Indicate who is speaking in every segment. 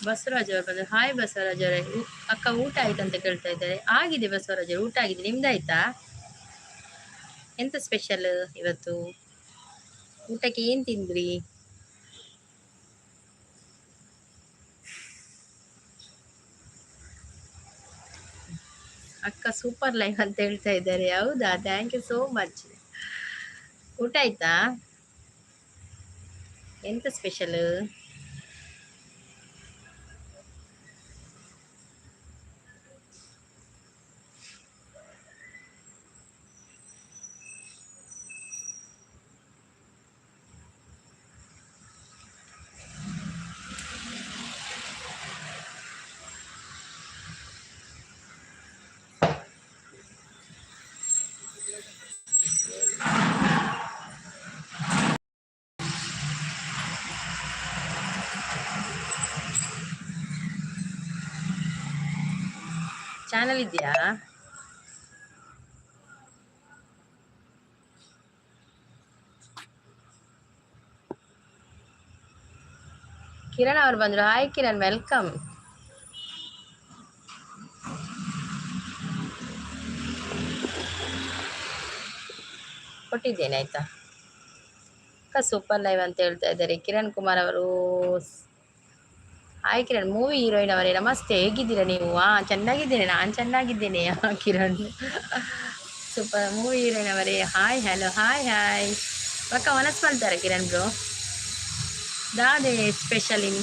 Speaker 1: ಬಸವರಾಜ್ ಅವರು ಬಂದರು. ಹಾಯ್ ಬಸವರಾಜ್ ಅವರೇ. ಅಕ್ಕ, ಊಟ ಆಯ್ತು ಅಂತ ಕೇಳ್ತಾ ಇದ್ದಾರೆ. ಆಗಿದೆ ಬಸವರಾಜ್ ಅವರು, ಊಟ ಆಗಿದೆ. ನಿಮ್ದಾಯ್ತಾ? ಎಂತ ಸ್ಪೆಷಲ್ ಇವತ್ತು? ಊಟಕ್ಕೆ ಏನ್ ತಿಂದ್ರಿ? ಅಕ್ಕ, ಸೂಪರ್ ಲೈವ್ ಅಂತ ಹೇಳ್ತಾ ಇದ್ದಾರೆ. ಹೌದಾ? Thank you so much. ಊಟ ಆಯ್ತಾ? ಎಂತ ಸ್ಪೆಷಲ್? ಚಾನಲ್ ಇದೆಯಾ? ಕಿರಣ್ ಅವ್ರು ಬಂದ್ರು. Hi Kiran, welcome. ಕೊಟ್ಟಿದ್ದೇನೆ, ಆಯ್ತಾ? ಅಕ್ಕ, ಸೂಪರ್ ಲೈವ್ ಅಂತ ಹೇಳ್ತಾ ಇದ್ದಾರೆ ಕಿರಣ್ ಕುಮಾರ್ ಅವರು. ಹಾಯ್ ಕಿರಣ್. ಮೂವಿ ಹೀರೋಯಿನ್ ಅವರೇ, ನಮಸ್ತೆ. ಹೇಗಿದ್ದೀರಾ ನೀವು? ಹಾ, ಚೆನ್ನಾಗಿದ್ದೇನೆ, ನಾನು ಚೆನ್ನಾಗಿದ್ದೇನೆ. ಕಿರಣ್ ಸೂಪರ್. ಮೂವಿ ಹೀರೋಯಿನ್ ಅವರೇ, ಹಾಯ್, ಹಲೋ, ಹಾಯ್ ಹಾಯ್. ಪಕ್ಕ ವನಸ್ ಮಾಡ್ತಾರೆ ಕಿರಣ್ ಬ್ರೋ. ದಾದೆ ಸ್ಪೆಷಲ್ ಇನ್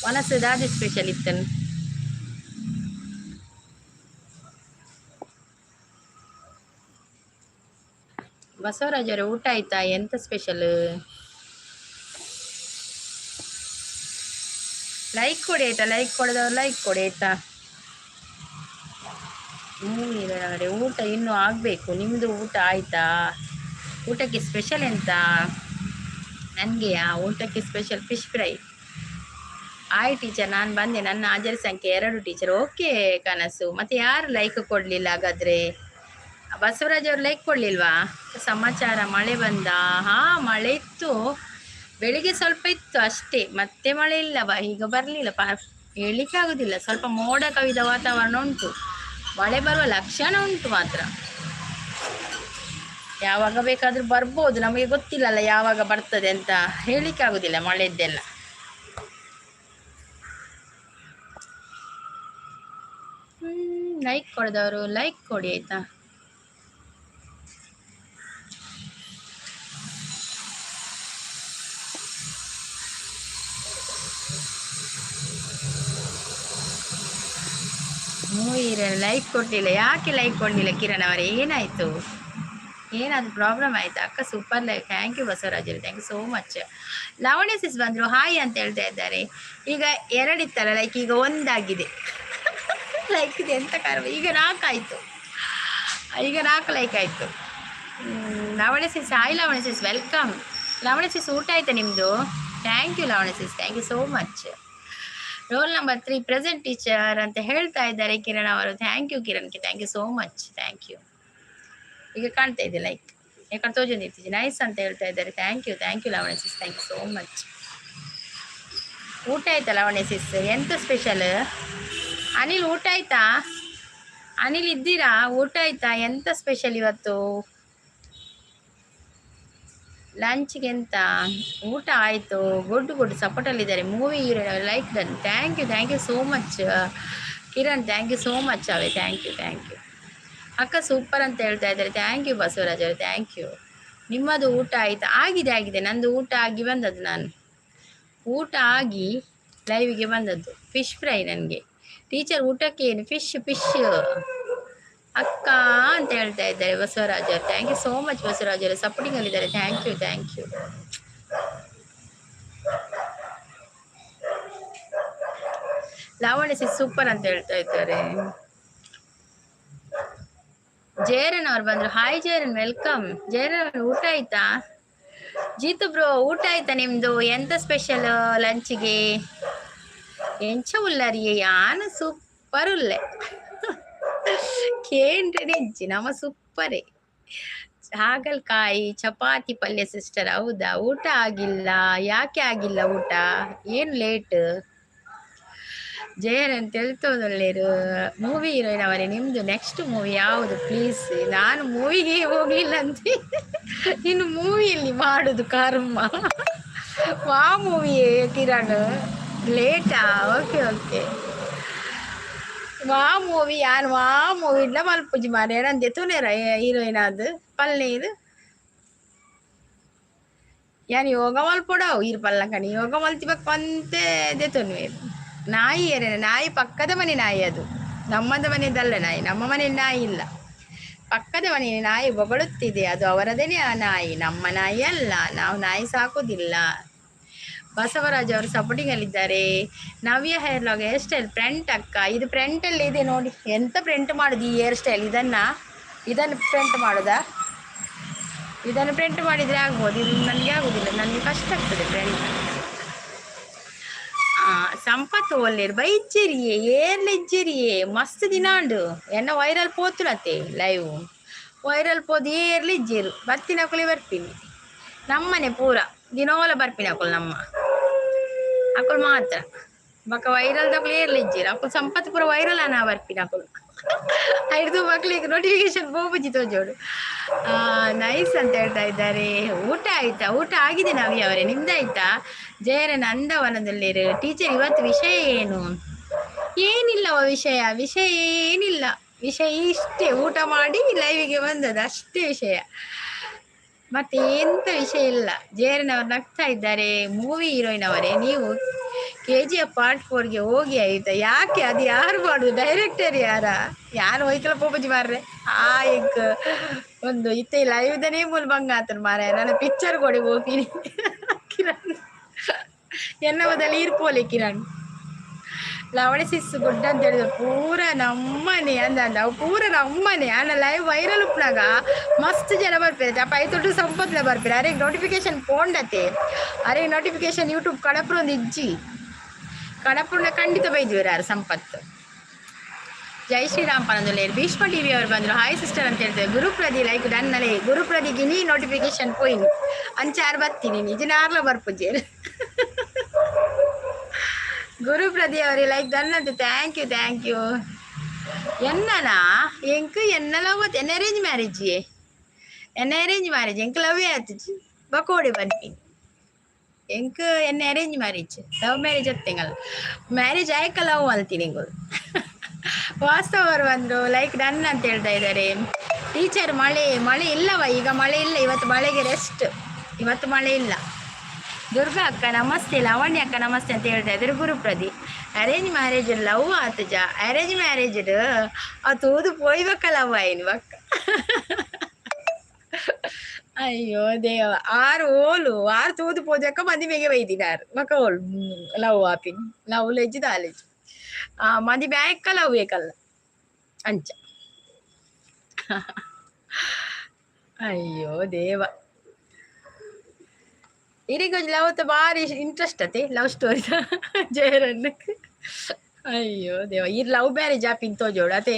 Speaker 1: ವನಸು? ದಾದೆ ಸ್ಪೆಷಲ್ ಇತ್ತನ್? ಬಸವರಾಜ್ ಅವರೇ, ಊಟ ಆಯ್ತಾ? ಎಂತ ಸ್ಪೆಷಲ್? ಲೈಕ್ ಕೊಡಿ ಆಯ್ತಾ? ಲೈಕ್ ಕೊಡದವ್ರು ಲೈಕ್ ಕೊಡಿ, ಆಯ್ತಾ? ಹ್ಞೂ, ಊಟ ಇನ್ನೂ ಆಗಬೇಕು. ನಿಮ್ಮದು ಊಟ ಆಯ್ತಾ? ಊಟಕ್ಕೆ ಸ್ಪೆಷಲ್ ಎಂತ? ನನಗೆ ಆ ಊಟಕ್ಕೆ ಸ್ಪೆಷಲ್ ಫಿಶ್ ಫ್ರೈ. ಆಯ್ ಟೀಚರ್, ನಾನು ಬಂದೆ. ನನ್ನ ಹಾಜರಿ ಸಂಖ್ಯೆ 2 ಟೀಚರ್. ಓಕೆ ಕನಸು. ಮತ್ತೆ ಯಾರು ಲೈಕ್ ಕೊಡಲಿಲ್ಲ ಹಾಗಾದರೆ? ಬಸವರಾಜ್ ಅವರು ಲೈಕ್ ಕೊಡಲಿಲ್ವಾ? ಸಮಾಚಾರ, ಮಳೆ ಬಂದ? ಹಾ, ಮಳೆ ಇತ್ತು. ಬೆಳಿಗ್ಗೆ ಸ್ವಲ್ಪ ಇತ್ತು ಅಷ್ಟೇ, ಮತ್ತೆ ಮಳೆ ಇಲ್ಲ. ಬಾ, ಈಗ ಬರಲಿಲ್ಲ. ಪಾ, ಹೇಳಲಿಕ್ಕೆ ಆಗುದಿಲ್ಲ. ಸ್ವಲ್ಪ ಮೋಡ ಕವಿದ ವಾತಾವರಣ ಉಂಟು. ಮಳೆ ಬರುವ ಲಕ್ಷಣ ಉಂಟು ಮಾತ್ರ. ಯಾವಾಗ ಬೇಕಾದ್ರೂ ಬರ್ಬೋದು, ನಮಗೆ ಗೊತ್ತಿಲ್ಲಲ್ಲ. ಯಾವಾಗ ಬರ್ತದೆ ಅಂತ ಹೇಳಲಿಕ್ಕೆ ಆಗುದಿಲ್ಲ ಮಳೆದ್ದೆಲ್ಲ. ಲೈಕ್ ಕೊಡದವರು ಲೈಕ್ ಕೊಡಿ, ಆಯ್ತಾ? ಲೈಕ್ ಕೊಡಲಿಲ್ಲ. ಯಾಕೆ ಲೈಕ್ ಕೊಡಲಿಲ್ಲ ಕಿರಣ್ ಅವರೇ? ಏನಾಯಿತು? ಏನಾದರೂ ಪ್ರಾಬ್ಲಮ್ ಆಯಿತಾ? ಅಕ್ಕ, super live. Thank you ಬಸವರಾಜರು, thank you so much. Lavanya sis ಬಂದರು. ಹಾಯ್ ಅಂತ ಹೇಳ್ತಾ ಇದ್ದಾರೆ. ಈಗ ಎರಡಿತ್ತಲ್ಲ ಲೈಕ್, ಈಗ ಒಂದಾಗಿದೆ ಲೈಕ್. ಇದೆ ಎಂತ ಕಾರಣ? ಈಗ ನಾಲ್ಕಾಯಿತು. ಈಗ ನಾಲ್ಕು ಲೈಕ್ ಆಯಿತು. Lavanya sis, hi Lavanya sis, welcome. Lavanya sis, ಊಟ ಆಯ್ತಾ ನಿಮ್ಮದು? Thank you Lavanya sis, thank you so much. Roll number 3 present teacher ಅಂತ ಹೇಳ್ತಾ ಇದ್ದಾರೆ ಕಿರಣ್ ಅವರು. Thank you Kiran, thank you so much, thank you. ಈಗ ಕಾಣ್ತಾ ಇದೆ ಲೈಕ್. ಯಾಕಂದ್ರೆ ತೋಜೊಂದಿತ್ತೀಚೆ. ನೈಸ್ ಅಂತ ಹೇಳ್ತಾ ಇದ್ದಾರೆ. Thank you, thank you Lavanya sis, thank you so much. ಊಟ ಆಯ್ತಾ ಲಾವಣ್ಯ ಸಿಸ್? ಎಂತ ಸ್ಪೆಷಲ್? ಅನಿಲ್, ಊಟ ಆಯ್ತಾ? ಅನಿಲ್ ಇದ್ದೀರಾ? ಊಟ ಆಯ್ತಾ? ಎಂತ ಸ್ಪೆಷಲ್ ಇವತ್ತು ಲಂಚ್ಗೆ? ಎಂತ? ಊಟ ಆಯಿತು. ಗುಡ್ ಗುಡ್, ಸಪೋರ್ಟಲ್ಲಿದ್ದಾರೆ. Movie hero like done. Thank you, thank you so much Kiran, thank you so much away. Thank you, thank you. ಅಕ್ಕ, ಸೂಪರ್ ಅಂತ ಹೇಳ್ತಾ ಇದ್ದಾರೆ. Thank you Basavaraj ಅವರು, thank you. ನಿಮ್ಮದು ಊಟ ಆಯಿತಾ? ಆಗಿದೆ, ಆಗಿದೆ. ನಂದು ಊಟ ಆಗಿ ಬಂದದ್ದು. ನಾನು ಊಟ ಆಗಿ ಲೈವಿಗೆ ಬಂದದ್ದು. ಫಿಶ್ ಫ್ರೈ ನನಗೆ. ಟೀಚರ್, ಊಟಕ್ಕೆ ಏನು? ಫಿಶ್, ಫಿಶ್ ಅಕ್ಕ ಅಂತ ಹೇಳ್ತಾ ಇದ್ದಾರೆ ಬಸವರಾಜ್ ಅವರು. Thank you so much Basavaraj ಅವರು. ಸಪೋರ್ಟಿಂಗ್ ಅಲ್ಲಿದ್ದಾರೆ. Thank you, thank you. Lavanya sis, super ಅಂತ ಹೇಳ್ತಾ ಇದ್ದಾರೆ. ಜೇರನ್ ಅವ್ರು ಬಂದ್ರು. Hi ಜೇರನ್, welcome. ಜೇರನ್ ಅವ್ರು, ಊಟ ಆಯ್ತಾ? ಜೀತು ಬ್ರೋ, ಊಟ ಆಯ್ತಾ ನಿಮ್ದು? ಎಂತ ಸ್ಪೆಷಲ್ ಲಂಚ್ಗೆ? ಎಂಚ ಉಲ್ಲರಿಯೇ? ಯಾನ ಸೂಪರ್ ಉಲ್ಲೆ. ಕೇಂದ್ರ ನೆಂಚಿ ನಮ್ಮ ಸೂಪರೇ. ಹಾಗಲಕಾಯಿ ಚಪಾತಿ ಪಲ್ಯ ಸಿಸ್ಟರ್. ಹೌದಾ? ಊಟ ಆಗಿಲ್ಲ. ಯಾಕೆ ಆಗಿಲ್ಲ ಊಟ? ಏನು ಲೇಟ್? ಜಯರನ್ ತೆಲ್ತೋದಲ್ಲೇರು ಮೂವಿ ಹೀರೋಯಿನ್ ಅವರೇ, ನಿಮ್ಮದು ನೆಕ್ಸ್ಟ್ ಮೂವಿ ಯಾವುದು ಪ್ಲೀಸ್? ನಾನು ಮೂವಿಗೆ ಹೋಗಲಿಲ್ಲ ಅಂತ ಇನ್ನು ಮೂವಿಯಲ್ಲಿ ಮಾಡೋದು ಕರ್ಮ. ವಾ ಮೂವಿ ಕಿರಣ್ ಲೇಟಾ? ಓಕೆ ಓಕೆ, ವಾ ಮೂವಿ ಯಾನ್ ವಾ ಮೂವಿ ಇಲ್ಲ ಮಲ್ಪುಜಿ ಮಾರೆ, ನಂದೆ ತುನೇರ ಹೀರೋಯಿನ್ ಅದು ಪಲ್ನೀರು. ಯಾನ್ ಯೋಗ ಮಲ್ಪೊಡವು ಈರ್ ಪಲ್ಲಕಣಿ ಯೋಗ ಮಲ್ತಿಬಕ್ ಅಂತೆ ದೆತೊನುವೆರ್. ನಾಯಿ ಏರೇನ ನಾಯಿ, ಪಕ್ಕದ ಮನೆ ನಾಯಿ ಅದು, ನಮ್ಮದ ಮನೆಯದಲ್ಲ ನಾಯಿ, ನಮ್ಮ ಮನೆಯಲ್ಲಿ ನಾಯಿ ಇಲ್ಲ. ಪಕ್ಕದ ಮನೆಯಲ್ಲಿ ನಾಯಿ ಬೊಗಳುತ್ತಿದೆ, ಅದು ಅವರದೇನೆ ಆ ನಾಯಿ, ನಮ್ಮ ನಾಯಿ ಅಲ್ಲ, ನಾವು ನಾಯಿ ಸಾಕುವುದಿಲ್ಲ. ಬಸವರಾಜ್ ಅವರು ಸಪೋರ್ಟಿಂಗ್ ಅಲ್ಲಿದ್ದಾರೆ. ನವ್ಯ ಹೇರ್ ಲಾಗ್ ಹೇರ್ ಸ್ಟೈಲ್ ಫ್ರಂಟ್ ಅಕ್ಕ, ಇದು ಫ್ರಂಟಲ್ಲಿ ಇದೆ ನೋಡಿ. ಎಂತ ಪ್ರಿಂಟ್ ಮಾಡುದು ಈ ಹೇರ್ ಸ್ಟೈಲ್? ಇದನ್ನ ಇದನ್ನು ಪ್ರಿಂಟ್ ಮಾಡುದಾ? ಇದನ್ನು ಪ್ರಿಂಟ್ ಮಾಡಿದರೆ ಆಗ್ಬೋದು, ಇದು ನನಗೆ ಆಗುದಿಲ್ಲ, ನನಗೆ ಕಷ್ಟ ಆಗ್ತದೆ ಪ್ರಿಂಟ್. ಸಂಪತ್ ಒಲ್ಲೇರು ಬೈಜ್ಜೆರಿಯೇ, ಏರ್ಲಿಜ್ಜೆರಿಯೇ, ಮಸ್ತ್ ದಿನಾಂಡು ಎನ್ನ ವೈರಲ್ ಪೋತುನತೆ ಲೈವ್ ವೈರಲ್ ಪೋದು ಏರ್ಲಿಜ್ಜೇರು ಬತ್ತಿನಕುಲೆ ಬರ್ತೀನಿ ನಮ್ಮನೆ ಪೂರ ದಿನೋಲ ಬರ್ಪಿನ ಅಕುಲು, ನಮ್ಮ ಅಕುಲು ಮಾತ್ರ ಬೊಕ ವೈರಲ್ ದಕುಲು ಏರ್ಲಿಜ್ಜೇರು ಅಕುಲು. ಸಂಪತ್ ಪೂರ ವೈರಲ್ ಅನ ಬರ್ಪಿನ ಅಕುಲು. ಐದು ಮಕ್ಳಿಗೆ ನೋಟಿಫಿಕೇಶನ್ ಪೋಪುಜಿ ತೋಜೋಡು. ನೈಸ್ ಅಂತ ಹೇಳ್ತಾ ಇದ್ದಾರೆ. ಊಟ ಆಯ್ತಾ? ಊಟ ಆಗಿದೆ ನವ್ಯ ಅವರೇ, ನಿಮ್ದಾಯ್ತಾ? ಜಯರ ನಂದವನದಲ್ಲಿರು ಟೀಚರ್, ಇವತ್ತು ವಿಷಯ ಏನು? ಏನಿಲ್ಲವ ವಿಷಯ, ವಿಷಯ ಏನಿಲ್ಲ, ವಿಷಯ ಇಷ್ಟೇ, ಊಟ ಮಾಡಿ ಲೈವಿಗೆ ಬಂದದ್ದು ಅಷ್ಟೇ ವಿಷಯ, ಮತ್ತೆ ಎಂತ ವಿಷಯ ಇಲ್ಲ. ಜಯರನವರು ನಗ್ತಾ ಇದ್ದಾರೆ. ಮೂವಿ ಹೀರೋಯಿನ್ ಅವರೇ, ನೀವು ಕೆಜಿಎಫ್ ಪಾರ್ಟ್ 4ಗೆ ಹೋಗಿ ಆಯ್ತಾ? ಯಾಕೆ? ಅದು ಯಾರು ಮಾಡುದು? ಡೈರೆಕ್ಟರ್ ಯಾರ? ಯಾರು ಹೋಯ್ಕಲ ಪೋಪುಜಿ ಮಾರ್ರೆ. ಆ ಎಂಕ್ ಒಂದು ಇತ್ತೆ ಲೈವ್ದನೇ ಮೂಲ ಬಂಗ ಆತನ ಮಾರ್ರೆ, ನನ್ನ ಪಿಕ್ಚರ್ ಕೊಡಿ ಹೋಗ್ತೀನಿ ಕಿರಣ್. ಎನ್ನ ಬದಲು ಈರ್ಪೋಲೆ ಕಿರಣ್. ಲವಣಿ ಸಿಸ್ ಗುಡ್ಡ ಅಂತ ಹೇಳಿದ್ರು. ಪೂರ ನಮ್ಮನೆ ಅಂದ ಅಂದ ಅವು ಪೂರ ನಮ್ಮನೆ ಅಣ್ಣ. ಲೈವ್ ವೈರಲ್ ಉಪ್ಪುನಾಗ ಮಸ್ತ್ ಜನ ಬರ್ಪೇರು. ಅಪ್ಪ ಐತೊಟ್ಟು ಸಂಪತ್ಲೆ ಬರ್ಪೇರು. ಅರೆ ನೋಟಿಫಿಕೇಶನ್ ಪೋಂಡತೆ, ಅರೆ ನೋಟಿಫಿಕೇಶನ್ ಯೂಟ್ಯೂಬ್ ಕಡಪುರ ಒಂದು ಇಜ್ಜಿ, ಕಡಪುರನ ಖಂಡಿತ ಬೈದ್ವಿ ಯಾರು ಸಂಪತ್ತು. ಜೈ ಶ್ರೀರಾಮ್ ಪನಂದುಲೇರು. ಭೀಷ್ಮ ಟಿವಿ ಅವರು ಬಂದರು, ಹಾಯ್ ಸಿಸ್ಟರ್ ಅಂತ ಹೇಳ್ತಾರೆ. ಗುರುಪ್ರದಿ ಲೈಕ್ ಡನ್ ನಲೆ. ಗುರುಪ್ರದಿಗೆ ನೀ ನೋಟಿಫಿಕೇಶನ್ ಪೋಯಿನಿ ಅಂಚಾರು ಬರ್ತೀನಿ, ನಿಜನಾರ್ಲ ಬರ್ಪುಜೇರು. ಗುರುಪ್ರದಿ ಅವರೇ ಲೈಕ್ ಡನ್ ಅಂತ, thank you thank you. ಎನ್ನನಾ ಎಂಕ್ ಎನ್ನ ಲವ್ ಎನ್ನ ಅರೇಂಜ್ ಮ್ಯಾರೇಜ್, ಎನ್ನ ಅರೇಂಜ್ ಮ್ಯಾರೇಜ್, ಎಂಕ್ ಲವ್ ಆತುಜಿ ಬಕೋಡಿ ಬನ್ನಿ. ಎಂಕ್ ಎನ್ನ ಅರೇಂಜ್ ಮ್ಯಾರೇಜ್, ಲವ್ ಮ್ಯಾರೇಜ್ ಅತ್ತೆಂಗಲ್ಲ, ಮ್ಯಾರೇಜ್ ಆಯ್ಕ ಲವ್ ಅಲ್ತೀನಿ ಎಂಗಳು. ವಾಸ್ತವ ಅವರು ಬಂದರು, ಲೈಕ್ ಡನ್ ಅಂತ ಹೇಳ್ತಾ ಇದ್ದಾರೆ. ಟೀಚರ್ ಮಳೆ ಮಳೆ ಇಲ್ಲವ? ಈಗ ಮಳೆ ಇಲ್ಲ, ಇವತ್ತು ಮಳೆಗೆ ರೆಸ್ಟ್, ಇವತ್ತು ಮಳೆ ಇಲ್ಲ. ದುರ್ಗಾ ಅಕ್ಕ ನಮಸ್ತೆ, ಲಾವಣ್ಯ ಅಕ್ಕ ನಮಸ್ತೆ ಅಂತ ಹೇಳ್ತಾ ಇದ್ದಾರೆ. ಗುರುಪ್ರದಿ ಅರೇಂಜ್ ಮ್ಯಾರೇಜ್ ಲವ್ ಆತಜ? ಅರೇಂಜ್ ಮ್ಯಾರೇಜ್ ಆ ತೂದು ಪೋಯ್ಬೇಕ ಲವ್ ಆಯ್ನು ಬಕ್ಕ. ಅಯ್ಯೋ ದೇವ, ಆರು ಓಲು ಆರು ತೂದು ಪೋಜಕ್ಕ ಮದಿಮೆಗೆ ಬೈದಿನಾರು ಮಕ್ಕ ಓಲು ಲವ್ ಆಪಿನ್ ಲವ್ ಲೆಜ್ಜಿ ದಾಲೆಜ್ ಆ ಮದಿಮೆ ಆಯ್ಕ ಲವ್ ಬೇಕಲ್ಲ ಅಂಚ. ಅಯ್ಯೋ ದೇವ, ಇರಿಗೊಂಜಿ ಲವ್ ಬಾರಿ ಇಂಟ್ರೆಸ್ಟ್ ಅತೆ ಲವ್ ಸ್ಟೋರಿ ಜಯರನ್. ಅಯ್ಯೋ ದೇವ, ಈ ಲವ್ ಮ್ಯಾರೇಜ್ ಆಪಿನ್ ತೋಜೋಡು ಅತೆ.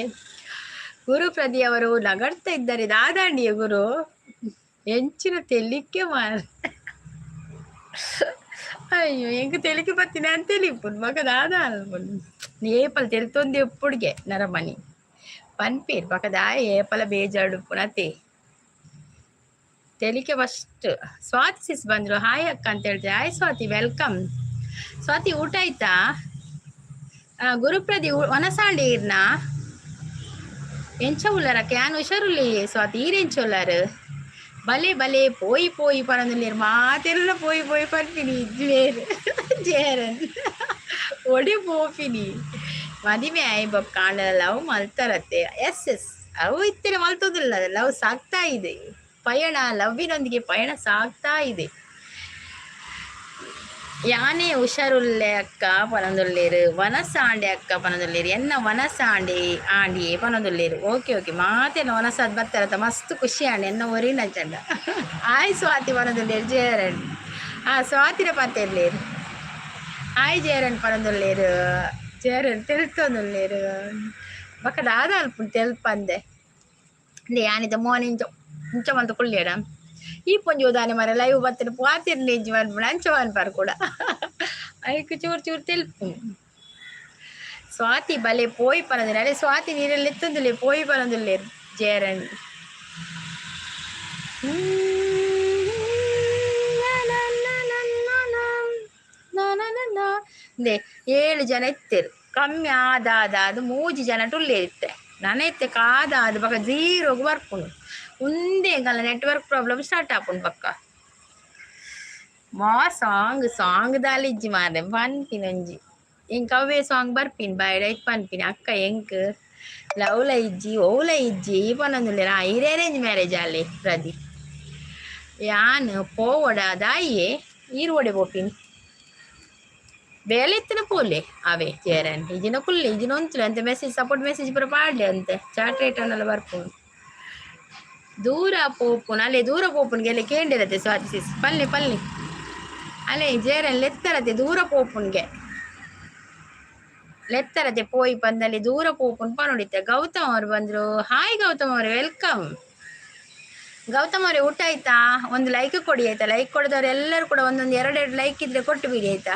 Speaker 1: ಗುರುಪ್ರದಿ ಅವರು ನಗಡ್ತಾ ಇದ್ದಾರೆ. ದಾದಾಂಡಿಯ ಗುರು ಎಂಚಿನ ತೆಲಿಕೆ ಮಾರ. ಅಯ್ಯೋ, ಎಂಕ್ ತೆಲಿಕೆ ಬತ್ತಿನ ಅಂತ ತೆಲಿಪುನ್ ಮಗ ದಾದ ಅಲ್ಪುನ್. ಏಪಲ್ ತೆಲ್ತೊಂದು ಎಪ್ಪುಡ್ಗೆ ನರಮನಿ ಪನ್ಪೇರ್ ಬಕ ದಾಯ ಏಪಲ ಬೇಜಾಡುಪ್ಪುನತೆ ತೆಲಿಕೆ ಫಸ್ಟ್. ಸ್ವಾತಿ ಸಿಸ್ ಬಂದ್ರು, ಹಾಯ್ ಅಕ್ಕ ಅಂತ ಹೇಳ್ತಾರೆ. Hi Swathi, welcome. Swati ಊಟ ಆಯ್ತಾ? ಗುರುಪ್ರದಿ ವನಸಾಂಡಿ ಇರ್ನ ಎಂಚ ಉಳ್ಳಾರಕ್ಕ? ಯಾನ್ ಹುಷಾರುಲ್ಲಿ ಸ್ವಾತಿ, ಈರೆಂಚ ಉಳ್ಳಾರು? ಬಲೆ ಬಲೆ ಪೋಯಿ ಪೋಯಿ ಪನೊಂದುಲ್ಲೆರ್ ಮಾತೆಲ್ಲ, ಪೋಯಿ ಪೋಯಿ ಪನ್ಪಿನಿ ಇಜ್ಜೇರ್ ಜೇರನ್ ಒಡಿ ಪೋಪಿನಿ. ಮದಿಮೆ ಆಯ್ ಬೊಕ್ಕ ಆಂಡ ಲವ್ ಮಲ್ತಾರತ್ತೆ? ಎಸ್ ಎಸ್, ಅವು ಇತ್ತನೆ ಮಲ್ತೋದಿಲ್ಲ, ಲವ್ ಸಾಗ್ತಾ ಇದೆ ಪಯಣ, ಲವ್ವಿನೊಂದಿಗೆ ಪಯಣ ಸಾಗ್ತಾ ಇದೆ. ಯಾನೇ ಹುಷಾರುಲ್ಲೆ ಅಕ್ಕ ಪನೊಂದುಲ್ಲೇರು. ವನಸಾಂಡೆ ಅಕ್ಕ ಪನೊಂದುಲ್ಲೇರು. ಎನ್ನ ವನಸಾಂಡೆ ಆಂಡಿಯೇ ಪನೊಂದುಲ್ಲೇರು. ಓಕೆ ಓಕೆ, ಮಾತೆಲ್ಲ ವನಸಾದ್ ಬತ್ತಾರತ್ತ, ಮಸ್ತ್ ಖುಷಿ ಆಂಡ್ ಎನ್ನ ಒರಿನ ಚಂದ. ಆಯ್ ಸ್ವಾತಿ ಪನೊಂದುಲ್ಲೇರು ಜಯರಣ್. ಆ ಸ್ವಾತಿನ ಪತ್ತೆರ್ಲೇರು. ಹಾಯ್ ಜಯರಣ್ ಪನೊಂದುಲ್ಲೇರು. ಜಯರಣ್ ತೆಲ್ತೊಂದುಲ್ಲೇರು. ಬೊಕ ದಾದ ಅಲ್ಪುಂಡು ತೆಲ್ಪಂದೆ ಯಾನಿದ ಮೋನೆ ಇಂಚ ಇಂಚ ಮಲ್ತ್ ಕುಲ್ಲೇಡ ಈ ಪೊಂಜಿ ದಾನೆ ಮರ ಲೈವ್ ಬತ್ತಿನ ಪಾತಿರ್ನಿ ಇಂಚ ಮನ್ಪುಂಡು ಅಂಚ ಮನ್ಪರ್ ಕೂಡ ಐಕ್ ಚೂರು ಚೂರು ತೆಲ್ಪು. ಸ್ವಾತಿ ಬಲೆ ಪೋಯಿ ಪನಂದಿಲ್ಲ. ಅರೆ ಸ್ವಾತಿ ನೀರಲ್ಲಿ ಎತ್ತೊಂದಿಲ್ಲ, ಪೋಯಿ ಪನೊಂದಿಲ್ಲ ಜೇರನ್. 7 ಜನ ಇತ್ತೇರು, ಕಮ್ಮಿ ಆದ ಆದ ಅದು 3 ಜನ ಟುಲ್ಲೆ ಇತ್ತೆ. ನನ ಇತ್ತೆ ಕಾದ ಅದು ಬಕ್ಕ ಜೀರೋಗು ಬರ್ಪುಂಡು. ಉಂದೇ ಗಲ್ಲ ನೆಟ್ವರ್ಕ್ ಪ್ರಾಬ್ಲಮ್ ಸ್ಟಾರ್ಟ್ ಆಪುಂಡು ಪಕ್ಕ. ಮಾ ಸಾಂಗ್ ಸಾಂಗ್ ದಾಲಿಜ್ಜಿ ಮಾರ್ರೆ ಪನ್ಪಿನೊಂಜಿ ಎಂಕ್ ಅವ್ವೇ ಸಾಂಗ್ ಬರ್ಪಿನಿ ಬಾಯ್ಡ್ ಪನ್ಪಿನಿ. ಅಕ್ಕ ಎಂಕ್ ಲವ್ಲ ಇಜ್ಜಿ ಓಲ ಇಜ್ಜಿ ಪನೊಂದುಲ್ಲೆರ್. ಇರೆ ಅರೇಂಜ್ ಮ್ಯಾರೇಜ್ ಅಲ್ಲೇ ಪ್ರದಿ. ಯಾನ್ ಪೋವಡ ದಾಯಿಯೇ ಈರ್ ಓಡೆ ಪೋಪಿನಿ ಬೇಲೆ ಇತ್ತಿನ ಪೋಲೆ ಅವೇ ಜೇರನ್ ಇಜಿನ ಕುಲ್ಲೆ ಇಜಿನ ಒಂತುಲೆ ಅಂತೆ ಮೆಸೇಜ್ ಸಪೋರ್ಟ್ ಮೆಸೇಜ್ ಪೂರ ಪಾಡ್ಲೆ ಅಂತೆ ಚಾಟ್ ರೇಟ್ ಅನ್ನೆಲ್ಲ ಬರ್ಪುಂಡು. ದೂರ ಪೋಪುನು ಅಲ್ಲೇ ದೂರ ಪೋಪುನ್ಗೆ ಅಲ್ಲೇ ಕೇಂಡಿರತ್ತೆ ಸ್ವಾತಿ ಸಿಸ್ ಪಲ್ಲೆ ಪಲ್ಲೆ ಅಲ್ಲೇ ಜೇರನ್ ಲೆತ್ತರತೆ ದೂರ ಪೋಪುನ್ಗೆ ಲೆತ್ತರತೆ ಪೋಯಿ ಪಂದಲ್ಲಿ ದೂರ ಪೋಪುನ್ ಪನೊಡಿತ್ತೆ. ಗೌತಮ್ ಅವರು ಬಂದ್ರು. ಹಾಯ್ ಗೌತಮ್ ಅವರೇ, welcome. Gautam ಅವರೇ ಊಟ ಆಯ್ತಾ? ಒಂದು ಲೈಕ್ ಕೊಡಿ ಆಯ್ತಾ? ಲೈಕ್ ಕೊಡದವ್ರು ಎಲ್ಲರೂ ಕೂಡ ಒಂದೊಂದು ಎರಡೆರಡು ಲೈಕ್ ಇದ್ರೆ ಕೊಟ್ಟು ಬಿಡಿ ಆಯ್ತಾ?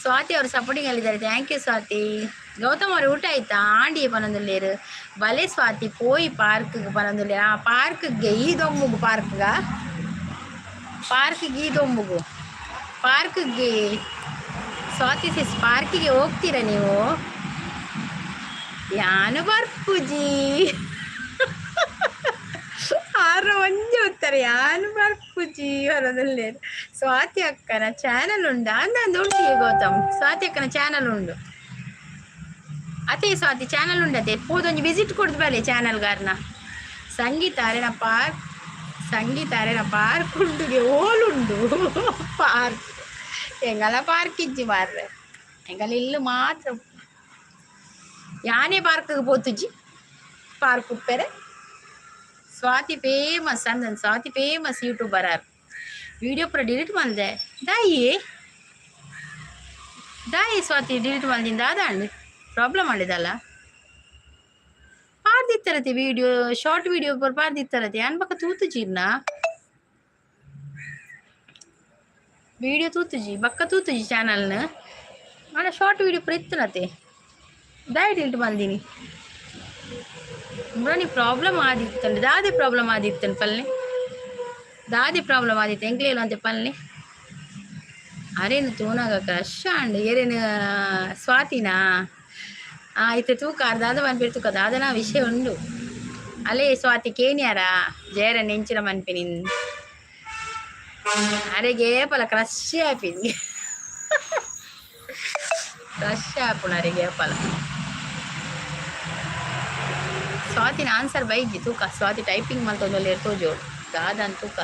Speaker 1: ಸ್ವಾತಿ ಅವರು ಸಪೋರ್ಟಿಂಗ್ ಅಲ್ಲಿದ್ದಾರೆ, thank you Swati. Gautam ಅವರೇ ಊಟ ಆಯ್ತಾ? ಆಂಡಿ ಪನೊಂದುಲ್ಲೇರು ಬಲೆ ಸ್ವಾತಿ ಪೋಯಿ ಪಾರ್ಕ್ ಪನೊಂದುಲ್ಲೇರು. ಆ ಪಾರ್ಕ್ಗೆ ಈ ದೊಂಬುಗು ಪಾರ್ಕ್ಗ ಪಾರ್ಕ್ಗೆ ಈ ದೊಂಬುಗು ಪಾರ್ಕ್ಗೆ ಸ್ವಾತಿ ಸಿಸ್ ಪಾರ್ಕಿಗೆ ಹೋಗ್ತೀರಾ ನೀವು? ಯಾನು ಬರ್ಪುಜಿ ಆರ ಒಂಜಿ ಉತ್ತರ ಯಾನು ಬರ್ಪುಜಿ ಹೊರದಲ್ಲೇರು. ಸ್ವಾತಿ ಅಕ್ಕನ ಚಾನಲ್ ಉಂಡು ಅಂದ ಉಂಟು ಗೌತಮ್. ಸ್ವಾತಿ ಅಕ್ಕನ ಚಾನಲ್ ಉಂಡು ಅದೇ ಸ್ವಾತಿ ಚಾನಲ್ ಉಂಡತೆ ಪೋದೊಂಜಿ ವಿಸಿಟ್ ಕೊಡ್ದು ಬಲೆ ಚಾನಲ್ಗಾರ್ನ. ಸಂಗೀತ ಅರೆನ ಪಾರ್ಕ್ ಸಂಗೀತ ಅರೆನ ಪಾರ್ಕ್ ಉಂಡುಗೆ ಓಲುಂಡು ಪಾರ್ಕ್ ಎಂಗಲ ಪಾರ್ಕ್ ಇಜ್ಜಿ ಮಾರ್ರೆ ಎಂಗಲ ಇಲ್ಲು ಮಾತ್ರ. ಯಾನೇ ಪಾರ್ಕ್ಗೆ ಪೋತುಜಿ ಪಾರ್ಕ್ ಉಪ್ಪೆರೆ. ಸ್ವಾತಿ ಫೇಮಸ್ ಅಂದನ್ ಸ್ವಾತಿ ಫೇಮಸ್ ಯೂಟ್ಯೂಬರ್ ಆರ್. ವಿಡಿಯೋ ಪೂರ ಡಿಲೀಟ್ ಮಲ್ದೆ ದಾಯಿ ದಾಯಿ ಸ್ವಾತಿ ಡಿಲೀಟ್ ಮಲ್ದಿಂದ ದಾದಾಂಡ್ ಪ್ರಾಬ್ಲಮ್ ಮಾಡಿದಲ್ಲ ಪಾರ್ದಿತ್ತರತೆ ವಿಡಿಯೋ ಶಾರ್ಟ್ ವಿಡಿಯೋ ಪೂರ ಪಾರ್ದಿತ್ತರತೆ ಯಾನ್ ಬಕ್ಕ ತೂತುಜಿ ವಿಡಿಯೋ ತೂತುಜಿ ಬಕ್ಕ ತೂತುಜಿ ಚಾನಲ್ನ ಆಂಡ ಶಾರ್ಟ್ ವಿಡಿಯೋ ಪೂರ ಇತ್ತನತೆ ದಾಯಿ ಡಿಲೀಟ್ ಮಲ್ದಿನಿ ಮುರಾನಿ ಪ್ರಾಬ್ಲಮ್ ಆದಿತ್ತಂಡು ದಾದೆ ಪ್ರಾಬ್ಲಮ್ ಆದಿತ್ತಂಡು ಪಲ್ನೆ ದಾದೆ ಪ್ರಾಬ್ಲಮ್ ಆದಿತ್ತು ಎಂಕ್ಲೇನು ಅಂತೆ ಪಲ್ನೆ. ಅರೇನು ತೂನಾಗ ಕ್ರಶ್ ಆಂಡ್ ಏರೇನು ಸ್ವಾತಿನಾ ಇತ್ತೆ ತೂಕ ದಾದ ಮನ್ಪಿರ್ ತೂಕ ದಾದನ ವಿಷಯ ಉಂಡು. ಅಲೇ ಸ್ವಾತಿ ಕೇನ್ಯಾರ ಜೇರ ನೆಂಚಿನ ಮನ್ಪಿನಿ ಅರೆಗೆ ಪಲ ಕ್ರಶ್ ಆಪಿನಿ ಕ್ರಶ್ ಆಪುಣ ಅರೆಗೆ ಪಲ. ಸ್ವಾತಿನ ಆನ್ಸರ್ ಬೈಜಿ ತೂಕ ಸ್ವಾತಿ ಟೈಪಿಂಗ್ ಮಲ್ತೊಂದುಲ್ಲೆರ್ ತೋಜೋಡು ದಾದನ್ ತೂಕ.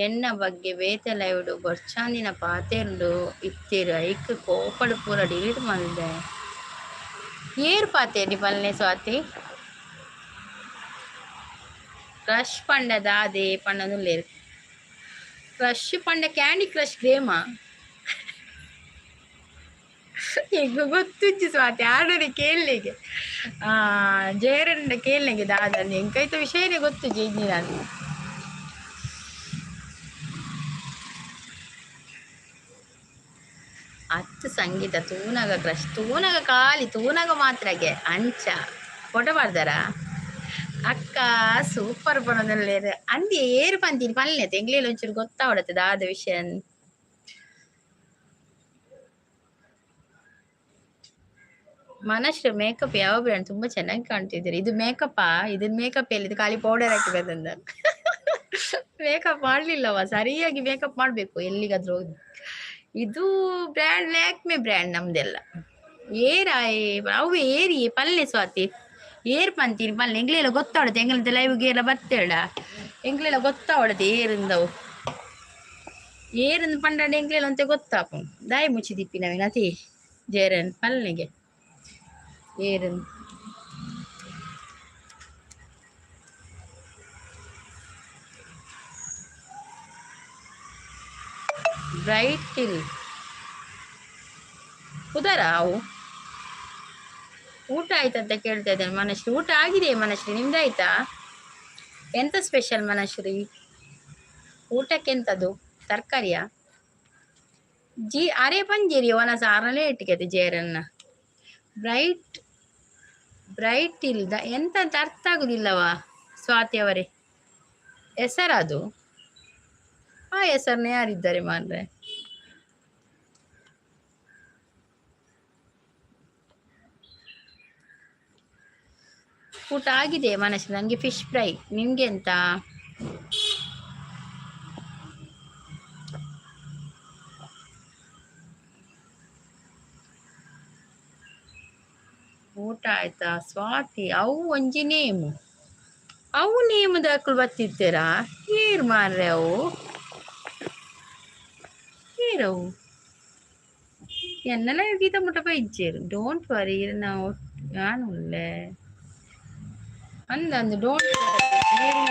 Speaker 1: ಎನ್ನ ಬಗ್ಗೆ ಬೇತೆ ಲೈವ್ಡ್ ಬೊರ್ಚಾಂದಿನ ಪಾತೆರ್ಂಡು ಇತ್ತೆರ್ ಐಕ್ ಕೋಪಡ್ ಪೂರ ಡಿಲೀಟ್ ಮಲ್ದೆ. ಏರ್ ಪಾತೆರ್ನಿ ಪಲ್ನೆ ಸ್ವಾತಿ ಕ್ರಶ್ ಪಂಡ ದಾದೆ ಪಂಡೊಂದುಲ್ಲೆರ್. ಕ್ರಶ್ ಪಂಡ ಕ್ಯಾಂಡಿ ಕ್ರಶ್ ಗೇಮಾ ಎಂಕ್ ಗೊತ್ತುಜ್ಜಿ ಸ್ವಾತಿ ಆರ್ಡರ್ ಕೇಳಲಿಕ್ಕೆ ಜೇರಣ್ಣ ಕೇಳಲಿಕ್ಕೆ ದಾದ ಎಂಕೈತ ವಿಷಯನೇ ಗೊತ್ತುಜ್ಜಿ ಇಜ್ಜಿ ನಾನು. ಅತ್ತು ಸಂಗೀತ ತೂನಗ ಕ್ರಶ್ ತೂನಗ ಖಾಲಿ ತೂನಗ ಮಾತ್ರಗೆ ಅಂಚ ಫೋಟೋ ಪಾಡ್ದಾರ ಅಕ್ಕ ಸೂಪರ್ ಪನೊಂದುಲ್ಲೆರ್ ಅಂದಿ ಏರ್ ಪಂತೀನಿ ಪಲ್ಲೆ ಎಂಕ್ಲೆಲ ಒಂಚೂರು ಗೊತ್ತಾವಡತ್ತೆ ದಾದ ವಿಷಯ. ಮನಶ್ರೀ ಮೇಕಪ್ ಯಾವ ಬ್ರ್ಯಾಂಡ್ ತುಂಬಾ ಚೆನ್ನಾಗಿ ಕಾಣ್ತಿದ್ದೀರಿ. ಇದು ಮೇಕಪ್ಪಾ? ಇದನ್ ಮೇಕಪ್ ಎಲ್ಲಿ? ಇದು ಖಾಲಿ ಪೌಡರ್ ಹಾಕಿ ಬಂದ ಮೇಕಪ್ ಮಾಡ್ಲಿಲ್ಲವ. ಸರಿಯಾಗಿ ಮೇಕಪ್ ಮಾಡ್ಬೇಕು ಎಲ್ಲಿಗಾದ್ರೂ ಹೋಗಿ. ಇದು ಬ್ರ್ಯಾಂಡ್ ಲ್ಯಾಕ್ಮೆ ಬ್ರ್ಯಾಂಡ್ ನಮ್ದೆಲ್ಲ. ಏರಾಯ್ ಅವು ಏರಿ ಪಲ್ಲೆ ಸ್ವಾತಿ ಏರ್ ಪಂತೀನಿ ಪಲ್ಲೆ ಎಂಗ್ಲೆಲ್ಲ ಗೊತ್ತಾವಡತೆ ಎಂಗ್ಲಂತ ಲೈವ್ಗೆ ಎಲ್ಲ ಬತ್ತೇಳ ಎಂಗ್ಲೆಲ್ಲ ಗೊತ್ತಾವಡತೆ ಏರಿಂದವು ಏರಿಂದ ಪಂಡ ಎಂಗ್ಲೆಲ್ಲ ಅಂತ ಗೊತ್ತಾಪು ದಾಯಿ ಮುಚ್ಚಿದಿಪ್ಪಿ ನವಿನ ಅತಿ ಜೇರನ್ ಪಲ್ಲೆಗೆ ಏರನ್. ಬ್ರೈಟ್ ಹಿಲ್ ಪುದರ ಅವು. ಊಟ ಆಯ್ತಂತ ಕೇಳ್ತಾ ಇದ್ದೇನೆ ಮನಶ್ರೀ. ಊಟ ಆಗಿದೆ ಮನಶ್ರೀ, ನಿಮ್ದಾಯ್ತಾ? ಎಂತ ಸ್ಪೆಷಲ್ ಮನಶ್ರೀ ಊಟಕ್ಕೆ? ಎಂತದು, ತರಕಾರಿಯಾ? ಜಿ ಅರೆ ಪಂಜೇರಿ ಒನಸ ಅರಲೇ ಇಟ್ಟಿಗೆ ಜೇರನ್ನ. ಬ್ರೈಟ್ ಬ್ರೈಟ್ ಇಲ್ದ ಎಂತ ಅಂತ ಅರ್ಥ ಆಗುದಿಲ್ಲವಾ ಸ್ವಾತಿ ಅವರೇ? ಹೆಸರದು, ಆ ಹೆಸರನ್ನ ಯಾರಿದ್ದಾರೆ ಮಾರ್ರೆ? ಊಟ ಆಗಿದೆ ಮನಸ್ಸು. ನನಗೆ ಫಿಶ್ ಫ್ರೈ, ನಿಮಗೆ ಎಂತ? ಊಟ ಆಯ್ತಾ ಸ್ವಾತಿ? ಅವು ಒಂಜಿ ನೇಮು, ಅವು ನೇಮದಾಕುಲು ಬತ್ತಿತ್ತೀರಾ? ಏರ್ ಮಾರ್ರೆ ಅವು, ಏರವು ಎನ್ನೆಲ್ಲ ಗೀತ ಮುಟ್ಟ ಬೈಜೇರು. Don't worry, ನಾವು ನಾನು ಉಲ್ಲೆ ಅಂದಂದು. Don't worry.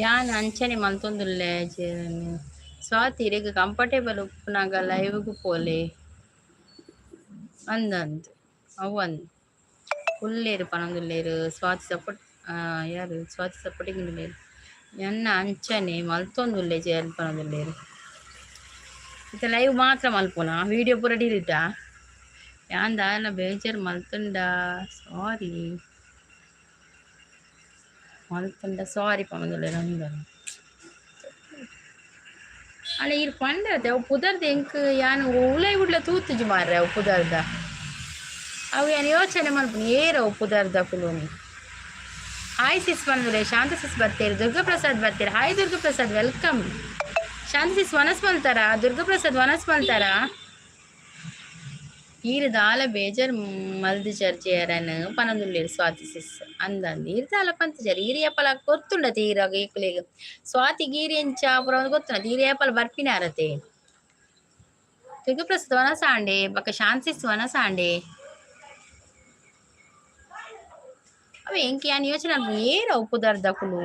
Speaker 1: ಯಾನ್ ಅಂಚನೆ ಮಲ್ತೊಂದುಲ್ಲೆ ಸ್ವಾತಿ. ಇರೆಗ್ ಕಂಫರ್ಟೇಬಲ್ ಉಪ್ಪುನಗ ಲೈವ್ಗ್ ಪೋಲೆ ಅಂದಂದ್ ಅವು ಅಂದ್ ಉಲ್ಲೇರು ಪನೊಂದುಲ್ಲೇರು. ಸ್ವಾತಿ ಸಪೋರ್ಟ್ ಯಾರು? ಸ್ವಾತಿ ಸಪೋರ್ಟಿಂಗ್ ಉಲ್ಲೇರು. ಎನ್ನ ಅಂಚನೆ ಮಲ್ತೊಂದುಲ್ಲೆ ಜೇರ್ ಪನೊಂದುಲ್ಲೇರು. ಇತ್ತೆ ಲೈವ್ ಮಾತ್ರ ಮಲ್ಪುನ, ವೀಡಿಯೋ ಪೂರ ಡಿಲೀಟಾ? ಯಾನ್ ದಾಲ ಬೇಜಾರ್ ಮಲ್ತುಂಡ ಸಾರಿ, ಮಲ್ತುಂಡ ಸಾರಿ ಪನೊಂದುಲ್ಲೆರ್ ಅಂದ. ಅಲ್ಲ ಈರ್ ಪಂಡತೆ ಅವು ಪುದರ್ದ ಎಂಕ್ ಯಾನ್ ಉಲೈ ಉಡ್ಲ ತೂತುಜಿ ಮಾರ್ರೆ. ಅವು ಪುದರ್ದ, ಅವು ಯಾನ್ ಯೋಚನೆ ಮಲ್ಪುನಿ ಏರ್ ಅವು ಪುದರ್ದ ಕುಲುನಿ. ಹಾಯ್ ಸಿಸ್ ಬಂದ್ರೆ, ಶಾಂತ ಸಿಸ್ ಬರ್ತೀರಿ, ದುರ್ಗಾಪ್ರಸಾದ್ ಬರ್ತೀರಿ. Hi Durgaprasad, welcome. ಶಾಂತ ಸಿಸ್ ವನಸ್ ಮಲ್ತಾರ? ದುರ್ಗಾಪ್ರಸಾದ್ ವನಸ್ ಮಲ್ತಾರ? ಈರ್ ದಾಲ ಬೇಜಾರ್ ಮಲ್ದಿಜರ್ ಜೇರನ್ ಪನೊಂದುಲ್ಲೆರ್ ಸ್ವಾತಿ ಸಿಸ್. ಅಂದಂದು ಈರ್ ದಾಲ ಪಂತಿಜರ್. ಈರ್ ಏಪಲ ಗೊತ್ತುಂಡತೆ ಈರಾಗ ಈಕುಲೆಗ್ ಸ್ವಾತಿ ಗೀರಿ ಎಂಚ ಪೂರ ಗೊತ್ತುಂಡ. ಈರ್ ಏಪಲ ಬರ್ಪಿನಾರತೆ. ದುರ್ಗಾಪ್ರಸಾದ್ ವನಸ ಆಂಡೆ, ಬೊಕ ಶಾಂತ ಸಿಸ್ ವನಸ ಆಂಡೆ. ಅವೆ ಎಂಕ್ ಯಾನ್ ಯೋಚನೆ ಏರ್ ಅವು ಪುದರ್ದಕುಲು?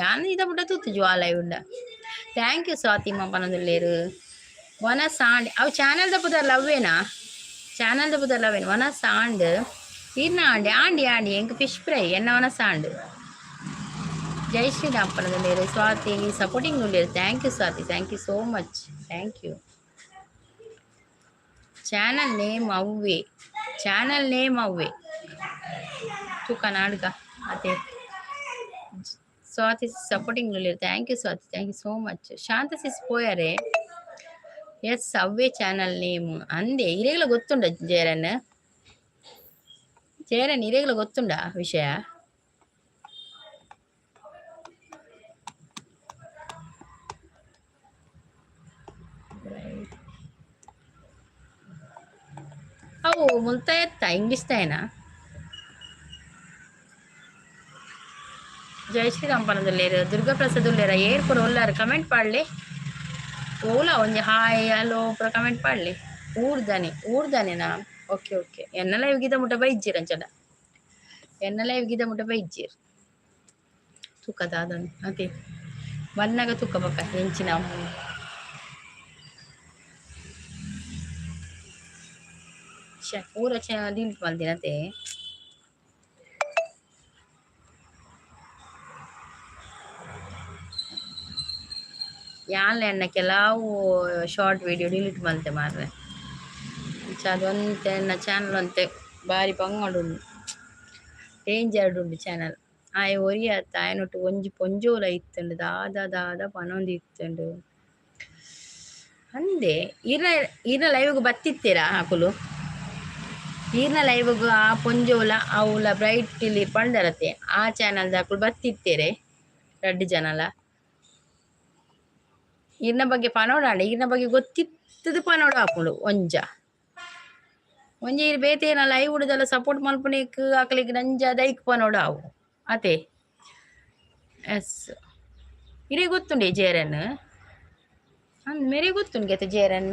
Speaker 1: ಯಾನ್ ಇದ ಬುಡ ತೂತುಜಿ ವಾಲೈ ಉಂಡ. Thank you Swati ಮಾ ಪನೊಂದುಲ್ಲೆರ್. ವನಸ್ ಆಂಡ್, ಅವು ಚಾನಲ್ದ ಪುದರ್ಲ ಅವ್ವೇನಾ? ಚಾನಲ್ದ ಪುದರ್ಲ ಅವೇನು? ವನಸ್ ಆಂಡ್, ಈರ್ನ ಆಂಡೆ ಆಂಡಿ ಆಂಡಿ. ಎಂಕ್ ಫಿಶ್ ಫ್ರೈ, ಎನ್ನ ವನಸ್ ಆಂಡ್. ಜೈ ಶ್ರೀರಾಮ್ ಪನೊಂದುಲ್ಲೆರ್. ಸ್ವಾತಿ ಸಪೋರ್ಟಿಂಗ್ ಉಲ್ಲೆರ್. Thank you Swathi, thank you so much, thank you. Channel name ಅವ್ವೆ, ಚಾನಲ್ ನೇಮ್ ಅವ್ವೆ ತೂಕ ನಾಡ್ಗ ಅದೇ. ಸ್ವಾತಿ ಸಪೋರ್ಟಿಂಗ್ ಉಲ್ಲೆರ್. Thank you Swathi, thank you so much. Shanta sis ಪೋಯರೆ? S, ಅವ್ವೇ ಚಾನಲ್ ನೇಮ್ ಅಂದೆ. ಇರೆಗ್ಲ ಗೊತ್ತುಂಡ ಜೇರನ್? ಜೇರನ್ ಇರೆಗ್ಲ ಗೊತ್ತುಂಡ ವಿಷಯ? ಅವು ಮುಲ್ತಾಯತ್ತ ಇಂಗ್ಲಿಷ್ ತಾಯನಾ? ಜೈ ಶ್ರೀರಾಮ್ ಪನೊಂದುಲ್ಲೆರ್. ದುರ್ಗಾಪ್ರಸಾದ್ ಉಲ್ಲೆರ? ಏರ್ ಪೂರ ಉಲ್ಲಾರ? ಕಮೆಂಟ್ ಪಾಡ್ಲೆ. ಓಲಾ ಒಂಜಿ ಹಾಯ್ ಹಲೋ ಪೂರ ಕಮೆಂಟ್ ಪಾಡ್ಲೆ. ಊರ್ದಾನೆ, ಊರ್ದಾನೆನಾ? Okay okay. ಎನ್ನ ಲೈವ್ ಗೀತ ಮುಟ್ಟ ಬೈಜ್ಜಿರ್ ಅಂಚಡ, ಎನ್ನ ಲೈವ್ ಗೀತ ಮುಟ್ಟ ಬೈಜ್ಜಿರ್. ತೂಕ ದಾದನ್ ಅದೇ ಬನ್ನಗ ತೂಕ ಬಕ್ಕ ಎಂಚಿನ ಪೂರ ಡಿಲೀಟ್ ಮಲ್ದಿನತೆ. ಯಾನ್ಲ ಎನ್ನ ಕೆಲವು ಶಾರ್ಟ್ ವಿಡಿಯೋ ಡಿಲೀಟ್ ಮಲ್ತೆ ಮಾರ್ರೆ. ಅಂಚ ಅದೊಂತೆ ಎನ್ನ ಚಾನಲ್ ಒಂತೆ ಬಾರಿ ಬಂಗಡುಂಡು, ಡೇಂಜರ್ಡ್ ಉಂಡು ಚಾನಲ್. ಆಯೆ ಒರಿಯತ್ತ ಆಯನೊಟ್ಟು ಒಂಜಿ ಪೊಂಜೋಲ ಇತ್ತುಂಡು ದಾದ ದಾದ ಪನೊಂದು ಇತ್ತುಂಡು ಅಂದೆ. ಈರ್ನ ಈರ್ನ ಲೈವ್ಗ್ ಬತ್ತಿತ್ತೀರಾ ಅಕುಲು? ಈರ್ನ ಲೈವ್ಗ್ ಆ ಪೊಂಜೋಲ ಅವುಲ ಬ್ರೈಟ್ ಇಲ್ಲಿ ಪಂಡರತೆ ಆ ಚಾನಲ್ದ ಅಕುಲು ಬತ್ತಿತ್ತೇರೆ ರಡ್ಡ್ ಜನಲ. ಈರ್ನ ಬಗ್ಗೆ ಪನೋಡಾಂಡ ಈರ್ನ ಬಗ್ಗೆ ಗೊತ್ತಿತ್ತದು ಪನೋಡ ಆಪುಂಡು. ಒಂಜ ಒಂಜಿ ಈರ್ ಬೇತೆ ಲೈವ್ ಉಡುದಲ್ಲ ಸಪೋರ್ಟ್ ಮಲ್ಪುನೇಕ್ ಅಕ್ಲೆಗ್ ನಂಜ ದೈಕ್ ಪನೋಡ ಅವು ಅತೆ. ಎಸ್ ಇರೇ ಗೊತ್ತುಂಡೆ ಜೇರನ್ ಅಂದ್ ಮೇರೆ ಗೊತ್ತುಂಡು ಗೆತ ಜೇರನ್.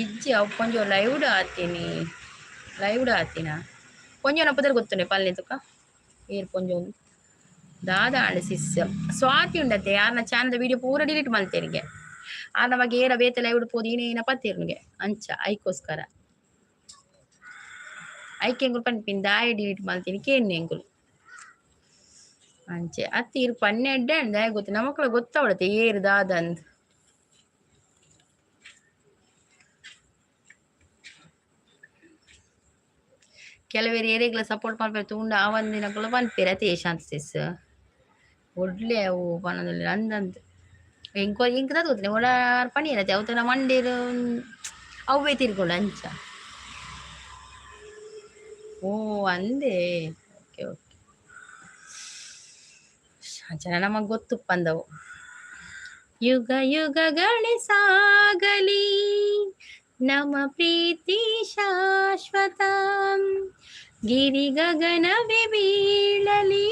Speaker 1: ಇಜ್ಜಿ ಅವು ಕೊಂಚ ಲೈವ್ಡ್ ಆತೀನಿ, ಲೈವ್ಡ್ ಆತಿನ ಕೊಂಚ ಪುದರ್ ಗೊತ್ತುಂಡೆ ಪಲ್ಲೆ ತುಕ ಏರ್ ಪೊಂಜೊಂದು ದಾದ ಆಂಡ್ ಸಿಸ್ ಸ್ವಾತಿ ಉಂಡತೆ ಯಾರ್ನ ಚಾನಲ್ ವಿಡಿಯೋ ಪೂರ ಡಿಲೀಟ್ ಮಲ್ತೇರಿಗೆ. ಆರ್ನ ಬಗ್ಗೆ ಏರ ಬೇತೆ ಲೈವ್ಡ್ ಪೋದು ಏನ ಪತ್ತೇರ್ನಿಗೆ ಅಂಚ ಐಕೋಸ್ಕರ ಐಕೆ ಎಂಕುಲು ಪನ್ಪಿನ ದಾಯ ಡಿಲೀಟ್ ಮಲ್ತೀನಿ ಕೇನ್ನೆ ಎಂಕುಲು ಅಂಚೆ ಅತ್ತಿ ಇರ್ ಪನ್ನೆಡ್ಡೆ ಅಂಡ್ ದಾಯ ಗೊತ್ತು ನಮಕ್ಲ ಗೊತ್ತಾವಡತೆ ಏರ್ ದಾದ ಅಂದ್. ಕೆಲವೇರು ಏರೆಗ್ಲ ಸಪೋರ್ಟ್ ಮಲ್ಪೆರೆ ತೂಂಡ ಆವಂದಿನಕುಲು ಪನ್ಪೆರ್ ಅತೆ ಶಾಂತ ಸಿಸ್ ಒಡ್ಲೆ ಅವು ಪನೊಂದುಲ್ಲೆರ್ ಅಂದಂದ್. ಎಂಕ್ ಎಂಕ್ ದಾದ ಗೊತ್ತಿಲ್ಲ ಓಡಾರ್ ಪನಿಯೆರ್ ಅತೆ ಅವು ಮಂಡೇರ್ ಅವ್ವೇ ತಿರ್ಗೊಂಡು ಅಂಚ. ಓ ಅಂದೇ, ಓಕೆ ಓಕೆ. ಅಂಚ ನಮಗ್ ಗೊತ್ತುಪ್ಪಂದವು. ಯುಗ ಯುಗಗಳೇ ಸಾಗಲಿ ನಮ್ಮ ಪ್ರೀತಿ ಶಾಶ್ವತ, ಗಿರಿ ಗಗನವೇ ಬೀಳಲಿ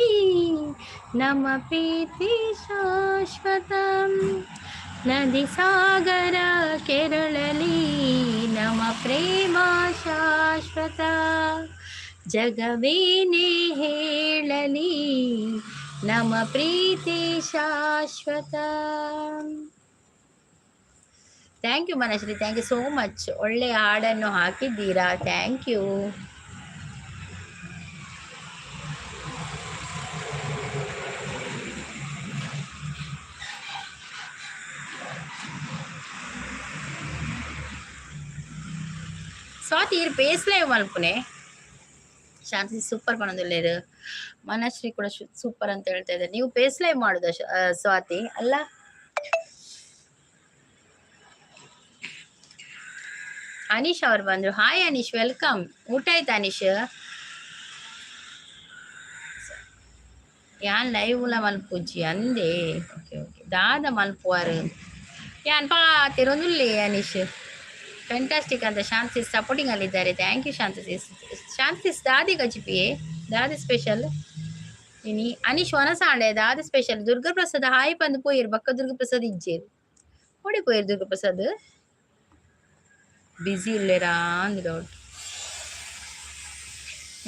Speaker 1: ನಮ್ಮ ಪ್ರೀತಿ ಶಾಶ್ವತ, ನದಿ ಸಾಗರ ಕೆರಳಲಿ ನಮ್ಮ ಪ್ರೇಮ ಶಾಶ್ವತ, ಜಗವೇನೇ ಹೇಳಲಿ ನಮ್ಮ ಪ್ರೀತಿ ಶಾಶ್ವತ. Thank you Manashree, thank you so much. ಒಳ್ಳೆಯ ಹಾಡನ್ನು ಹಾಕಿದ್ದೀರಾ, thank you. Swathi ಈರ್ ಪೇಸ್ ಲೈವ್ ಮಲ್ಪುನೆ. ಶಾಂತಿ ಸೂಪರ್ ಪನೊಂದುಲ್ಲೆರ್. ಮನಶ್ರೀ ಕೂಡ ಸೂಪರ್ ಅಂತ ಹೇಳ್ತಾ ಇದ್ದಾರೆ. ನೀವು ಪೇಸ್ ಲೈವ್ ಮಾಡುದ ಸ್ವಾತಿ ಅಲ್ಲ? ಅನೀಶ್ ಅವ್ರು ಬಂದ್ರು. Hi Anish, welcome. ಊಟ ಆಯ್ತಾ ಅನೀಶ್? ಯಾನ್ ಲೈವ್ ಲ ಮಲ್ಪುಜಿ ಅಂದೆ. ಓಕೆ ಓಕೆ ದಾದ ಮಲ್ಪುವಾರ್ ಯಾನ್ ಪಾತೆರೊಂದುಲ್ಲೆ ಅನೀಶ್. ಫ್ಯಾಂಟಾಸ್ಟಿಕ್ ಅಂತ ಶಾಂತಿ ಸಪೋರ್ಟಿಂಗ್ ಅಲ್ಲಿದ್ದಾರೆ. Thank you Shanti sis. Shanti ದಾದಿ ಗಜಿಪಿಯೇ ದಾದಿ ಸ್ಪೆಷಲ್ ಇನಿ ಅನೀಶ್ ವನಸಾಂಡೆ ದಾದಿ ಸ್ಪೆಷಲ್. ದುರ್ಗಾ ಪ್ರಸಾದ್ ಹಾಯ್ ಬಂದು ಪೋಯಿರ್ ಬಕ್ಕ ದುರ್ಗಾ ಪ್ರಸಾದ್ ಇಜ್ಜೇರ್ ಓಡಿ ಪೋಯಿರ್ ದುರ್ಗಾ ಪ್ರಸಾದ್ ಬ್ಯುಸಿ ಇಲ್ಲೇರಾ ಅಂದ್ ಡೌಟ್.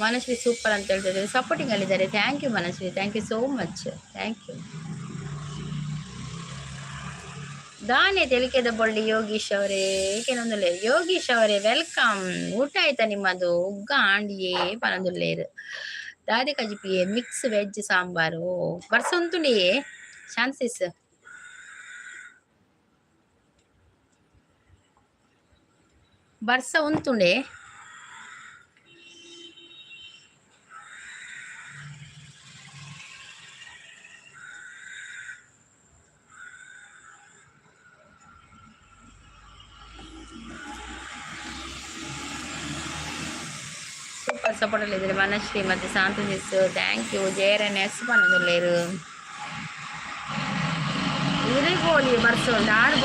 Speaker 1: ಮನಶ್ರೀ ಸೂಪರ್ ಅಂತ ಹೇಳ್ತಾ ಇದ್ದಾರೆ, ಸಪೋರ್ಟಿಂಗ್ ಅಲ್ಲಿದ್ದಾರೆ. Thank you Manashree, thank you so much, thank you. ದಾನೆ ತೆಲಿಕೆದ ಬೊಳ್ಳಿ ಯೋಗೀಶ್ ಅವರೇ ಏಕೆನೊಂದುಲ್ಲೇರು. ಯೋಗೀಶ್ ಅವರೇ welcome. ಊಟ ಆಯ್ತಾ ನಿಮ್ಮದು? ಉಗ್ಗ ಆಂಡಿಯೇ ಪನೊಂದುಲ್ಲೇರು. ದಾದೆ ಕಜಿಪಿಯೇ ಮಿಕ್ಸ್ ವೆಜ್ ಸಾಂಬಾರು ಬರ್ಸೊಂತುಂಡಿಯೇ ಶಾನ್ಸಿಸ್ ಬರ್ಸ ಉಂತುಂಡೆ. ಸೂಪರ್ ಸಪೋರ್ಟ್ ಅಲ್ಲಿ ಮನಶ್ರೀ ಮತ್ತೆ ಶಾಂತ ಸಿಸ್, thank you. ಜಯರನ್ ಎಸ್ ಪನೊಂದುಲ್ಲೇರು. ಇರಿಗೋಲಿ ಬರ್ಸೊಂಡು ಆರ್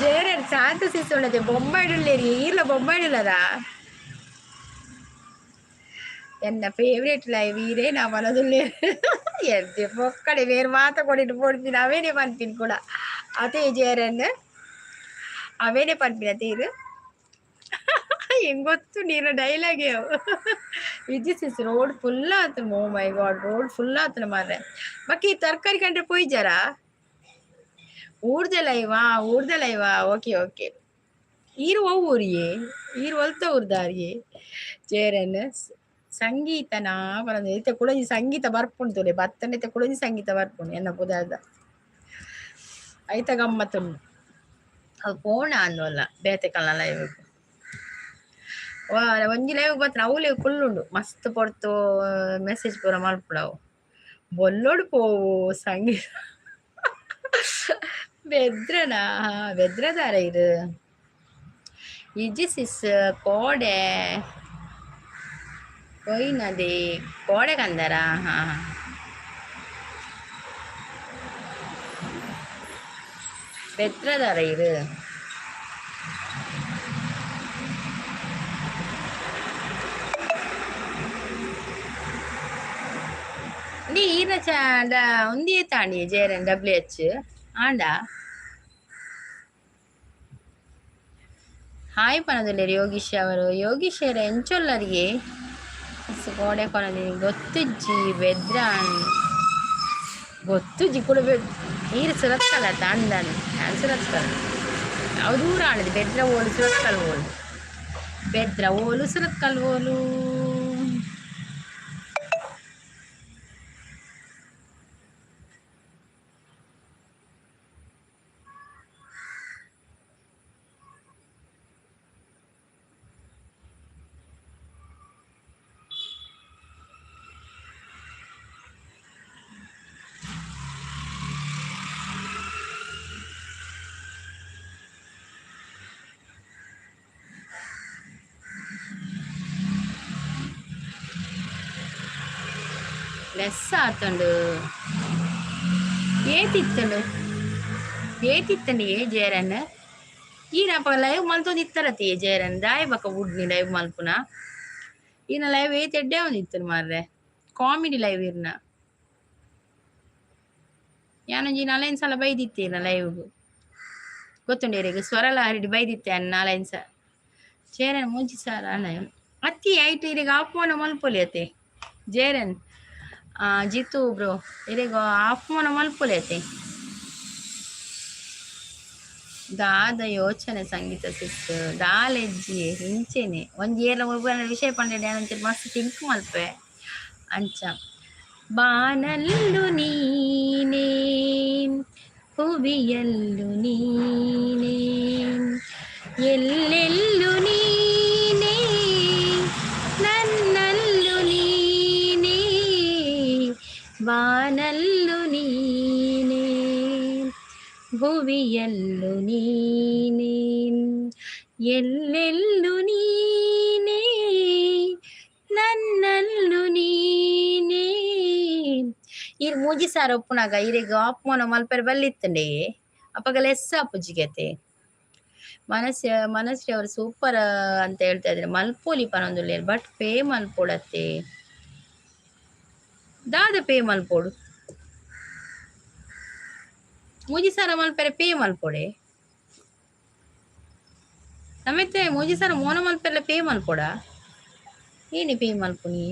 Speaker 1: ಜಯರನ್ ಶಾಂತ ಸಿಸ್ ಉಂಡತೆ ಬೊಂಬಾಯಿಡುಲ್ಲೇರಿ ಈರ್ಲ ಬೊಂಬಾಯಿಡುಲ್ಲದ ಎನ್ನ ಫೇವ್ರೇಟ್ ಲೈವ್ ಈರೇ ನಾ ಮನದುಲ್ಲೇರು. ಎದ್ದೆ ಪೊಕ್ಕಡೆ ಬೇರೆ ಮಾತ ಕೊಡಿಟ್ಟು ಪೋಡ್ಪಿನ ಅವೇನೆ ಪನ್ಪಿನ ಕೂಡ ಅದೇ ಜಯರನ್ ಅವೇನೆ ಪನ್ಪಿನ ತೀರು ಹೆಂಗ್ ಗೊತ್ತು ನೀನು ಡೈಲಾಗ್ ವಿಜಿ ಸಿಸ್ ರೋಡ್ ಫುಲ್ ಆತು. ಓ ಮೈ ಗಾಡ್, ರೋಡ್ ಫುಲ್ ಆತನ ಮಾರ್ರೆ. ಬಾಕಿ ತರಕಾರಿ ಕಂಡ್ರೆ ಪೋಯ್ಜಾರ ಊರ್ದ ಲೈವಾ? ಊರ್ದ ಲೈವಾ? Okay okay. ಈರು ಒವ್ ಊರಿಯೇ? ಈರು ಒಲ್ತ ಊರ್ದಾರಿಯೇ? ಜೇರನ್ ಸಂಗೀತನಾ ಪನೊಂದು ಇತ್ತೆ ಕುಡೊಂಜಿ ಸಂಗೀತ ಬರ್ಪುಂಡು ತೂಲೆ ಬತ್ತಂಡ ಇತ್ತೆ ಕುಡೊಂಜಿ ಸಂಗೀತ ಬರ್ಪುಂಡು ಎನ್ನ ಪುದರ್ದ ಐತ ಗಮ್ಮತ್ತುಂಡು. ಅವು ಪೋಣ ಅಂದೊಲ್ಲ ಬೇತೆ ಕಲ್ನ ಲೈವ್ ಒಂಜಿ ಲೈವ್ ಬತ್ತನ ಅವ್ಲೆ ಕುಲ್ಲುಂಡು ಮಸ್ತ್ ಪೊರ್ತು ಮೆಸೇಜ್ ಪೂರ ಮಲ್ಪುಂಡು ಅವು ಬೊಲ್ಲೊಡು ಪೋವು ಸಂಗೀತ ಬೆದ್ರನಾ ಬೆದ್ರದಾರ ಇರು ಇಜ್ಜಿ ಸಿಸ್ ಕೋಡೆ ಕೊಯ್ನದಿ ಕೋಡೆ ಕಂದರ ಹಾ ಹಾ ಬೆದ್ರದಾರ ಇರು. ನೀ ಈರ್ನ ಚ ಒಂದೇ ತಾಂಡಿ ಜೇರನ್ ಡಬ್ಲ್ಯೂ ಎಚ್ ಆಂಡ ಹಾಯ್ ಪನೊಂದುಲ್ಲೆರ್ ಯೋಗೀಶ್ ಅವರು. ಯೋಗೀಶ್ ಎಂಚೊಲ್ಲರಿಗೆ ಕೋಡೆ ಕೊನೊಂದು ಗೊತ್ತುಜ್ಜಿ ಬೆದ್ರ ಗೊತ್ತುಜ್ಜಿ ಕುಡ ಈರ್ ಸುರತ್ಕಲ್ ಅತ್ತ ಅಂದನ್ ಯಾನ್ ಸುರತ್ಕಲ್ ಅವು ದೂರ ಆಂಡದು ಬೆದ್ರ ಓಲು ಸುರತ್ಕಲ್ ಓಲು ಬೆದ್ರ ಓಲು ಸುರತ್ಕಲ್ ಓಲು. ಲೆಸ್ ಆತುಂಡು ಏತಿತ್ತುಂಡು ಏತಿತ್ತುಂಡು ಏ ಜೇರನ್ ಈನಪ್ಪ ಲೈವ್ ಮಲ್ತೊಂದು ಇತ್ತರತಿ ಜೇರನ್ ದಾಯ ಬಕ ಬುಡ್ನಿ ಲೈವ್ ಮಲ್ಪುನ ಈನ ಲೈವ್ ಏತ್ ಎಡ್ಡೆ ಒಂದಿತ್ತುಂಡು ಮಾರ್ರೆ ಕಾಮಿಡಿ ಲೈವ್ ಇರ್ನ ಯಾನೊಂಜಿ ನಾಲೈನ್ ಸಲ ಬೈದಿತ್ತೆ ಇರ್ನ ಲೈವ್ಗ್ ಗೊತ್ತುಂಡು ಇರೆಗ್ ಸ್ವರಲ ಹರಿಡ್ ಬೈದಿತ್ತೆ ಅನ್ ನಾಲೈನ್ ಸ ಜೇರನ್ ಮೂಜಿ ಸಾರ ಅಣ್ಣ ಅತ್ತಿ ಐಟ್ ಇರೆಗ್ ಆಫ್ ಮೋನ ಮಲ್ಪೊಲಿ ಅತೆ ಜೇರನ್ ಜಿತು ಬ್ರೋ ಇರೆಗ್ ಆಫ್ ಮೋನ ಮಲ್ಪೊಲಿ ಅತೆ. ದಾದ ಯೋಚನೆ ಸಂಗೀತ ಸಿಸ್ ದಾಲ ಇಜ್ಜಿ ಇಂಚೆನೆ ಒಂಜಿ ಏರ್ಲ ವಿಷಯ ಪಂಡ ಯಾನ್ ಒಂಚೂರು ಮಸ್ತ್ ಥಿಂಕ್ ಮಲ್ಪೆ ಅಂಚ. ಬಾನಲ್ಲು ನೀನೇ ಹುವಿಯಲ್ಲು ನೀನೇ ಎಲ್ಲೆಲ್ಲು ನೀನೇ ನನ್ನಲ್ಲು ನೀನೇ ಬಾನಲ್ಲು ನೀನೇ ಭುವಿಯಲ್ಲು ನೀನೇ ಎಲ್ಲೆಲ್ಲು ನೀನೇ ನನ್ನಲ್ಲು ನೀನೇ. ಈರ್ ಮೂಜಿ ಸಾರ ಉಪ್ಪುನಗ ಇರೆಗ್ ಆಫ್ ಮೋನ ಮಲ್ಪೆರೆ ಬಲ್ಲಿತ್ತುಂಡೆ ಅಪಗ ಲೆಸ್ ಆಪುಜಿಗತೆ. ಮನಸ್ಸ ಮನಸ್ಶ್ರೀ ಅವರು ಸೂಪರ್ ಅಂತ ಹೇಳ್ತಾ ಇದ್ದಾರೆ. ಮಲ್ಪೊಲಿ ಪನೊಂದುಲ್ಲೆರ್ ಬಟ್ ಪೇ ಮಲ್ಪೊಡತ್ತೆ ದಾದ ಪೇ ಮಲ್ಪೊಡು ಮೂಜಿ ಸಾರ ಮಲ್ಪೆರೆ ಪೇ ಮಲ್ಪೊಡೆ ನಮ್ಮೆತ್ತೆ ಮೂಜಿ ಸಾರ ಮೋನ ಮಲ್ಪೆರೆ ಪೇ ಮಲ್ಪೊಡ ಏನಿ ಪೇ ಮಲ್ಪುನಿ.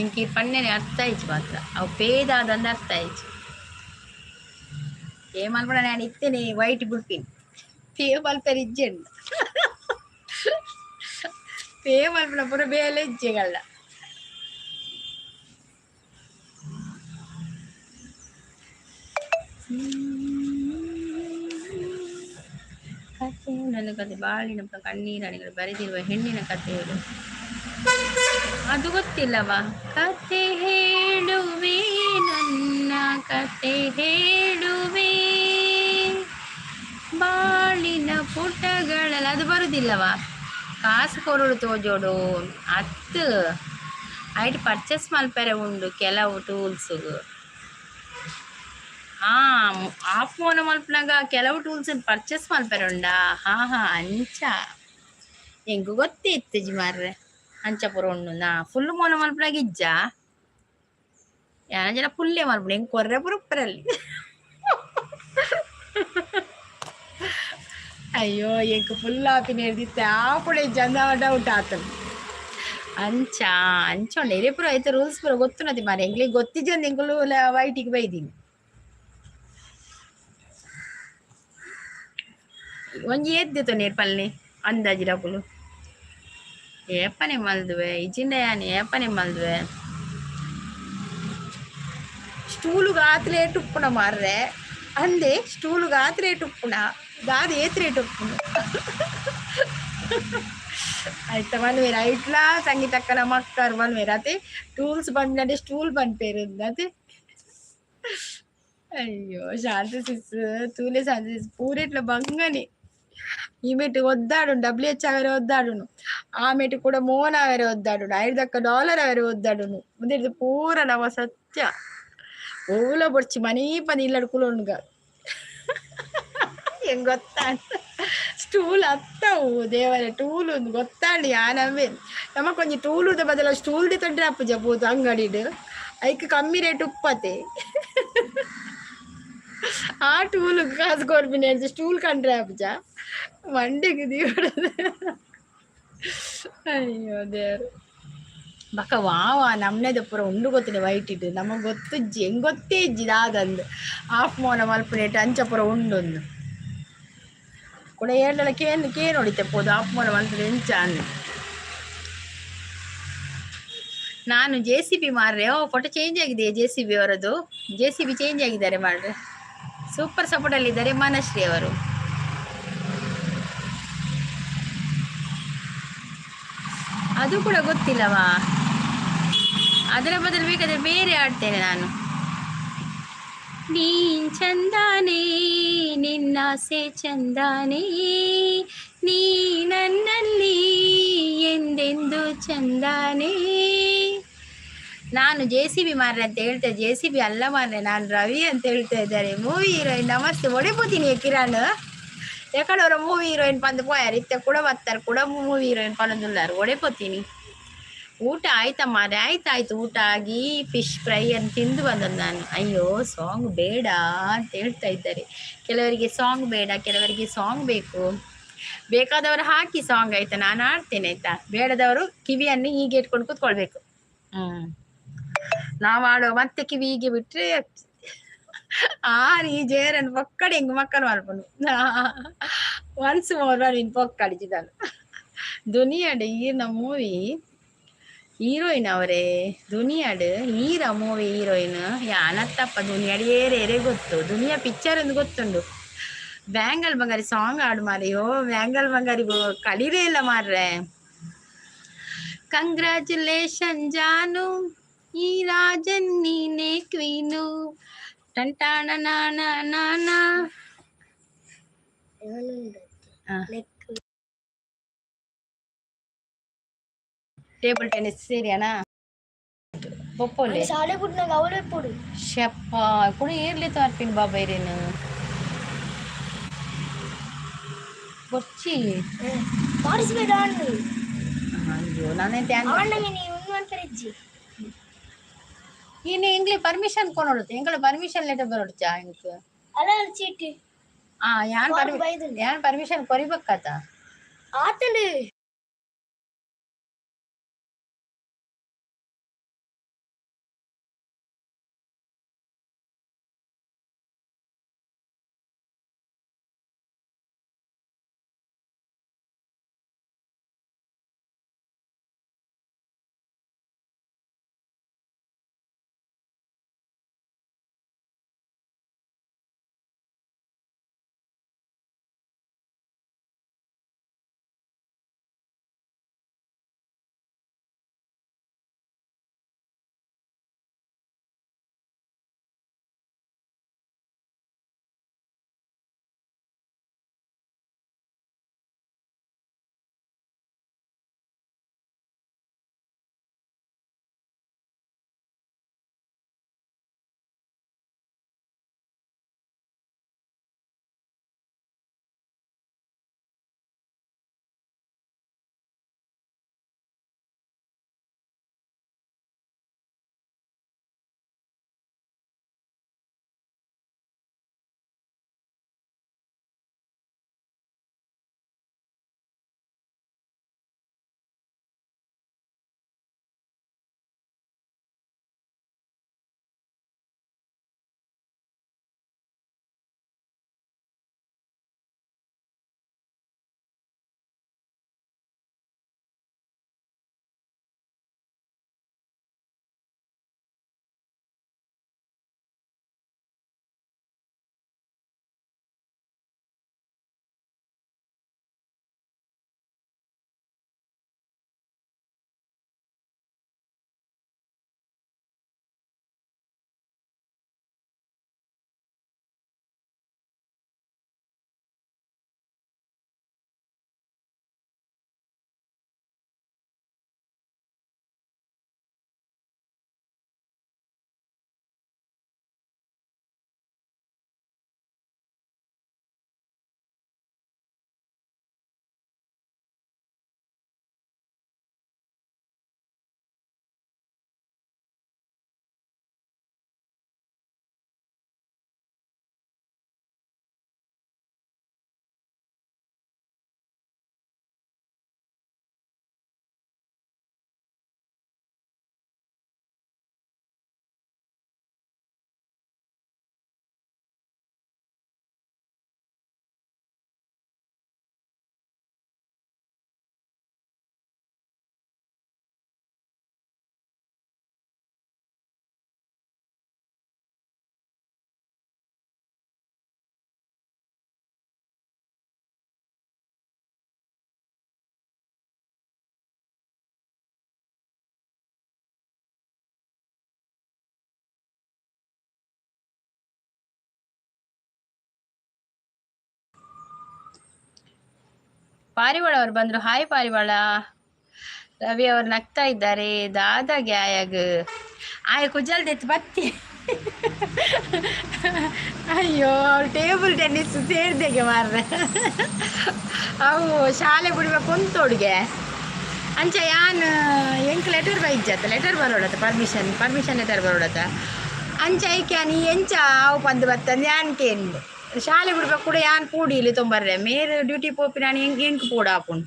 Speaker 1: ಎಂಕ್ ಈ ಪಣ್ಣೆನೆ ಅರ್ಥ ಆಯ್ತು ಮಾತ್ರ ಅವು ಪೇದಾದಂದ ಅರ್ಥ ಆಯ್ತು. ಪೇ ಮಲ್ಪಡ ನಾನು ಇತ್ತೇನೆ ವೈಟ್ ಬುಡ್ಪಿನಿ ಪೇ ಮಲ್ಪೆರೆ ಇಜ್ಜೆಂಡ ಪೇ ಮಲ್ಪುನ ಪೂರ ಬೇಲೆ ಇಜ್ಜೆಗಲ್ಲ. ಕಥೆ ನನ್ನ ಕತೆ ಬಾಳಿನ ಕಣ್ಣೀರಣಿಗಳು ಬರೆದಿರುವ ಹೆಣ್ಣಿನ ಕಥೆ ಹೇಳು. ಅದು ಗೊತ್ತಿಲ್ಲವಾ? ಕತೆ ಹೇಳುವೆ ನನ್ನ ಕತೆ ಹೇಳುವೆ ಬಾಳಿನ ಪುಟಗಳಲ್ಲಿ ಅದು ಬರುದಿಲ್ಲವಾ? ಕಾಸು ಕೊರಡು ತೋಜೋಡು ಅತ್ತು ಐಟ್ ಪರ್ಚೇಸ್ ಮಲ್ಪೆರೆ ಉಂಡು ಕೆಲವು ಟೂಲ್ಸ್ಗ್. ಹಾ ಆಫ್ ಮೋನ ಮಲ್ಪುನಗ ಕೆಲವು ಟೂಲ್ಸ್ ಪರ್ಚೇಸ್ ಮಲ್ಪೆರೆ ಉಂಡಾ? ಹಾ ಹಾ ಅಂಚ ಎಂಕ್ ಗೊತ್ತೇ ಇತ್ತಿಜಿ ಮಾರ್ರೆ ಅಂಚ ಪೂರ ಉಂಡು ನಾ ಫುಲ್ ಮೋನ ಮಲ್ಪುನಗ ಇಜ್ಜಾ ಯಾನ್ ಜನ ಫುಲ್ಲೇ ಮಲ್ಪುನು ಎಂಕ್ ಕೊರ್ರೆ ಪೂರ ಉಪ್ಪರಲ್ಲಿ. ಅಯ್ಯೋ ಎಂಕ್ ಫುಲ್ ಆಪಿನ ಆಪುಡೆ ಇಜ್ಜ ಡೌಟ್ ಆತುಂಡು. ಅಂಚ ಅಂಚ ಉಂಡು ಇರೆ ಪೂರ ಐತ ರೂಲ್ಸ್ ಪೂರ ಗೊತ್ತುಂಡತಿ ಮಾರ್ರೆ ಎಂಕ್ಲೆಗ್ ಗೊತ್ತಿಜ್ಜಂದೆ ಎಂಕುಲು ವೈಟಿಗ್ ಬೈದಿನಿ. ಒಂಜಿ ಏತ್ ದೆತೊನೇರ್ ಪಲ್ಲೆ ಅಂದಾಜಿಡಕುಲು ಏಪನೆ ಮಲ್ದುವೆ ಇಜಿಂಡ ಯಾನ್ ಏಪನೆ ಮಲ್ದುವೆ. ಸ್ಟೂಲುಗ್ ಆತ್ ರೇಟ್ ಉಪ್ಪುನ ಮಾರ್ರೆ ಅಂದೆ, ಸ್ಟೂಲುಗ್ ಆತ್ ರೇಟ್ ಉಪ್ಪುನ ದಾದ ಏತ್ ರೇಟ್ ಉಪ್ಪುನು ಆಯ್ತ ಮನ್ವೇರ್ ಐಟ್ಲಾ ಸಂಗೀತಕ್ಕನ ಮಕ್ಕರ್ ಮನ್ವೇರ್ ಅತೆ ಟೂಲ್ಸ್ ಬಂದ್ನಡೆ ಸ್ಟೂಲ್ ಪನ್ಪೇರು ಅತೆ. ಅಯ್ಯೋ ಶಾಂತ ಸಿಸ್ ತೂಲೆ, ಶಾಂತ ಸಿಸ್ ಪೂರೆಟ್ಲ ಬಂಗನೆ ಈಮೆಟ್ ಒದ್ದಾಡುಂಡು, ಡಬ್ಲ್ಯೂ ಎಚ್ ಅವರೆ ಒದ್ದಾಡುನು, ಆಮೇಟ್ ಕೂಡ ಮೋನ ಅವರೆ ಒದ್ದಾಡುನು, ಐದಕ್ಕ ಡಾಲರ್ ಅವರೆ ಒದ್ದಾಡುನು. ಮುಂದೆ ಪೂರ ನವ ಸತ್ಯ ಓಲ ಬೊಡ್ಚಿ ಮನೀ ಪನಿ ಇಲ್ಲಡ್ ಕುಲೊಂಡುಗ ಹೆಂಗ್ ಗೊತ್ತಾಂಡ್ ಸ್ಟೂಲ್ ಅತ್ತವು ದೇವರೇ ಟೂಲ್ ಒಂದು ಗೊತ್ತಾಂಡ್ ಯಾನವೇ ನಮಕೊಂಜಿ ಟೂಲುದ ಬದಲ ಸ್ಟೂಲ್ ದೆತೊಂಡ್ರೆ ಅಪ್ಪುಜ ಪೋದು ಅಂಗಡಿಡ್ ಐಕ್ ಕಮ್ಮಿ ರೇಟ್ ಉಪ್ಪತೆ. ಆ ಟೂಲ್ ಕಾಸು ಕೊರ್ಪಿನ ಸ್ಟೂಲ್ ಕಂಡ್ರೆ ಅಪ್ಪುಜ ಮಂಡೆಗ್ ದೀವಡದ. ಅಯ್ಯೋ ದೇವ್ರು. ಬಕ ವಾವ ನಮ್ನೆದ ಪೂರ ಉಂಡು ಗೊತ್ತಿದೆ ವೈಟ್ ಇಟ್ಟು ನಮಗೆ ಗೊತ್ತುಜ್ಜಿ, ಹೆಂಗ್ ಗೊತ್ತೇ ಇಜ್ಜಿ ದಾದಂದು ಆಫ್ ಮೋನ ಮಲ್ಪುನೇಟ್ ಅಂಚ ಪೂರ ಉಂಡೊಂದು ಕೂಡ ಏಳ್ದಳ ಕೇನ್ ಕೇನ್ ಹೊಡಿತೆ ಪೋದು ಆಫ್ ಮೋನ ಮಲ್ಪುನೆ ಎಂಚ ಅಂದು. ನಾನು ಜೆ ಸಿ ಬಿ ಮಾರ್ರೆ. ಓ ಫೋಟೋ ಚೇಂಜ್ ಆಗಿದೆ ಜೆ ಸಿ ಬಿ ಅವರದ್ದು. ಜೆ ಸಿ ಬಿ ಚೇಂಜ್ ಆಗಿದ್ದಾರೆ ಮಾಡ್ರೆ. ಸೂಪರ್ ಸಪೋರ್ಟ್ ಅಲ್ಲಿ ಇದ್ದಾರೆ ಮನಶ್ರೀ ಅವರು. ಅದು ಕೂಡ ಗೊತ್ತಿಲ್ಲವಾ? ಅದರ ಬದಲು ಬೇಕಾದ್ರೆ ಬೇರೆ ಆಡ್ತೇನೆ ನಾನು. ನೀನ್ ಚಂದಾನೆ ನಿನ್ನಾಸೆ ಚಂದಾನೆ, ನೀ ನನ್ನಲ್ಲಿ ಎಂದೆಂದು ಚಂದಾನೆ. ನಾನು ಜೆ ಸಿ ಬಿ ಮಾರ್ರೆ ಅಂತ ಹೇಳ್ತೆ, ಜೆ ಸಿ ಬಿ ಅಲ್ಲ ಮಾರ್ರೆ, ನಾನು ರವಿ ಅಂತ ಹೇಳ್ತಾ ಇದ್ದಾರೆ. ಮೂವಿ ಹೀರೋಯಿನ್ ನಮಸ್ತೆ. ಒಡೆಪೋತೀನಿ ಕಿರಣ್ ಯಾಕಡೆ ಮೂವಿ ಹೀರೋಯಿನ್ ಬಂದು ಪೋಯಾರ ಇತ್ತೆ ಕೂಡ ಬರ್ತಾರೆ ಕೂಡ ಮೂವಿ ಹೀರೋಯಿನ್ ಪನೊಂದುಲ್ಲಾರು. ಒಡೆಪೋತೀನಿ. ಊಟ ಆಯ್ತಾ ಮಾರ್ರೆ? ಆಯ್ತಾಯ್ತು, ಊಟ ಆಗಿ ಫಿಶ್ ಫ್ರೈ ಅನ್ನು ತಿಂದು ಬಂದದ್ದು ನಾನು. ಅಯ್ಯೋ ಸಾಂಗ್ ಬೇಡ ಅಂತ ಹೇಳ್ತಾ ಇದ್ದಾರೆ. ಕೆಲವರಿಗೆ ಸಾಂಗ್ ಬೇಡ, ಕೆಲವರಿಗೆ ಸಾಂಗ್ ಬೇಕು. ಬೇಕಾದವರು ಹಾಕಿ ಸಾಂಗ್ ಆಯ್ತಾ, ನಾನು ಆಡ್ತೇನೆ ಆಯ್ತಾ. ಬೇಡದವರು ಕಿವಿಯನ್ನು ಹೀಗೆ ಇಟ್ಕೊಂಡು ಕೂತ್ಕೊಳ್ಬೇಕು. ನಾವು ಆಡುವ ಮತ್ತೆ ಕಿವಿ ಹೀಗೆ ಬಿಟ್ಟರೆ ಆರ್ ಈ ಜೇರನ್ ಪೊಕ್ಕಡೆ ಹಿಂಗ್ ಮಕ್ಕಳು ಮಲ್ಪನು. ಒನ್ಸ್ ಮೋರ್ ನೀನು ಪೊಕ್ಕಡಿಚಿದಾನು ದುನಿಯಾಡ್ ಈರ್ನ ಮೂವಿ ಹೀರೋಯಿನ್ ಅವರೇ ದುನಿಯಾಡ್ ಈರ ಮೂವಿ ಹೀರೋಯಿನ್ ಯಾನತ್ತಪ್ಪ ದುನಿಯಾಡ್ ಏರೆ ಏರೆ ಗೊತ್ತು ದುನಿಯಾ ಪಿಕ್ಚರ್ ಒಂದು ಗೊತ್ತುಂಡು. ಬ್ಯಾಂಗಲ್ ಬಂಗಾರಿ ಸಾಂಗ್ ಆಡು ಮಾರಿ. ಓ ಬ್ಯಾಂಗಲ್ ಬಂಗಾರಿ ಕಲೀರೇ ಇಲ್ಲ ಮಾರ್ರೆ. ಕಂಗ್ರ್ಯಾಚುಲೇಷನ್ ಜಾನು, ಈ ರಾಜನ್ ನೀನೇ ಕ್ವೀನು. ಟಂಟಾಣ ನಾನ ನಾನ. ಟೇಬಲ್ ಟೆನ್ನಿಸ್ ಸೇರಿಯಾನಾ ಪೊಪ್ಪೊಲೆ
Speaker 2: ಶಾಲೆ ಬಿಟ್ನಾಗ ಅವಳು ಎప్పుడు
Speaker 1: ಶಪ್ಪ ಕೂಡ ಏರ್ಲಿ ತೋರ್ಪಿನ ಬಾಬಾ ಇರೇನು ಬೊರ್ಚಿ
Speaker 2: ಪಾರ್ಟಿಸಿಪೇಟ್ ಆಡು.
Speaker 1: ಅಯ್ಯೋ ನಾನೇ
Speaker 2: ಆಂಡಂಗೆ ನೀವು ಉಂಡು ಅನ್ಪರಿಜ್ಜಿ.
Speaker 1: ಇನ್ನು ಎಂಗ್ಲಿ ಪರ್ಮಿಷನ್ ಕೊನೊಡುತ್ತೆ ಎಂಗಳ ಪರ್ಮಿಷನ್ ಲೆಟರ್ ಬರೋಡ್ಚಾ ಇಂಕ್
Speaker 2: ಅಲ್ಲ ಚೀಟಿ
Speaker 1: ಆ ಯಾನ್
Speaker 2: ವಾರ್ಡ್ ಬೈದು.
Speaker 1: ಯಾನ್ ಪರ್ಮಿಷನ್ ಕೊರಿಬಕ್ಕಾತ.
Speaker 2: ಆತಂಡು.
Speaker 1: ಪಾರಿವಾಳ ಅವರು ಬಂದ್ರು, ಹಾಯ್ ಪಾರಿವಾಳ. ರವಿ ಅವರು ನಗ್ತಾ ಇದ್ದಾರೆ. ದಾದಾಗೆ ಆಯಾಗ ಆಯ ಕುಜಲ್ದೆತ್ತು ಬತ್ತಿ. ಅಯ್ಯೋ, ಅವ್ರು ಟೇಬಲ್ ಟೆನ್ನಿಸ್ ಸೇರ್ದೆಗೆ ಮಾರ್ರೆ. ಅವು ಶಾಲೆ ಬಿಡುವ ಕುಂತೋಡ್ಗೆ ಅಂಚ ಯಾನ್ ಎಂಕ್ ಲೆಟರ್ ಬೈಜತ್ತ, ಲೆಟರ್ ಬರೋಡತ್ತ, ಪರ್ಮಿಷನ್ ಪರ್ಮಿಷನ್ ಲೆಟರ್ ಬರೋಡತ್ತ. ಅಂಚ ಐಕೆ ನೀ ಎಂಚ ಆವು ಪಂದು ಬತ್ತ ಯಾನ್ ಕೇಂದು. ಶಾಲೆ ಬಿಡ್ಬೇಕು ಕೂಡ ಯಾನ್ ಪೂಡಿ ಇಲ್ಲಿ ತೊಂಬರ್ರೆ ಮೇರ್ ಡ್ಯೂಟಿ ಪೋಪಿ ನಾನು ಎಂಕ್ ಎಂಕ್ ಪೋಡ ಆಪುಂಡು.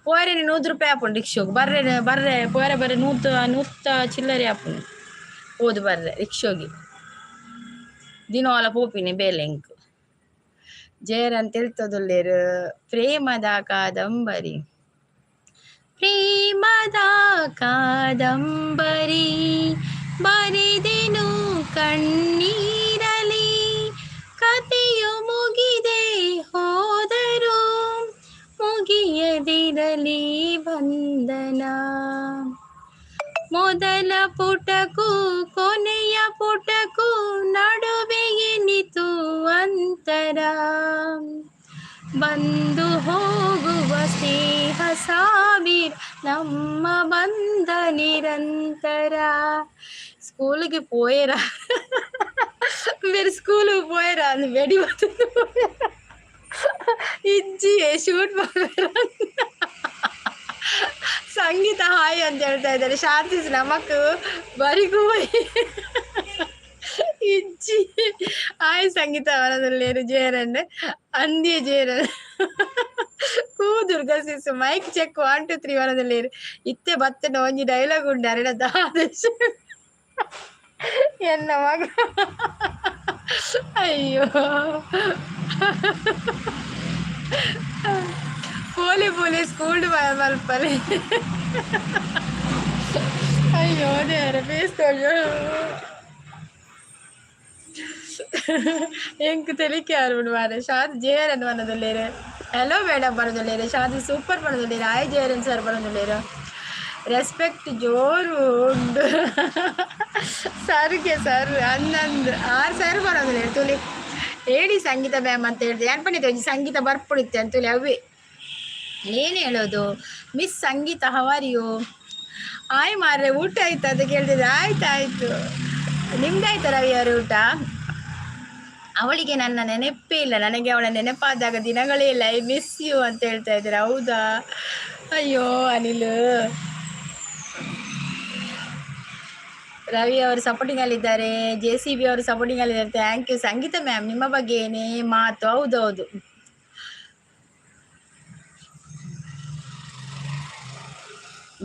Speaker 1: ಪೋಯರೆ 100 ರೂಪಾಯಿ ಆಪುಂಡು ರಿಕ್ಷೋಗ್, ಬರ್ರೆ ಬರ್ರೆ ಪೋಯರೆ ಬರ್ರೆ ನೂತ ನೂತ ಚಿಲ್ಲರೆ ಆಪುಂಡು. ಪೋದು ಬರ್ರೆ ರಿಕ್ಷೋಗಿ ದಿನೋಲ ಪೋಪಿನಿ ಬೇಲೆ ಎಂಕ್. ಜೇರನ್ ತೆಲ್ತದುಲ್ಲೇರು. ಪ್ರೇಮದ ಕಾದಂಬರಿ, ಪ್ರೇಮದ ಕಾದಂಬರಿ ಬರೆದೆನು ಕಣ್ಣೀರಲಿ, ಕಥೆಯು ಮುಗಿದೆ ಹೋದರು ಮುಗಿಯದಿರಲಿ ಬಂಧನ. ಮೊದಲ ಪುಟಕ್ಕೂ ಕೊನೆಯ ಪುಟಕ್ಕೂ ನಡುವೆ ಎನಿತು ಅಂತರ, ಬಂದು ಹೋಗುವ ಸ್ನೇಹ ಸಾವಿರ, ನಮ್ಮ ಬಂಧ ನಿರಂತರ. ಸ್ಕೂಲಿಗೆ ಪೋಯರ ಬೇರೆ, ಸ್ಕೂಲಿಗೆ ಪೋಯರ ಅಂದ್ ಬೆಡಿ ಬತ್ತೊಂದು ಇಜ್ಜಿ ಶೂಟ್ ಮಾಡ್ಬೇಡ. ಸಂಗೀತ ಹಾಯ್ ಅಂತ ಹೇಳ್ತಾ ಇದ್ದಾರೆ. ಶಾಂತಿ ನಮಕ್ ಬರಿಗೂ ಇಜ್ಜಿ. ಹಾಯ್ ಸಂಗೀತ ವನದಲ್ಲಿ ಜೇರನ್ ಅಂದಿಯ ಜೇರನ್ ಕೂ ದುರ್ಗಾ sis. Mic check 1 2 3 ವನದಲ್ಲಿ ಇತ್ತೆ ಬತ್ತನ ಒಂಜಿ ಡೈಲಾಗ್ ಉಂಡು ಅರೆನ ದಾದೇಶ ಎನ್ನ ಮಗ. ಅಯ್ಯೋ, ಪೋಲಿ ಪೋಲಿ ಸ್ಕೂಲ್ ಮಲ್ಪಲೆ. ಅಯ್ಯೋ ದೇವರ, ಫೇಸ್ ಎಂಕ್ ತೆಲಿಕೆ ಆರ್ಬಿಡು ಮಾರೆ. ಶಾಂತ್ ಜೇರನ್ ಬನ್ನದುಲ್ಲೇರು. ಹಲೋ ಮೇಡಮ್ ಬರೋದುಲ್ಲೇರು. ಶಾಂತಿ ಸೂಪರ್ ಬರೋದುಲ್ಲೇರು. ಆಯ್ ಜೇರನ್ ಸರ್ ಬರೋದುಲ್ಲೇರು. ರೆಸ್ಪೆಕ್ಟ್ ಜೋರು ಉಂಡು ಸರ್ಗೆ ಸರ್ 11 6 ಸರ್ ಬರೋದಿಲ್ಲ ತುಲಿ. ಹೇಳಿ ಸಂಗೀತ ಮ್ಯಾಮ್ ಅಂತ ಹೇಳಿದೆ. ಏನ್ ಪಂಡಿತ ಒಂಜಿ ಸಂಗೀತ ಬರ್ಪುಡಿತ್ತೆ ಅಂತುಲಿ. ಅವೇ ಏನು ಹೇಳೋದು? ಮಿಸ್ ಸಂಗೀತ, ಹವಾರಿಯು? ಆಯ್ ಮಾರ್ರೆ, ಊಟ ಆಯ್ತು ಅಂತ ಕೇಳ್ತಿದ್ದೆ. ಆಯ್ತು ಆಯ್ತು, ನಿಮ್ದಾಯ್ತಾ ರವಿ ಅವರು ಊಟ? ಅವಳಿಗೆ ನನ್ನ ನೆನಪೇ ಇಲ್ಲ, ನನಗೆ ಅವಳ ನೆನಪಾದಾಗ ದಿನಗಳೇ ಇಲ್ಲ. I miss you ಅಂತ ಹೇಳ್ತಾ ಇದ್ದಾರೆ. ಹೌದಾ? ಅಯ್ಯೋ ಅನಿಲ್. ರವಿ ಅವರು ಸಪೋರ್ಟಿಂಗ್ ಅಲ್ಲಿದ್ದಾರೆ. ಜೆ ಸಿ ಬಿ ಅವರು ಸಪೋರ್ಟಿಂಗ್ ಅಲ್ಲಿದ್ದಾರೆ. Thank you. Sangeetha ma'am, ನಿಮ್ಮ ಬಗ್ಗೆ ಏನೇ ಮಾತು. ಹೌದೌದು.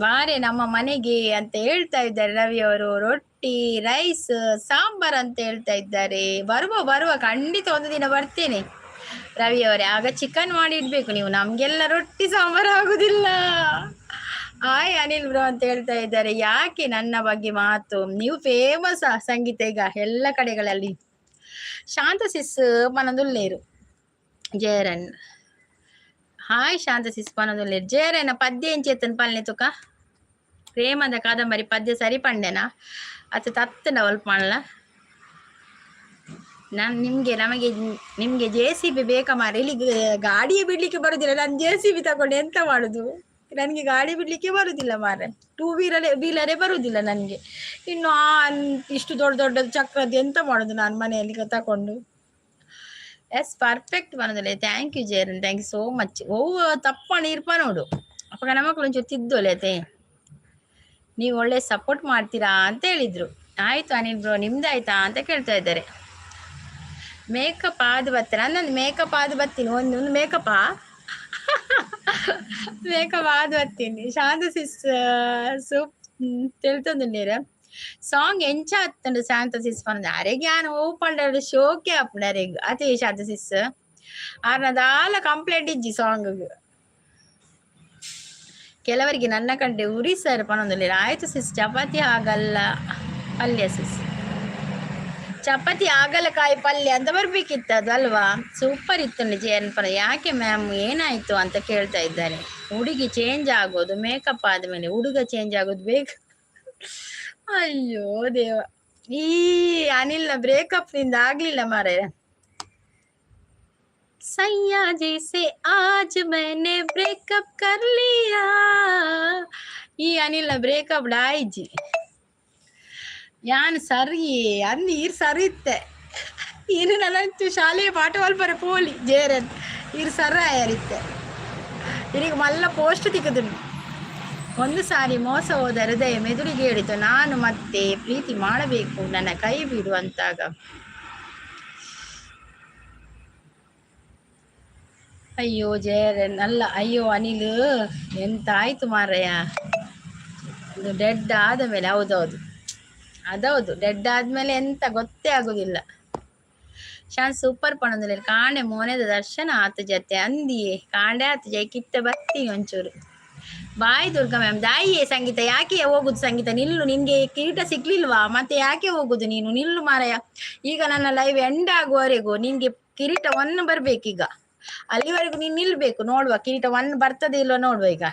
Speaker 1: ಬಾರೆ ನಮ್ಮ ಮನೆಗೆ ಅಂತ ಹೇಳ್ತಾ ಇದ್ದಾರೆ ರವಿ ಅವರು. ರೊಟ್ಟಿ ರೈಸ್ ಸಾಂಬಾರ್ ಅಂತ ಹೇಳ್ತಾ ಇದ್ದಾರೆ. ಬರುವ ಬರುವ, ಖಂಡಿತ ಒಂದು ದಿನ ಬರ್ತೇನೆ ರವಿ ಅವರೇ. ಆಗ ಚಿಕನ್ ಮಾಡಿ ಇಡ್ಬೇಕು ನೀವು, ನಮ್ಗೆಲ್ಲ ರೊಟ್ಟಿ ಸಾಂಬಾರ್ ಆಗುದಿಲ್ಲ. ಹಾಯ್ ಅನಿಲ್ ಬ್ರೋ ಅಂತ ಹೇಳ್ತಾ ಇದ್ದಾರೆ. ಯಾಕೆ ನನ್ನ ಬಗ್ಗೆ ಮಾತು? ನೀವು ಫೇಮಸ್ ಸಂಗೀತ ಈಗ ಎಲ್ಲ ಕಡೆಗಳಲ್ಲಿ. ಶಾಂತ ಸಿಸ್ ಮನದುಲ್ಲೇರು ಜಯರನ್. ಹಾಯ್ ಶಾಂತ ಸಿಸ್ ಪನದುಲ್ಲೇರು. ಜಯರನ್ನ ಪದ್ಯ ಎಂಚೇತನ್ ಪಲ್ನೆ ತುಕ. ಪ್ರೇಮದ ಕಾದಂಬರಿ ಪದ್ಯ ಸರಿ ಪಂಡೆನಾ ಅತ್ತ ತತ್ತನ ಒಲ್ಪ ಮಾಡಲ. ನಾನು ನಿಮಗೆ ನಮಗೆ ನಿಮಗೆ ಜೆ ಸಿ ಬಿ ಬೇಕಾ ಮಾರೆ? ಇಲ್ಲಿ ಗಾಡಿಯೇ ಬಿಡ್ಲಿಕ್ಕೆ ಬರುದಿಲ್ಲ. ನಾನು ಜೆ ಸಿ ಬಿ ತಗೊಂಡು ಎಂತ ಮಾಡುದು? ನನಗೆ ಗಾಡಿ ಬಿಡ್ಲಿಕ್ಕೆ ಬರುದಿಲ್ಲ ಮಾರೆ. ಟೂ ವೀಲರೇ ವೀಲರೇ ಬರುದಿಲ್ಲ ನನಗೆ. ಇನ್ನು ಆ ಇಷ್ಟು ದೊಡ್ಡ ದೊಡ್ಡ ಚಕ್ರದ್ದು ಎಂತ ಮಾಡುದು ನಾನು ಮನೆಯಲ್ಲಿ ತಕೊಂಡು? ಎಸ್, ಪರ್ಫೆಕ್ಟ್ ಬರೋದಿಲ್ಲ. Thank you Jeran, thank you so much. ಓ ತಪ್ಪಣ ಇರ್ಪ ನೋಡು. ಅಪ್ಪ ಮಕ್ಕಳು ಒಂಚೂರು ತಿದ್ದೋಲೆ. ನೀವು ಒಳ್ಳೆ ಸಪೋರ್ಟ್ ಮಾಡ್ತೀರಾ ಅಂತ ಹೇಳಿದ್ರು. ಆಯ್ತು ಅನಿಲ್ ಬ್ರೋ, ನಿಮ್ದಾಯ್ತಾ ಅಂತ ಕೇಳ್ತಾ ಇದ್ದಾರೆ. ಮೇಕಪ್ ಆದ ಬತ್ತೀನಿ. ನನ್ನೊಂದು ಮೇಕಪ್ ಆದ ಬತ್ತೀನಿ. ಒಂದು ಒಂದು ಮೇಕಪ್ಪಾ ಮೇಕಪ್ ಆದ ಬತ್ತೀನಿ. ಶಾಂತ ಸಿಸ್ ಸೂಪ್ ತೆಲ್ತೊಂದುಲ್ಲೇರ. ಸಾಂಗ್ ಎಂಚ ಅತ್ತಂಡು ಶಾಂತ ಸಿಸ್ ಪಂದ್. ಅರೆಗೆ ಯಾನ್ ಓಪಂಡ ಶೋಕೆ ಆಪುಂಡು ಅರೆಗ್ ಅತೆ. ಶಾಂತ ಸಿಸ್ ಆರ್ನ ದಾಲ ಕಂಪ್ಲೇಂಟ್ ಇಜ್ಜಿ ಸಾಂಗ್. ಕೆಲವರಿಗೆ ನನ್ನ ಕಂಡೆ ಉರಿ ಸರ್ ಪನೊಂದುಲ್ಲೇರ್. ಆಯ್ತು ಸಿಸ್. ಚಪಾತಿ ಆಗಲ್ಲ ಪಲ್ಯ ಸಿಸ್. ಚಪಾತಿ ಆಗಲಕಾಯಿ ಪಲ್ಯ ಅಂತ ಬರ್ಬೇಕಿತ್ತು ಅದು ಅಲ್ವಾ? ಸೂಪರ್ ಇತ್ತು ಜೇನ್ ಪರ. ಯಾಕೆ ಮ್ಯಾಮ್, ಏನಾಯ್ತು ಅಂತ ಕೇಳ್ತಾ ಇದ್ದಾರೆ. ಹುಡುಗಿ ಚೇಂಜ್ ಆಗೋದು ಮೇಕಪ್ ಆದ್ಮೇಲೆ, ಹುಡುಗ ಚೇಂಜ್ ಆಗೋದು ಬೇಕು. ಅಯ್ಯೋ ದೇವ, ಈ ಅನಿಲ್ನ ಬ್ರೇಕಪ್ ನಿಂದ ಆಗ್ಲಿಲ್ಲ ಮಾರ್ರೆ. सैया जी से आज मैंने ब्रेकअप कर लिया. ಈ ಅನಿಲ್ನ ಬ್ರೇಕಪ್ ಆಯ್ಜಿ. ಯಾನ್ ಸರಿ ಅಂದ್ ಈರ್ ಸರಿ ಇತ್ತೆ. ಈರು ನನಂಚು ಶಾಲೆ ಪಾಠ ಮಲ್ಪರೆ ಪೋಲಿ ಜೇರನ್. ಈರ್ ಸರ ಆಯರಿತ್ತೆ. ಇರಿಗೆ ಮಲ್ಲ ಪೋಸ್ಟ್ ತಿಕ್ಕುದುಂಡು. ಒಂದು ಸಾರಿ ಮೋಸ ಹೋದ ಹೃದಯ ಮೆದುಳಿಗೆ ಹೇಳಿತು, ನಾನು ಮತ್ತೆ ಪ್ರೀತಿ ಮಾಡಬೇಕು, ನನ್ನ ಕೈ ಬಿಡು ಅಂತಾಗ. ಅಯ್ಯೋ ಜಯರನ್ ಅಲ್ಲ, ಅಯ್ಯೋ ಅನಿಲ್, ಎಂತ ಆಯ್ತು ಮಾರಾಯ? ಇದು ಡೆಡ್ ಆದ ಮೇಲೆ. ಹೌದೌದು, ಅದೌದು, ಡೆಡ್ ಆದ್ಮೇಲೆ ಎಂತ ಗೊತ್ತೇ ಆಗುದಿಲ್ಲ. ಶಾನ್ ಸೂಪರ್ ಪಣೊಂದುಲ್ಲೆರ್ ಕಾಂಡೆ ಮೋನೆದ ದರ್ಶನ ಆತು ಜತೆ ಅಂದಿಯೇ ಕಾಂಡೆ ಆತು ಜೈ ಕಿತ್ತ ಬತ್ತೀನಿ ಒಂಚೂರು. Boy Durga ma'am. ದಾಯಿಯೇ ಸಂಗೀತ, ಯಾಕೆ ಹೋಗುದು ಸಂಗೀತ? ನಿಲ್ಲು, ನಿನ್ಗೆ ಕಿರೀಟ ಸಿಗ್ಲಿಲ್ವಾ? ಮತ್ತೆ ಯಾಕೆ ಹೋಗುದು ನೀನು? ನಿಲ್ಲು ಮಾರಾಯ. ಈಗ ನನ್ನ ಲೈವ್ ಎಂಡ್ ಆಗುವವರೆಗೂ ನಿನ್ಗೆ ಕಿರೀಟ ಒನ್ ಬರ್ಬೇಕೀಗ. ಅಲ್ಲಿವರೆಗೂ ನೀನ್ ನಿಲ್ಬೇಕು. ನೋಡುವ ಕಿರೀಟ ಒನ್ ಬರ್ತದೆ ಇಲ್ವಾ ನೋಡುವ ಈಗ.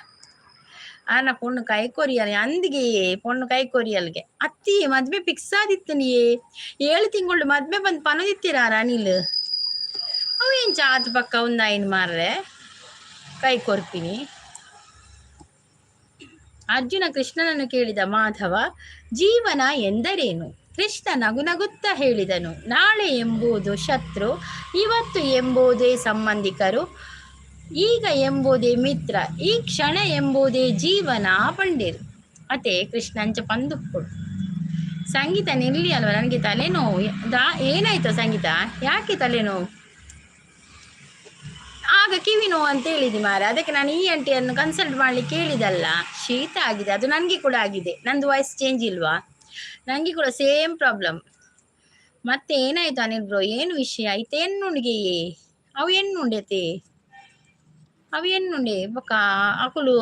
Speaker 1: ಆನ ಪೊಣ್ಣು ಕೈ ಕೊರಿಯಲ್ ಅಂದಿಗೆ, ಪೊಣ್ಣು ಕೈ ಕೊರಿಯಲ್ಗೆ ಅತ್ತಿ ಮದ್ವೆ ಫಿಕ್ಸ್ ಆದಿತ್ತು. ನೀ 7 ತಿಂಗಳು ಮದ್ವೆ ಬಂದು ಪನದಿತ್ತೀರ ಅನಿಲ್? ಅವು ಏನ್ ಚಾತ್ ಪಕ್ಕ ಒಂದಾಯಿನ್ ಮಾರ್ರೆ ಕೈ ಕೊರ್ಪಿನಿ. ಅರ್ಜುನ ಕೃಷ್ಣನನ್ನು ಕೇಳಿದ, ಮಾಧವ, ಜೀವನ ಎಂದರೇನು? ಕೃಷ್ಣ ನಗು ನಗುತ್ತಾ ಹೇಳಿದನು, ನಾಳೆ ಎಂಬುದು ಶತ್ರು, ಇವತ್ತು ಎಂಬುದೇ ಸಂಬಂಧಿಕರು, ಈಗ ಎಂಬುದೇ ಮಿತ್ರ, ಈ ಕ್ಷಣ ಎಂಬುದೇ ಜೀವನ ಪಂಡಿರು. ಅತೆ ಕೃಷ್ಣ ಅಂಚ ಪಂದುಪ್ಪುಡು. ಸಂಗೀತ ನಿಲ್ಲಿ ಅಲ್ವಾ, ನನಗೆ ತಲೆನೋವು. ದಾ ಏನಾಯ್ತು ಸಂಗೀತ? ಯಾಕೆ ತಲೆನೋವು? ಆಗ ಕಿವಿ ನೋವು ಅಂತ ಹೇಳಿದಿ ಮಾರ. ಅದಕ್ಕೆ ನಾನು ಈ ಅಂಟಿಯನ್ನು ಕನ್ಸಲ್ಟ್ ಮಾಡ್ಲಿಕ್ಕೆ ಹೇಳಿದಲ್ಲ. ಶೀತ ಆಗಿದೆ, ಅದು ನನಗೆ ಕೂಡ ಆಗಿದೆ. ನಂದು ವಾಯ್ಸ್ ಚೇಂಜ್ ಇಲ್ವಾ? ನನಗೆ ಕೂಡ ಸೇಮ್ ಪ್ರಾಬ್ಲಮ್. ಮತ್ತೆ ಏನಾಯ್ತು ಅನಿಲ್ ಬ್ರೋ? ಏನು ವಿಷಯ? ಐತೆ ಎನ್ನುಂಡಿಗೆ ಅವು ಎನ್ನುಂಡೆತೆ ಅವು ಎನ್ನುಂಡೆ ಬೊಕ್ಕ ಅಕುಲು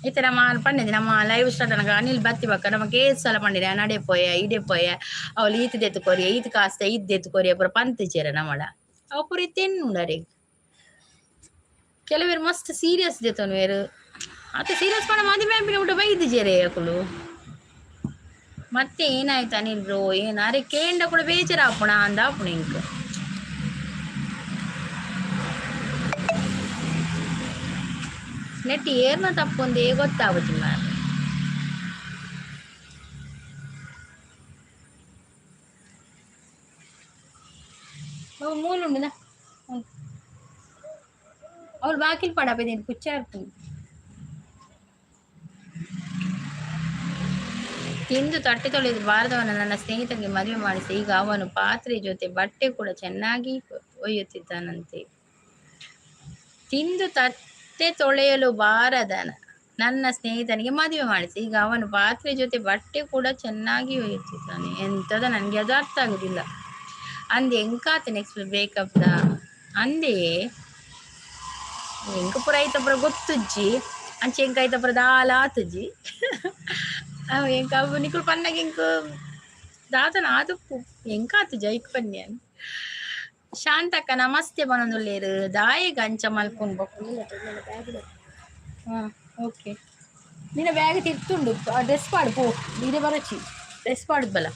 Speaker 1: ಇತ್ತೆ ನಮ್ಮ ಪಂಡೆದಿ ನಮ್ಮ ಲೈವ್ ಸ್ಟಾರ್ಟ್ ಅನಗ ಅನಿಲ್ ಬತ್ತಿ ಬೊಕ್ಕ ನಮಕ್ ಏತ್ ಸಲ ಪಂಡಿರ, ನಡೆ ಪೋಯ ಇಡೆ ಪೋಯ, ಅವಳು ಈತ್ ದೆತ್ತು ಕೊರಿಯ, ಈತ್ ಕಾಸ್ತ ಈತ್ ದೆತ್ತು ಕೊರಿಯ ಪೂರ ಪಂತಿಜೆರ ನಮಡ. ಅವು ಪೂರ ಇತ್ತೆ ಎನ್ನುಂಡು ಅರೆಗ್. ಕೆಲವೇರು ಮಸ್ತ್ ಸೀರಿಯಸ್ ದೆತ್ತೊನುವೆರ್. ಅತ್ತೆ ಸೀರಿಯಸ್ ಪಂಡ ಮದಿಮೆ ಆಪಿನ ಮುಟ ಬೈದಿಜೆರೆ ಅಕುಲು. ಮತ್ತೆ ಏನಾಯ್ತು ಅನಿಲ್ ಬ್ರೋ? ಏನು ಅರೆ ಕೇಂಡ ಕೂಡ ಬೇಜಾರಾಪುಣ ಅಂದಾಪುಣ ಇಂಕ್. ನೆಟ್ ಏರ್ನ ತಪ್ಪೊಂದೇ ಗೊತ್ತಾಗುಜಿ ಮಾರ್ರೆ. ಮೂಲು ಉಂಡುದ ಅವಳು ಬಾಕಿಲ್ ಪಡಪೇನು ಕುಚ್ಚಾರ್ಪುಂಡು. ತಿಂದು ತಟ್ಟೆ ತೊಳೆದು ಬಾರದವನ ನನ್ನ ಸ್ನೇಹಿತನಿಗೆ ಮದುವೆ ಮಾಡಿಸಿ ಈಗ ಅವನು ಪಾತ್ರೆ ಜೊತೆ ಬಟ್ಟೆ ಕೂಡ ಚೆನ್ನಾಗಿ ಒಯ್ಯುತ್ತಿದ್ದಾನಂತೆ. ತಿಂದು ತಟ್ಟೆ ತೊಳೆಯಲು ಬಾರದನ ನನ್ನ ಸ್ನೇಹಿತನಿಗೆ ಮದುವೆ ಮಾಡಿಸಿ ಈಗ ಅವನು ಪಾತ್ರೆ ಜೊತೆ ಬಟ್ಟೆ ಕೂಡ ಚೆನ್ನಾಗಿ ಒಯ್ಯುತ್ತಿದ್ದಾನೆ. ಎಂತದ ನನಗೆ ಅದು ಅರ್ಥ ಆಗುದಿಲ್ಲ. ಅಂದೆ ಎಂಕಾತ ನೆಕ್ಸ್ಟ್ ಬ್ರೇಕಪ್ the ಅಂದೆ ಎಂಕ ಪೂರ ಐತಪುರ ಗೊತ್ತುಜ್ಜಿ, ಅಂಚೆ ಎಂಕ ಐತಪುರ ದಾಲ ಆತುಜ್ಜಿ. ಅವು ಎಂಕ ಅವು ನಿಕುಲು ಪನ್ನಗ ಎಂಕ್ ದಾದನ ಆದುಪ್ಪು ಎಂಕಾತು ಜೈಕ್ ಪನ್ಯಾನ್. ಶಾಂತಕ್ಕ ನಮಸ್ತೆ ಪನೊಂದುಲ್ಲೆರ್. ದಾಯೆಗ್ ಅಂಚ ಮಲ್ಪುನ್ ಬೊಕ್ಕ? ಹಾ ಓಕೆ, ನಿನ್ನ ಬ್ಯಾಗ್ ತಿರ್ತುಂಡು, ಡ್ರೆಸ್ ಪಾಡು ಪೋ. ಇಡೆ ಬರಚಿ, ಡ್ರೆಸ್ ಪಾಡುದು ಬಲ.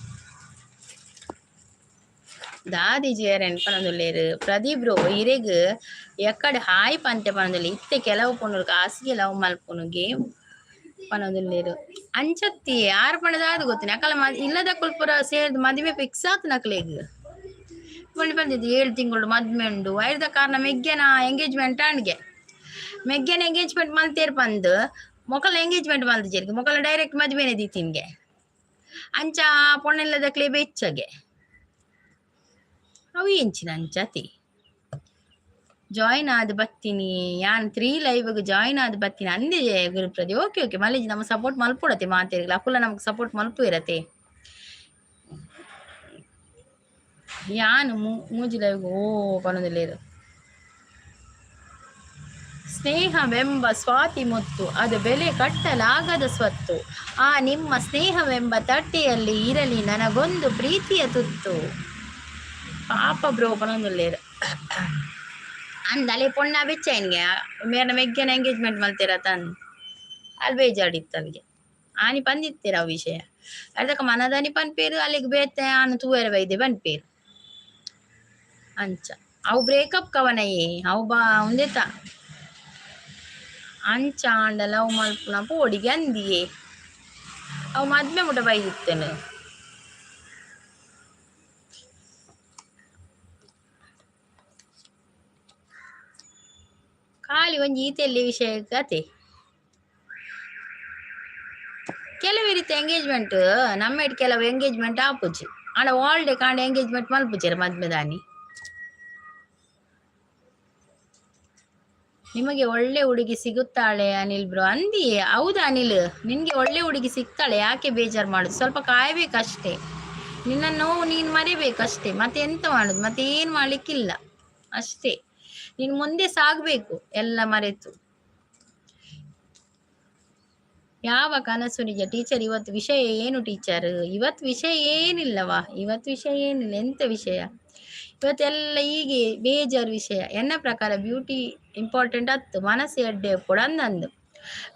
Speaker 1: ದಾದಿ ಜೇರೆನ್ ಪನೊಂದುಲ್ಲೆರ್. ಪ್ರದೀಪ್ ಬ್ರೋ ಇರೆಗ್ ಎಕ್ಕಡೆ ಹಾಯ್ ಪಂತೆ ಪನೊಂದುಲ್ಲೆ. ಇತ್ತೆ ಕೆಲವು ಪೊಣ್ಣುಲು ಕಾಸಿಗೆ ಲವ್ ಮಲ್ಪುನು ಗೇಮ್ ಪನೊಂದುಲ್ಲೆರ್. ಅಂಚತ್ತಿ ಆರ್ ಪಂಡದಾದ್ ಗೊತ್ತಿನ ಅಕಲ ಇಲ್ಲದಕುಲು ಪೂರ ಸೇರ್ದ್ ಮದಿಮೆ ಫಿಕ್ಸ್ ಆತು ನಕ್ಲೆಗ್. ಪಂಡ ಪಂದಿದ್ದು 7 ತಿಂಗಳು ಮದ್ಮೆ ಉಂಡು. ಐರ್ದ ಕಾರಣ ಮೆಗ್ಗೆನ ಎಂಗೇಜ್ಮೆಂಟ್ ಆಂಡ್ಗೆ. ಮೆಗ್ಗೆನ ಎಂಗೇಜ್ಮೆಂಟ್ ಮಲ್ತೇರ್ ಪಂದ್ ಮೊಕಲ ಎಂಗೇಜ್ಮೆಂಟ್ ಮಲ್ತಿಜೆರ್, ಮೊಕಲ ಡೈರೆಕ್ಟ್ ಮದ್ಮೆನೆ ದೀತಿನ್ಗೆ. ಅಂಚ ಪೊಣ್ಣೆಲ್ಲದಕ್ಲೆ ಬೆಚ್ಚಗೆ ಅವು ಎಂಚಿನ ಅಂಚತಿ. ಜಾಯಿನ್ ಆದ್ ಬತ್ತೀನಿ ಯಾನ್ 3 ಲೈವ್ಗ್ ಜಾಯಿನ್ ಆದ್ ಬತ್ತೀನಿ ಅಂದೆ ಗುರುಪ್ರದಿ. ಓಕೆ ಓಕೆ ಮಲ್ಲೇಜಿ, ನಮ್ಮ ಸಪೋರ್ಟ್ ಮಲ್ಪೊಡತೆ ಮಾತೆರ್ಗ್ಲ. ಅಕುಲ ನಮಕ್ ಸಪೋರ್ಟ್ ಮಲ್ಪು ಇರತೆ. ಯಾನ್ ಮೂಜಿ ಲೈವ್ಗ್ ಓ ಪನೊಂದುಲ್ಲೆರ್. ಸ್ನೇಹವೆಂಬ ಸ್ವಾತಿ ಮುತ್ತು, ಅದು ಬೆಲೆ ಕಟ್ಟಲಾಗದ ಸ್ವತ್ತು. ಆ ನಿಮ್ಮ ಸ್ನೇಹವೆಂಬ ತಟ್ಟೆಯಲ್ಲಿ ಇರಲಿ ನನಗೊಂದು ಪ್ರೀತಿಯ ತುತ್ತು. ಪಾಪ ಬ್ರೋ ಪನೊಂದುಲ್ಲೆರ್. ಅಂದಲೆ ಪೊಣ್ಣ ಬೆಚ್ಚ ಮೇರ್ನ ಮೆಗ್ಗೆನ ಎಂಗೇಜ್ಮೆಂಟ್ ಮಲ್ತೆರ ತನ್ ಅಲ್ಲಿ ಬೇಜಾಡಿತ್ತು ಅಲ್ಲಿಗೆ. ಆನಿ ಪಂದಿತ್ತೀರ ಅವು ವಿಷಯ ಅರ್ಧಕ ಮನದಾನಿ ಪನ್ಪೇರು, ಅಲ್ಲಿಗೆ ಬೇತೆ ಆನು ತೂವೆರ ಬೈದೆ ಪನ್ಪೇರು. ಅಂಚ ಅವು ಬ್ರೇಕಪ್ ಕವನಯೇ ಅವು ಬಾ ಉಂದೆತ ಅಂಚ ಆಂಡ ಲವ್ ಮಲ್ಪುನ ಪೋಡಿಗೆ ಅಂದಿಯೇ. ಅವು ಮದ್ಮೆ ಮುಟ ಬೈದಿತ್ತೇನೆ. ಖಾಲಿ ಒಂಜಿ ಈತೆಲ್ಲಿ ವಿಷಯ ಕತೆ. ಕೆಲವು ರೀತಿ ಎಂಗೇಜ್ಮೆಂಟ್ ನಮ್ಮ ಕೆಲವು ಎಂಗೇಜ್ಮೆಂಟ್ ಆಪುಜಿ. ಆಂಡ ಆಲ್ ಡೇ ಕಾಂಡ ಎಂಗೇಜ್ಮೆಂಟ್ ಮಲ್ಪುಜೆರ್ ಮದ್ಮೆದಾನಿ. ನಿಮಗೆ ಒಳ್ಳೆ ಹುಡುಗಿ ಸಿಗುತ್ತಾಳೆ ಅನಿಲ್ ಬ್ರೋ ಅಂದಿ. ಹೌದಾ ಅನಿಲ್, ನಿನ್ಗೆ ಒಳ್ಳೆ ಹುಡುಗಿ ಸಿಗ್ತಾಳೆ, ಯಾಕೆ ಬೇಜಾರು ಮಾಡುದು? ಸ್ವಲ್ಪ ಕಾಯ್ಬೇಕಷ್ಟೇ, ನಿನ್ನ ನೋವು ನೀನು ಮರಿಬೇಕಷ್ಟೇ, ಮತ್ತೆ ಎಂತ ಮಾಡುದು? ಮತ್ತೆ ಏನು ಮಾಡ್ಲಿಕ್ಕಿಲ್ಲ ಅಷ್ಟೇ. ನೀನು ಮುಂದೆ ಸಾಗ್ಬೇಕು ಎಲ್ಲ ಮರೆತು. ಯಾವ ಕನಸು ನಿಜ ಟೀಚರ್? ಇವತ್ತು ವಿಷಯ ಏನು ಟೀಚರ್? ಇವತ್ತು ವಿಷಯ ಏನಿಲ್ಲವಾ, ಇವತ್ತು ವಿಷಯ ಏನಿಲ್ಲ. ಎಂತ ವಿಷಯ ಇವತ್ತೆಲ್ಲ? ಹೀಗೆ ಬೇಜಾರು ವಿಷಯ. ಎನ್ನ ಪ್ರಕಾರ ಬ್ಯೂಟಿ ಇಂಪಾರ್ಟೆಂಟ್ ಅತ್ತು, ಮನಸ್ಸು ಎಡ್ಡೆ ಕೂಡ ಅಂದಂದು.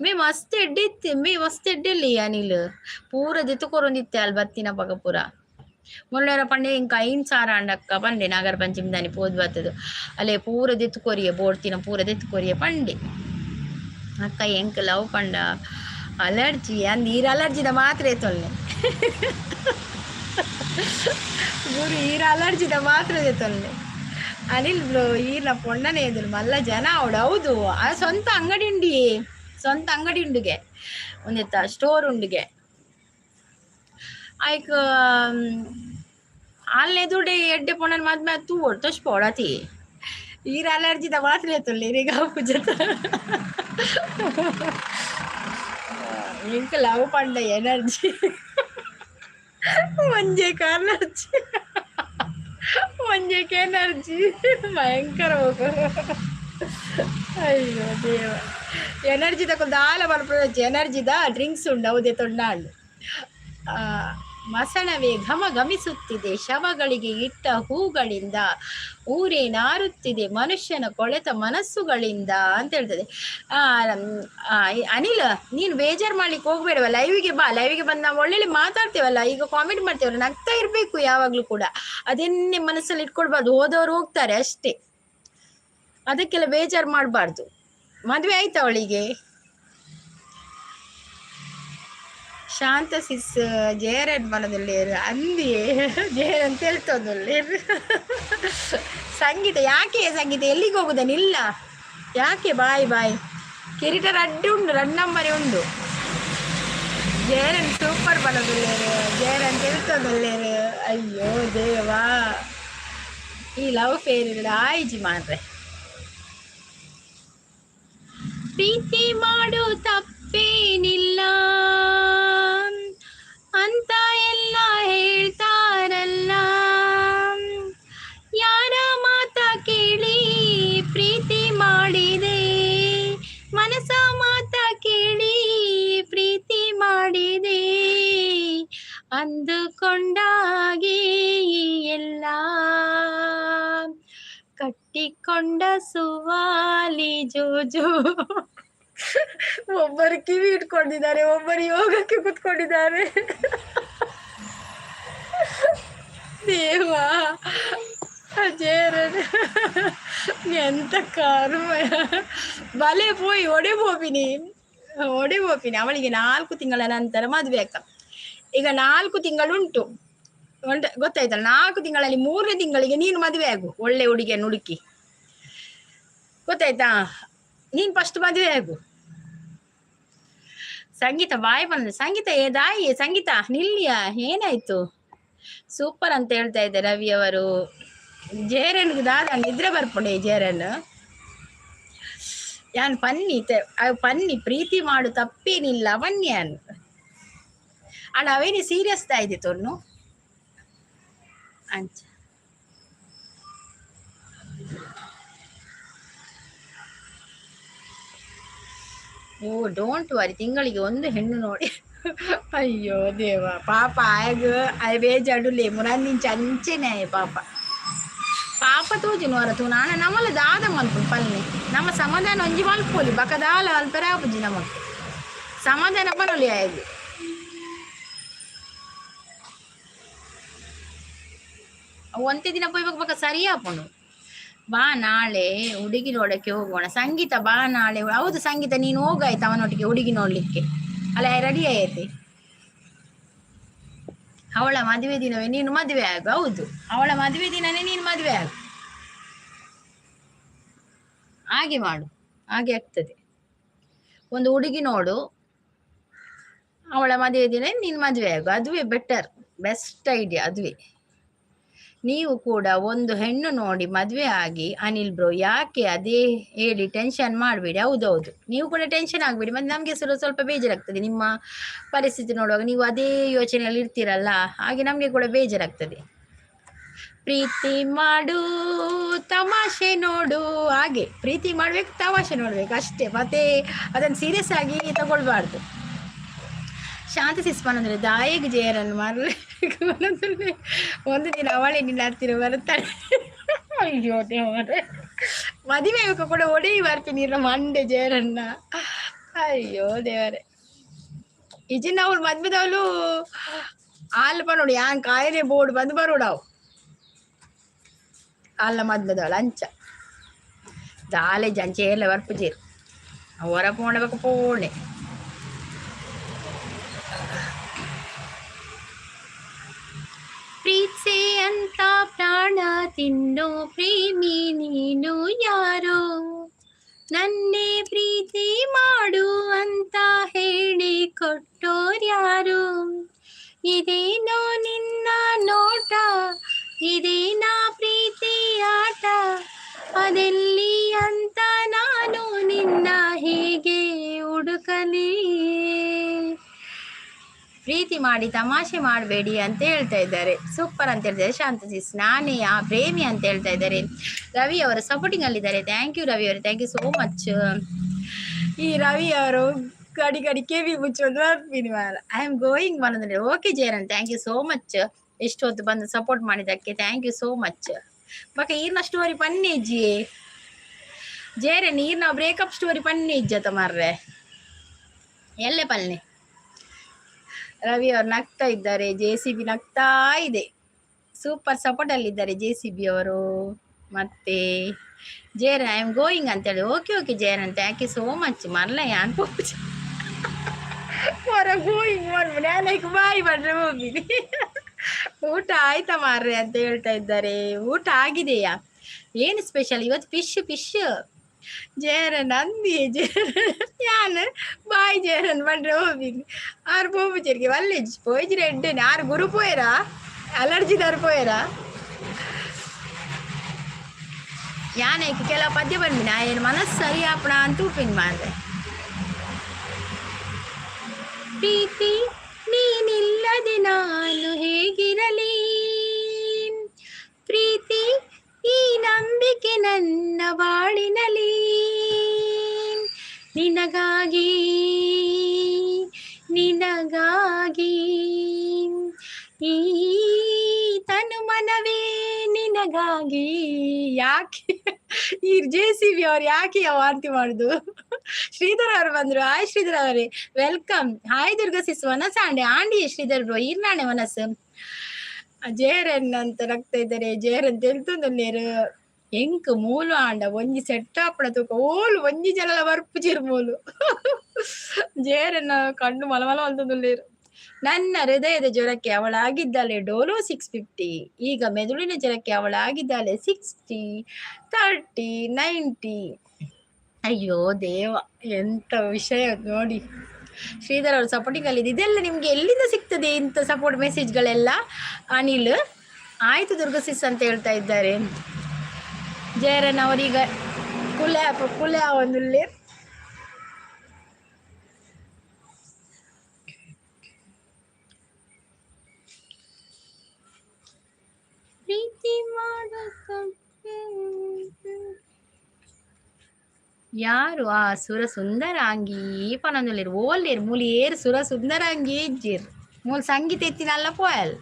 Speaker 1: ಮೇ ಮಸ್ತ್ ಎಡ್ಡೆ ಇತ್ತು, ಮೇ ಮಸ್ತ್ ಎಡ್ಡೆ ಇಲ್ಲಿ ಅನಿಲ್. ಪೂರ ದೆತ್ತುಕೊರೊಂದಿತ್ತೆ ಅಲ್ಲಿ ಬತ್ತಿನ ಪಗ ಪೂರ. ಮೊನ್ನೆರ ಪಂಡೆ ಇಂಕ 5,000 ಅಂಡಕ್ಕ ಪಂಡೆ ನಾಗರ ಪಂಚಮಿದಾನಿ ಪೋದು ಬತ್ತದು ಅಲ್ಲೇ ಪೂರ ದೆತ್ತು ಕೊರಿಯ ಬೋಡ್ತಿನ ಪೂರ ದೆತ್ತು ಕೊರಿಯ ಪಂಡೆ. ಅಕ್ಕ ಎಂಕ್ ಲವ್ ಪಂಡ ಅಲರ್ಜಿ ಅಂದ್. ಈರ್ ಅಲರ್ಜಿದ ಮಾತ್ರೆ ತೊಲ್ಲೆ ಗುರು, ಈರ್ ಅಲರ್ಜಿದ ಮಾತ್ರೆ ತೊಲ್ಲೆ. ಅನಿಲ್ ಬ್ರೋ, ಈರ್ನ ಪೊಣ್ಣನೆ ಎದುರು ಮಲ್ಲ ಜನ ಅವಡು. ಹೌದು, ಆ ಸ್ವಂತ ಅಂಗಡಿ ಉಂಡಿ, ಸ್ವಂತ ಅಂಗಡಿ ಉಂಡುಗೆ, ಒಂದೆತ್ತ ಸ್ಟೋರ್ ಉಂಡುಗೆ. ಐಕ್ ಅಲ್ಲೇ ದುಡೆ ಎಡ್ಡೆ ಪೊಣ್ಣನ ಮದ್ಮೆ ತೂವೊಡು ತೋಚ್ಪೋಡು ಅತಿ. ಈರ್ ಅಲರ್ಜಿದ ಮಾತ್ರೆ ತೊಲ್ಲೆ ಈರೆಗ್ ಆಪುಜತ. ಎಂಕ್ ಲವ್ ಪಂಡ ಎನರ್ಜಿ, ಒಂಜೇಕ್ ಅಲರ್ಜಿ, ಒಂಜೇಕ್ ಎನರ್ಜಿ ಭಯಂಕರ ಹೋಗು. ಅಯ್ಯೋ ದೇವ, ಎನರ್ಜಿ ತಕೊಂಡು ದಾಲ ಮಲ್ಪುನಂಚಿ. ಎನರ್ಜಿದ ಡ್ರಿಂಕ್ಸ್ ಉಂಡು, ಅವು ದೆತೊಂಡಾಂಡ್. ಮಸಣವೇ ಘಮ ಘಮಿಸುತ್ತಿದೆ ಶವಗಳಿಗೆ ಇಟ್ಟ ಹೂಗಳಿಂದ, ಊರೇ ನಾರುತ್ತಿದೆ ಮನುಷ್ಯನ ಕೊಳೆತ ಮನಸ್ಸುಗಳಿಂದ ಅಂತ ಹೇಳ್ತದೆ. ಅನಿಲ್, ನೀನು ಬೇಜಾರು ಮಾಡ್ಲಿಕ್ಕೆ ಹೋಗ್ಬೇಡವ, ಲೈವಿಗೆ ಬಾ. ಲೈವಿಗೆ ಬಂದು ನಾವು ಒಳ್ಳೊಳ್ಳೆ ಮಾತಾಡ್ತೇವಲ್ಲ, ಈಗ ಕಾಮೆಂಟ್ ಮಾಡ್ತೇವಲ್ಲ, ನಗ್ತಾ ಇರ್ಬೇಕು ಯಾವಾಗ್ಲೂ ಕೂಡ. ಅದನ್ನೇ ಮನಸ್ಸಲ್ಲಿ ಇಟ್ಕೊಳ್ಬಾರ್ದು. ಹೋದವರು ಹೋಗ್ತಾರೆ ಅಷ್ಟೇ, ಅದಕ್ಕೆಲ್ಲ ಬೇಜಾರು ಮಾಡಬಾರ್ದು. ಮದುವೆ ಆಯ್ತಾ ಅವಳಿಗೆ? ಶಾಂತ ಸಿಸ್ ಜಯರನ್ ಮನದಲ್ಲೇರು ಅಂದಿಯೇ ಜಯರನ್ ತೆಲ್ತೊಂದುಲ್ಲೇರು. ಸಂಗೀತ ಯಾಕೆ ಸಂಗೀತ ಎಲ್ಲಿಗೆ ಹೋಗುದನಿಲ್ಲ ಯಾಕೆ? Bye bye. ಕಿರೀಟ ರಡ್ಡು ಉಂಡು, ರಡ್ ನಂಬರೇ ಉಂಡು. ಜಯರನ್ ಸೂಪರ್ ಬನದುಲ್ಲೇರು, ಜಯರನ್ ತೆಲ್ತೊಂದುಲ್ಲೇರು. ಅಯ್ಯೋ ದೇವಾ, ಈ ಲವ್ ಫೇರ್ ಆಯ್ಜಿ ಮಾರ್ರೆ. ಪ್ರೀತಿ ಮಾಡು ತಪ್ಪೇನಿಲ್ಲ ಅಂತ ಎಲ್ಲ ಹೇಳ್ತಾರಲ್ಲ, ಯಾರ ಮಾತ ಕೇಳಿ ಪ್ರೀತಿ ಮಾಡಿದೆ? ಮನಸ ಮಾತ ಕೇಳಿ ಪ್ರೀತಿ ಮಾಡಿದೆ, ಅಂದುಕೊಂಡಾಗೆ ಎಲ್ಲ ಕಟ್ಟಿಕೊಂಡ ಸುವಾಲಿ ಜೋಜೋ. ಒಬ್ಬರು ಕಿವಿ ಇಟ್ಕೊಂಡಿದ್ದಾರೆ, ಒಬ್ಬರು ಯೋಗಕ್ಕೆ ಕುತ್ಕೊಂಡಿದ್ದಾರೆ. ದೇವಾ ಅಜೇರನ್, ಎಂತ ಕರ್ಮ. ಬಲೆ ಪೋಯಿ ಒಡೆ ಪೋಪಿನಿ, ಒಡೆ ಪೋಪಿನಿ. ಅವಳಿಗೆ 4 ತಿಂಗಳ ನಂತರ ಮದುವೆ ಅಕ್ಕ. ಈಗ 4 ತಿಂಗಳುಂಟು ಗೊತ್ತಾಯ್ತಲ್ಲ? 4 ತಿಂಗಳಲ್ಲಿ 3ನೇ ತಿಂಗಳಿಗೆ ನೀನು ಮದುವೆ ಆಗು, ಒಳ್ಳೆ ಹುಡುಗಿಯನ್ನು ಹುಡುಕಿ. ಗೊತ್ತಾಯ್ತಾ? ನೀನು ಫಸ್ಟ್ ಮದುವೆ ಆಗು. ಸಂಗೀತ ಬಾಯ್ ಬಂದ ಸಂಗೀತ ಏ ದಾಯಿ ಸಂಗೀತ ನಿಲ್ಲಿಯ, ಏನಾಯ್ತು? ಸೂಪರ್ ಅಂತ ಹೇಳ್ತಾ ಇದ್ದೆ ರವಿ ಅವರು. ಜೇರನ್ ದಾದ ನಿದ್ರೆ ಬರ್ಪುಂಡೆ ಜೇರನ್. ಯಾನ್ ಪನ್ನಿ ಪನ್ನಿ ಪ್ರೀತಿ ಮಾಡು ತಪ್ಪೇನಿಲ್ಲ ಪನ್ಯಾನ್. ಅಣ್ಣ ಅವೇನಿ ಸೀರಿಯಸ್ ದಾಯ್ದಿ ತೊನ್ನು ಅಂಚ. ಓ don't worry, ತಿಂಗಳಿಗೆ ಒಂದು ಹೆಣ್ಣು ನೋಡಿ. ಅಯ್ಯೋ ದೇವ, ಪಾಪ ಆಯಗ್ ಆಯ್ ಬೇಜಾಡುಲೆ ಮುರಂದಿಂಚ ಅಂಚೆನೆ ಆಯ್ ಪಾಪ. ಪಾಪ ತೋಜುನು ಹೊರ ತೂ ನಾನ ನಮ್ಮಲ ದಾದ ಮಲ್ಪುಂಡು ಪಲ್ನೆ. ನಮ್ಮ ಸಮಾಧಾನ ಒಂಜಿ ಮಲ್ಪೊಲಿ, ಬಕದಾಲ ಮಲ್ಪೆರೆ ಆಪುಜಿ ನಮಕ್. ಸಮಾಧಾನ ಪನೊಲಿ ಆಯಗ್. ಒಂತೆ ದಿನ ಪೋಯ್ಬೇಕು ಬಕ ಸರಿ ಆಪುಂಡು. ಬಾ ನಾಳೆ ಹುಡುಗಿ ನೋಡಕ್ಕೆ ಹೋಗೋಣ ಸಂಗೀತ, ಬಾ ನಾಳೆ. ಹೌದು ಸಂಗೀತ, ನೀನು ಹೋಗಾಯ್ತು ಅವನೊಟ್ಟಿಗೆ ಹುಡುಗಿ ನೋಡ್ಲಿಕ್ಕೆ. ಅಲ್ಲ, ರೆಡಿ ಆಯ್ತಿ. ಅವಳ ಮದುವೆ ದಿನವೇ ನೀನು ಮದುವೆ ಆಗು. ಹೌದು, ಅವಳ ಮದುವೆ ದಿನನೇ ನೀನು ಮದುವೆ ಆಗು. ಹಾಗೆ ಮಾಡು, ಹಾಗೆ ಆಗ್ತದೆ. ಒಂದು ಹುಡುಗಿ ನೋಡು, ಅವಳ ಮದುವೆ ದಿನ ನೀನು ಮದುವೆ ಆಗು. ಅದುವೇ ಬೆಟರ್, ಬೆಸ್ಟ್ ಐಡಿಯಾ ಅದುವೇ. ನೀವು ಕೂಡ ಒಂದು ಹೆಣ್ಣು ನೋಡಿ ಮದುವೆ ಆಗಿ ಅನಿಲ್ ಬ್ರೋ. ಯಾಕೆ ಅದೇ ಹೇಳಿ ಟೆನ್ಷನ್ ಮಾಡಬೇಡಿ. ಹೌದೌದು, ನೀವು ಕೂಡ ಟೆನ್ಷನ್ ಆಗಬೇಡಿ. ಮತ್ತೆ ನಮಗೆ ಸ್ವಲ್ಪ ಸ್ವಲ್ಪ ಬೇಜಾರಾಗ್ತದೆ ನಿಮ್ಮ ಪರಿಸ್ಥಿತಿ ನೋಡುವಾಗ. ನೀವು ಅದೇ ಯೋಚನೆಯಲ್ಲಿ ಇರ್ತೀರಲ್ಲ, ಹಾಗೆ ನಮಗೆ ಕೂಡ ಬೇಜಾರಾಗ್ತದೆ. ಪ್ರೀತಿ ಮಾಡು, ತಮಾಷೆ ನೋಡು. ಹಾಗೆ ಪ್ರೀತಿ ಮಾಡ್ಬೇಕು, ತಮಾಷೆ ನೋಡ್ಬೇಕು ಅಷ್ಟೇ. ಮತ್ತೆ ಅದನ್ನು ಸೀರಿಯಸ್ ಆಗಿ ತಗೊಳ್ಬಾರ್ದು. ಶಾಂತಿ ಸಿಸ್ಪಾನ್ ಅಂದರೆ ದಾಯಿಗೆ ಜೇರನ್ನು ಮಾರಲೆ ಒಂದು ದಿನ ಅವಳೇ ನಿನ್ನ ಹತ್ತಿರ ಬರ್ತಾಳೆ. ಅಯ್ಯೋ ದೇವರೇ, ಮದುವೆ ಕೂಡ ಒಡಿ ಬರ್ತೀನಿ ಮಂಡೆ ಜೇರನ್ನ. ಅಯ್ಯೋ ದೇವರೇ, ಇಜಿನ ಅವಳು ಮದ್ವೆದವಳು ಆಲ್ಪ ನೋಡಿ ಯಾನ್ ಕಾಯಿಲೆ ಬೋರ್ಡ್ ಬಂದು ಬರೋಡವು ಅಲ್ಲ ಮದ್ಮೆದವಳು ಅಂಚ ದಾಲೆ ಜಂಚೆ ಎಲ್ಲ ಬರ್ಪುಜೇರು ಹೊರ ಪೋಣಬೇಕು ಪೋಣೆ. ಪ್ರೀತ್ಸೆ ಅಂತ ಪ್ರಾಣ ತಿನ್ನೋ ಪ್ರೇಮಿ ನೀನು ಯಾರೋ, ನನ್ನೇ ಪ್ರೀತಿ ಮಾಡು ಅಂತ ಹೇಳಿ ಕೊಟ್ಟೋರ್ಯಾರು, ಇದೇನೋ ನಿನ್ನ ನೋಟ, ಇದೇನಾ ಪ್ರೀತಿ ಆಟ, ಅದೆಲ್ಲಿ ಅಂತ ನಾನು ನಿನ್ನ ಹೇಗೆ ಹುಡುಕಲಿ. ಪ್ರೀತಿ ಮಾಡಿ ತಮಾಷೆ ಮಾಡಬೇಡಿ ಅಂತ ಹೇಳ್ತಾ ಇದ್ದಾರೆ. ಸೂಪರ್ ಅಂತ ಹೇಳ್ತಾರೆ ಶಾಂತ ಸಿಸ್. ನಾನೇ ಆ ಪ್ರೇಮಿ ಅಂತ ಹೇಳ್ತಾ ಇದ್ದಾರೆ. ರವಿ ಅವರು ಸಪೋರ್ಟಿಂಗ್ ಅಲ್ಲಿದ್ದಾರೆ. Thank you Ravi ಅವರು, thank you so much. ಈ ರವಿ ಅವರು ಗಡಿ ಗಡಿ ಕೆವಿ ಮುಚ್ಚೋದು ಬರ್ತೀನಿ. I am going ಬಂದ್ರೆ. Okay Jayaran, thank you so much. ಎಷ್ಟು ಹೊತ್ತು ಬಂದು ಸಪೋರ್ಟ್ ಮಾಡಿದ್ದಕ್ಕೆ thank you so much. ಬಕ ಈರ್ನ ಸ್ಟೋರಿ ಪನ್ನಿಜ್ಜಿ ಜಯರನ್, ಈರ್ನ ಬ್ರೇಕಪ್ ಸ್ಟೋರಿ ಪನ್ನಿಜ್ಜತ ಮಾರ್ರೆ ಎಲ್ಲೆ ಪಲ್ನೆ. ರವಿ ಅವರು ನಗ್ತಾ ಇದ್ದಾರೆ, ಜೆ ಸಿ ಬಿ ನಗ್ತಾ ಇದೆ. ಸೂಪರ್ ಸಪೋರ್ಟ್ ಅಲ್ಲಿದ್ದಾರೆ ಜೆ ಸಿ ಬಿ ಅವರು. ಮತ್ತೆ ಜಯರನ್ I am going ಅಂತೇಳಿ. Okay okay Jayaran, thank you so much. ಮರ್ಲ ಯಾನ್ ಹೊರ ಗೋಯಿಂಗ್ ಲೈಕ್ ಬಾಯ್ ಬಂದ್ರೆ ಹೋಗಿನಿ. ಊಟ ಆಯ್ತಾ ಮಾರ್ರೆ ಅಂತ ಹೇಳ್ತಾ ಇದ್ದಾರೆ. ಊಟ ಆಗಿದೆಯಾ? ಏನು ಸ್ಪೆಷಲ್ ಇವತ್ತು? ಫಿಶ್ ಫಿಶ್ ಜಯರನ್ ಅಂದಿ ಜಯರನ್ ಯಾನ್ ಬಾಯ್ ಜಯರನ್ ಬಂದ್ರೆ ಹೋಗಿನಿ. ಆರು ಪೋಪುಚರಿಗೆ ವಲ್ಲೆಜ್ ಪೋಯ್ಜಿರ ಎಡ್ಡೆನೆ ಆರು ಗುರು ಪೋಯರಾ ಅಲರ್ಜಿದಾರು ಪೋಯರಾ ಯಾನೇಕ್ ಕೆಲವು ಪದ್ಯ ಬಂದಿನ ಏನು ಮನಸ್ಸು ಸರಿ ಆಪಣ ಅಂತ ಉಪ್ಪಿನ ಮಾರ್ರೆ. ಪ್ರೀತಿ ನೀನಿಲ್ಲದೆ ನಾನು ಹೇಗಿರಲಿ, ಪ್ರೀತಿ ಈ ನಂಬಿಕೆ ನನ್ನ ಬಾಳಿನಲಿ, ನಿನಗಾಗಿ ನಿನಗಾಗಿ ಈ ತನು ಮನವೇ ನಿನಗಾಗಿ. ಯಾಕೆ ಈ ಜೆ ಸಿ ಬಿ ಅವ್ರು ಯಾಕೆ ವಾಂತಿ ಮಾಡುದು? ಶ್ರೀಧರ್ ಅವರು ಬಂದ್ರು. ಹಾಯ್ ಶ್ರೀಧರ್ ಅವರೇ, welcome. Hi Durga sis, ವನಸ ಆಂಡೆ ಆಂಡಿ ಶ್ರೀಧರ್ ಬ್ರೋ ಈರ್ನಾಣೆ ವನಸ್. ಜೇರನ್ ಅಂತ ನಗ್ತಾ ಇದ್ದಾರೆ. ಜೇರನ್ ತೆಲ್ತೊಂದುಲ್ಲೇರು ಎಂಕ್ ಮೂಲು ಆಂಡ ಒಂಜಿ ಸೆಟ್ ಆಪಣ ತೂಕ ಓಲು ಒಂಜಿ ಜನಲ ಬರ್ಪುಜಿರ್ ಮೂಲು. ಜೇರನ್ನ ಕಣ್ಣು ಮಲಮಲ ಮಲ್ತೊಂದುಲ್ಲೇರು. ನನ್ನ ಹೃದಯದ ಜ್ವರಕ್ಕೆ ಅವಳಾಗಿದ್ದಾಳೆ ಡೋಲೋ 650, ಈಗ ಮೆದುಳಿನ ಜ್ವರಕ್ಕೆ ಅವಳಾಗಿದ್ದಾಳೆ 60 30 90. ಅಯ್ಯೋ ದೇವ, ಎಂತ ವಿಷಯ ನೋಡಿ. ಶ್ರೀಧರ್ ಅವರು ಸಪೋರ್ಟಿಂಗ್ ಅಲ್ಲಿ. ಇದೆಲ್ಲ ನಿಮ್ಗೆ ಎಲ್ಲಿಂದ ಸಿಗ್ತದೆ ಇಂಥ ಸಪೋರ್ಟ್ ಮೆಸೇಜ್ಗಳೆಲ್ಲ? ಅನಿಲ್ ಆಯ್ತು ದುರ್ಗಸಿಸ್ ಅಂತ ಹೇಳ್ತಾ ಇದ್ದಾರೆ. ಜಯರನ್ ಅವರೀಗ ಕುಲೆ ಕುಲೆ ಒಂದು ಪ್ರೀತಿ ಯಾರು ಆ ಸುರ ಸುಂದರಾಂಗಿ ಪನೊಂದುಲ್ಲೆರ್ ಓಲ್ಲೇರ್ ಮೂಲು ಏರ್ ಸುರ ಸುಂದರಾಂಗಿ ಇಜ್ಜಿರ್ ಮೂಲು ಸಂಗೀತ ಎತ್ತಿನಲ್ಲ ಪೋಯಲ್.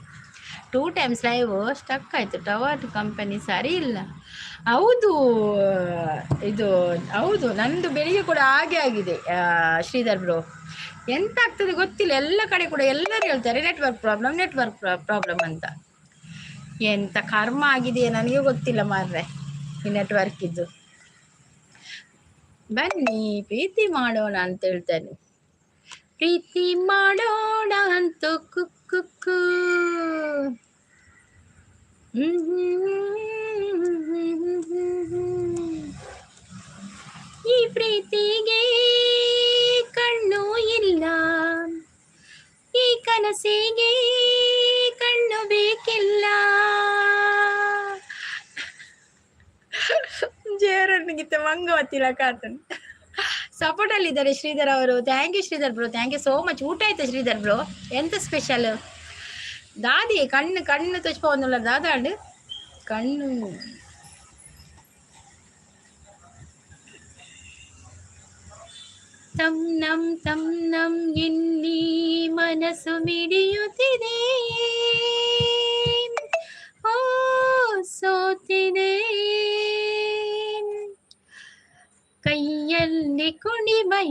Speaker 1: 2 ಟೈಮ್ಸ್ ಲೈವ್ ಸ್ಟಕ್ ಆಯಿತು, ಟವರ್ ಕಂಪನಿ ಸರಿ ಇಲ್ಲ. ಹೌದು ಇದು ಹೌದು, ನಂದು ಬೆಳಿಗ್ಗೆ ಕೂಡ ಹಾಗೆ ಆಗಿದೆ ಶ್ರೀಧರ್ ಬ್ರೋ. ಎಂತ ಆಗ್ತದೆ ಗೊತ್ತಿಲ್ಲ, ಎಲ್ಲ ಕಡೆ ಕೂಡ ಎಲ್ಲರೂ ಹೇಳ್ತಾರೆ ನೆಟ್ವರ್ಕ್ ಪ್ರಾಬ್ಲಮ್ ನೆಟ್ವರ್ಕ್ ಪ್ರಾಬ್ಲಮ್ ಅಂತ. ಎಂತ ಕರ್ಮ ಆಗಿದೆ ನನಗೆ ಗೊತ್ತಿಲ್ಲ ಮಾರ್ರೆ. ಈ ನೆಟ್ವರ್ಕ್ ಇದ್ದು. ಬನ್ನಿ ಪ್ರೀತಿ ಮಾಡೋಣ ಅಂತ ಹೇಳ್ತಾನೆ. ಪ್ರೀತಿ ಮಾಡೋಣ ಅಂತ ಕುಕ್ಕು. ಈ ಪ್ರೀತಿಗೆ ಕಣ್ಣು ಇಲ್ಲ, ಈ ಕನಸಿಗೆ ಕಣ್ಣು ಬೇಕಿಲ್ಲ. ಜೇರನ್ಗಿತ್ತ ಮಂಗವತ್ತಿಲ್ಲ ಕಾತನ್. ಸಪೋರ್ಟ್ ಅಲ್ಲಿ ಇದ್ದಾರೆ ಶ್ರೀಧರ್ ಅವರು. Thank you Sridhar bro, thank you so much. ಊಟ ಆಯ್ತಾ ಶ್ರೀಧರ್ ಬ್ರೋ? ಎಂತ ಸ್ಪೆಷಲ್? ದಾದಿ ಕಣ್ಣು ಕಣ್ಣು ತುಚ್ಪೊಂದುಲ್ಲ ದಾದಾಂಡ್ ಕಣ್ಣು. ತಂ ನಂ ತಂ ನಂ ಎನ್ನಿ ಮನಸ್ಸು ಮಿಡಿಯುತ್ತಿದೆ, ಓ ಸೋತಿದೆ. ಕೈಯಲ್ಲಿ ಕುಣಿಮೈ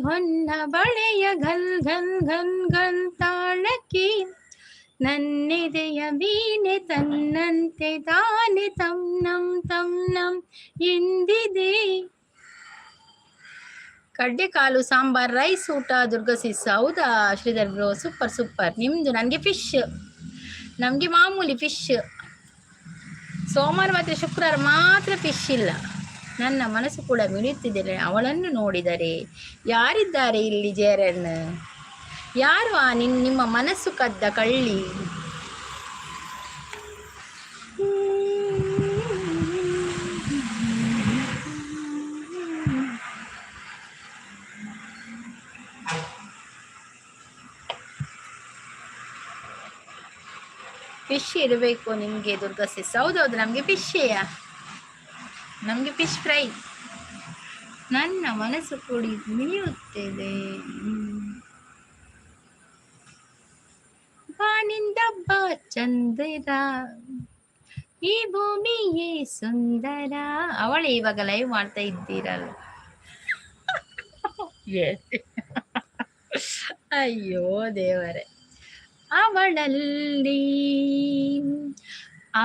Speaker 1: ಹೊನ್ನ ಬಳೆಯ ಘಲ್ ಘಲ್ ಘಲ್ ಘಲ್ ತಾಳಕ್ಕೆ ನನ್ನೆದೆಯ ವೀಣೆ ತನ್ನಂತೆ ತಾನೆ ತಂ ನಂ ತಂ ನಂ ಎಂದಿದೆ. ಕಡ್ಡೆಕಾಲು ಸಾಂಬಾರ್ ರೈಸ್ ಊಟ ದುರ್ಗಾ ಸಿಸ್. ಹೌದಾ ಶ್ರೀಧರ್ ಬ್ರೋ? Super super. ನಿಮ್ಮದು? ನನಗೆ ಫಿಶ್. ನಮಗೆ ಮಾಮೂಲಿ ಫಿಶ್. ಸೋಮವಾರ ಮತ್ತು ಶುಕ್ರವಾರ ಮಾತ್ರ ಫಿಶ್ ಇಲ್ಲ. ನನ್ನ ಮನಸ್ಸು ಕೂಡ ಮಿಡಿಯುತ್ತಿದೆ ಅವಳನ್ನು ನೋಡಿದರೆ. ಯಾರಿದ್ದಾರೆ ಇಲ್ಲಿ ಜೇರನ್? ಯಾರು ಆ ನಿಮ್ಮ ಮನಸ್ಸು ಕದ್ದ ಕಳ್ಳಿ? ಫಿಶ್ ಇರಬೇಕು ನಿಮಗೆ ದುರ್ಗಾ ಸಿಸ್. ಹೌದೌದು, ನಮಗೆ ಫಿಶೇಯಾ, ನಮಗೆ ಫಿಶ್ ಫ್ರೈ. ನನ್ನ ಮನಸ್ಸು ಕೂಡಿ ಮಿಡಿಯುತ್ತಿದೆ. ಬಾನಿಂದ ಬಾ ಚಂದಿರ, ಈ ಭೂಮಿಯೇ ಸುಂದರ. ಅವಳೇ ಇವಾಗ ಲೈವ್ ಮಾಡ್ತಾ ಇದ್ದೀರಲ್ಲ. ಅಯ್ಯೋ ದೇವರೇ. ಅವಳಲ್ಲಿ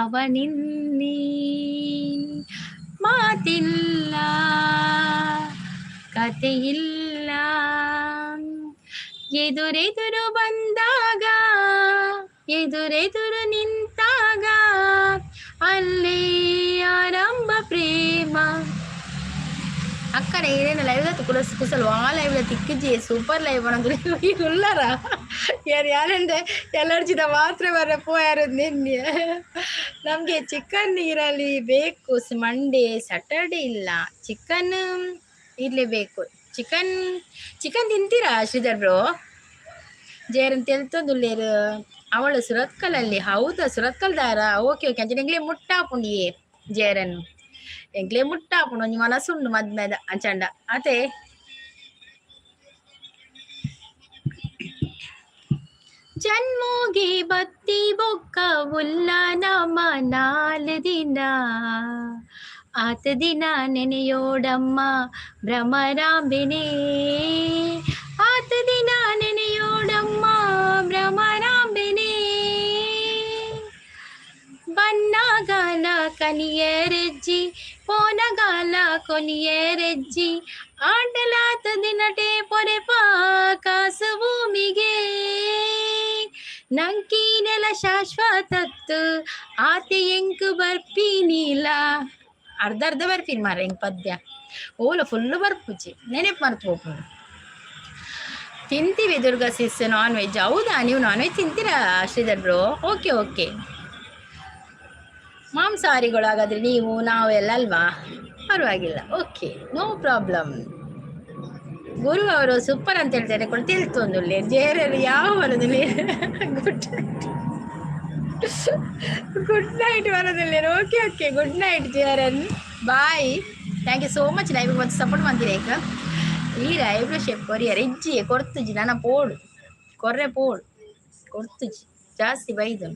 Speaker 1: ಅವನಿಲ್ಲಿ ಮಾತಿಲ್ಲ, ಕಥೆಯಿಲ್ಲ. ಎದುರೆದುರು ಬಂದಾಗ, ಎದುರೆದುರು ನಿಂತಾಗ, ಅಲ್ಲೇ ಆರಂಭ ಪ್ರೇಮ. ಅಕ್ಕನ ಏನೇನು ಲೈವ್ ಕುಲಸ್ ಕುಸಲ್ ವಾ ಲೈವ್ ತಿಕ್ಕಿಜಿ. ಸೂಪರ್ ಲೈವ್ ಅನ್ನೋದು ಉಲ್ಲರ ಯಾರು ಯಾರಂದ್ರೆ ಎಲರ್ಜಿದ ಮಾತ್ರ ಬರ ಪೋಯಾರು. ನಿನ್ನೆ ನಮಗೆ ಚಿಕನ್ ಇರಲಿ ಬೇಕು. ಮಂಡೇ ಸ್ಯಾಟರ್ಡೆ ಇಲ್ಲ, ಚಿಕನ್ ಇರಲೇಬೇಕು. ಚಿಕನ್ ಚಿಕನ್ ತಿಂತೀರಾ ಶ್ರೀಧರ್ ಬ್ರೋ? ಜೇರನ್ ತೆಲ್ತೊಂದುಲ್ಲೇರು. ಅವಳು ಸುರತ್ಕಲಲ್ಲಿ. ಹೌದಾ, ಸುರತ್ಕಲ್ದಾರ? Okay okay. ಅಂಚನೆ ಎಂಗ್ಲೆ ಮುಟ್ಟಾಪುಂಡಿಯೇ ಜೇರನ್, ಎಂಕ್ಲೆ ಮುಟ್ಟಾಪುಂಡು. ಒಂಜಿ ಮನಸ್ಸುಂಡು ಮದ್ಮೆದ ಅಂಚಂಡ ಅತೆ. ಜನ್ಮೋಗೆ ಬತ್ತಿ ಬೊಕ್ಕ ಉಲ್ಲ ನಮ್ಮ ನಾಲ್ ದಿನ, ಆತ ದಿನ ನೆನೆಯೋಡಮ್ಮ ಭ್ರಮರಾಂಬಿನೇ. ಆತ ದಿನ ನೆನೆಯೋಡಮ್ಮ ಭ್ರಮರಾಂಬಿನೇ. ಬನ್ನಗಾಲ ಕನಿಯರೆಜ್ಜಿ, ಪೋನಗಾಲ ಕೊನಿಯರೆಜ್ಜಿ, ಆಟಲಾತ ದಿನಟೆ ಪೊರೆಪ ಕಾಸು ಭೂಮಿಗೆ. ನಂಕಿ ನೆಲ ಶಾಶ್ವತತ್ತು ಆತೆ ಎಂಕ್ ಬರ್ಪಿ ನೀಲ. ಅರ್ಧ ಅರ್ಧ ಬರ್ಪಿನ್ ಮಾರ ಎಂಕ್ ಪದ್ಯ ಓಲ ಫುಲ್ಲು ಬರ್ಪುಜಿ, ನೆನಪು ಮರ್ತು ಪೋಪುಂಡು. ತಿಂತೀವಿ ದುರ್ಗಾ ಸಿಸ್ ನಾನ್ ವೆಜ್. ಹೌದಾ, ನೀವು ನಾನ್ ವೆಜ್ ತಿಂತೀರಾ ಶ್ರೀಧರ್ ಬ್ರೋ? Okay okay. ಮಾಂಸಾಹಾರಿಗಳು ಹಾಗಾದ್ರೆ ನೀವು ನಾವೆಲ್ಲ ಅಲ್ವಾ? ಪರವಾಗಿಲ್ಲ, ಓಕೆ, ನೋ ಪ್ರಾಬ್ಲಮ್. ಗುರು ಅವರು ಸೂಪರ್ ಅಂತ ಹೇಳ್ತಾರೆ. ಕೊಡು ತಿಳ್ತೊಂದುಲ್ಲೆ ಜೇರರು ಯಾವ ಬರೋದಿಲ್ಲ. ಗುಡ್ ಗುಡ್ ನೈಟ್ ಬರೋದಿಲ್ಲ. ಓಕೆ ಓಕೆ, ಗುಡ್ ನೈಟ್ ಜೇರನ್, bye. Thank you so much live ಬಂದು ಸಪೋರ್ಟ್ ಮಾಡ್ತೀರಾ. ಈ ಐಬ್ರೋ ಶೇಪ್ ಕೊರಿಯರ್ ಇಜ್ಜಿ ಕೊರ್ತುಜಿ. ನನ್ನ ಪೋಡು ಕೊರ್ರೆ ಪೋಡು ಕೊರ್ತುಜಿ ಜಾಸ್ತಿ ಬೈದು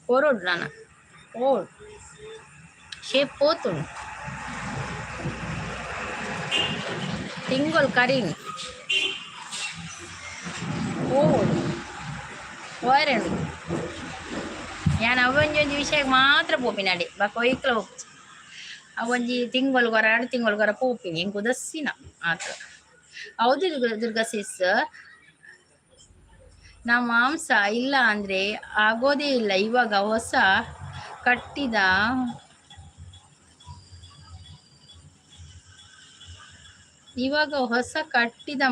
Speaker 1: ಕೊರೋಡು ನಾನು ಪೋಡು ಶೇಪ್ ಪೋತುಂಡು. ತಿಂಗೊಲ್ ಕರೀನ್ ಪೋಡು ಓರೆಂಡು. ಯಾನ್ ಅವೊಂಜೊಂಜಿ ವಿಷಯಕ್ಕೆ ಮಾತ್ರ ಪೋಪಿನಡೆ ಬೊಕ ಒಯ್ಕ್ಲ ಪೋಪುಜಿ. ಒಂಜಿ ತಿಂಗೊಳ್ಗೊರ 2 ತಿಂಗೊಳ್ಗೊರ ಪೋಪಿನಿ ಎಂಕ್ ಉದಸ್ಸಿನ ಆತ. ಹೌದು ದುರ್ಗಾ ಸಿಸ್. ನಾ ಮಾಂಸ ಇಲ್ಲ ಅಂದ್ರೆ ಆಗೋದೇ ಇಲ್ಲ. ಇವಾಗ ಹೊಸ ಕಟ್ಟಿದ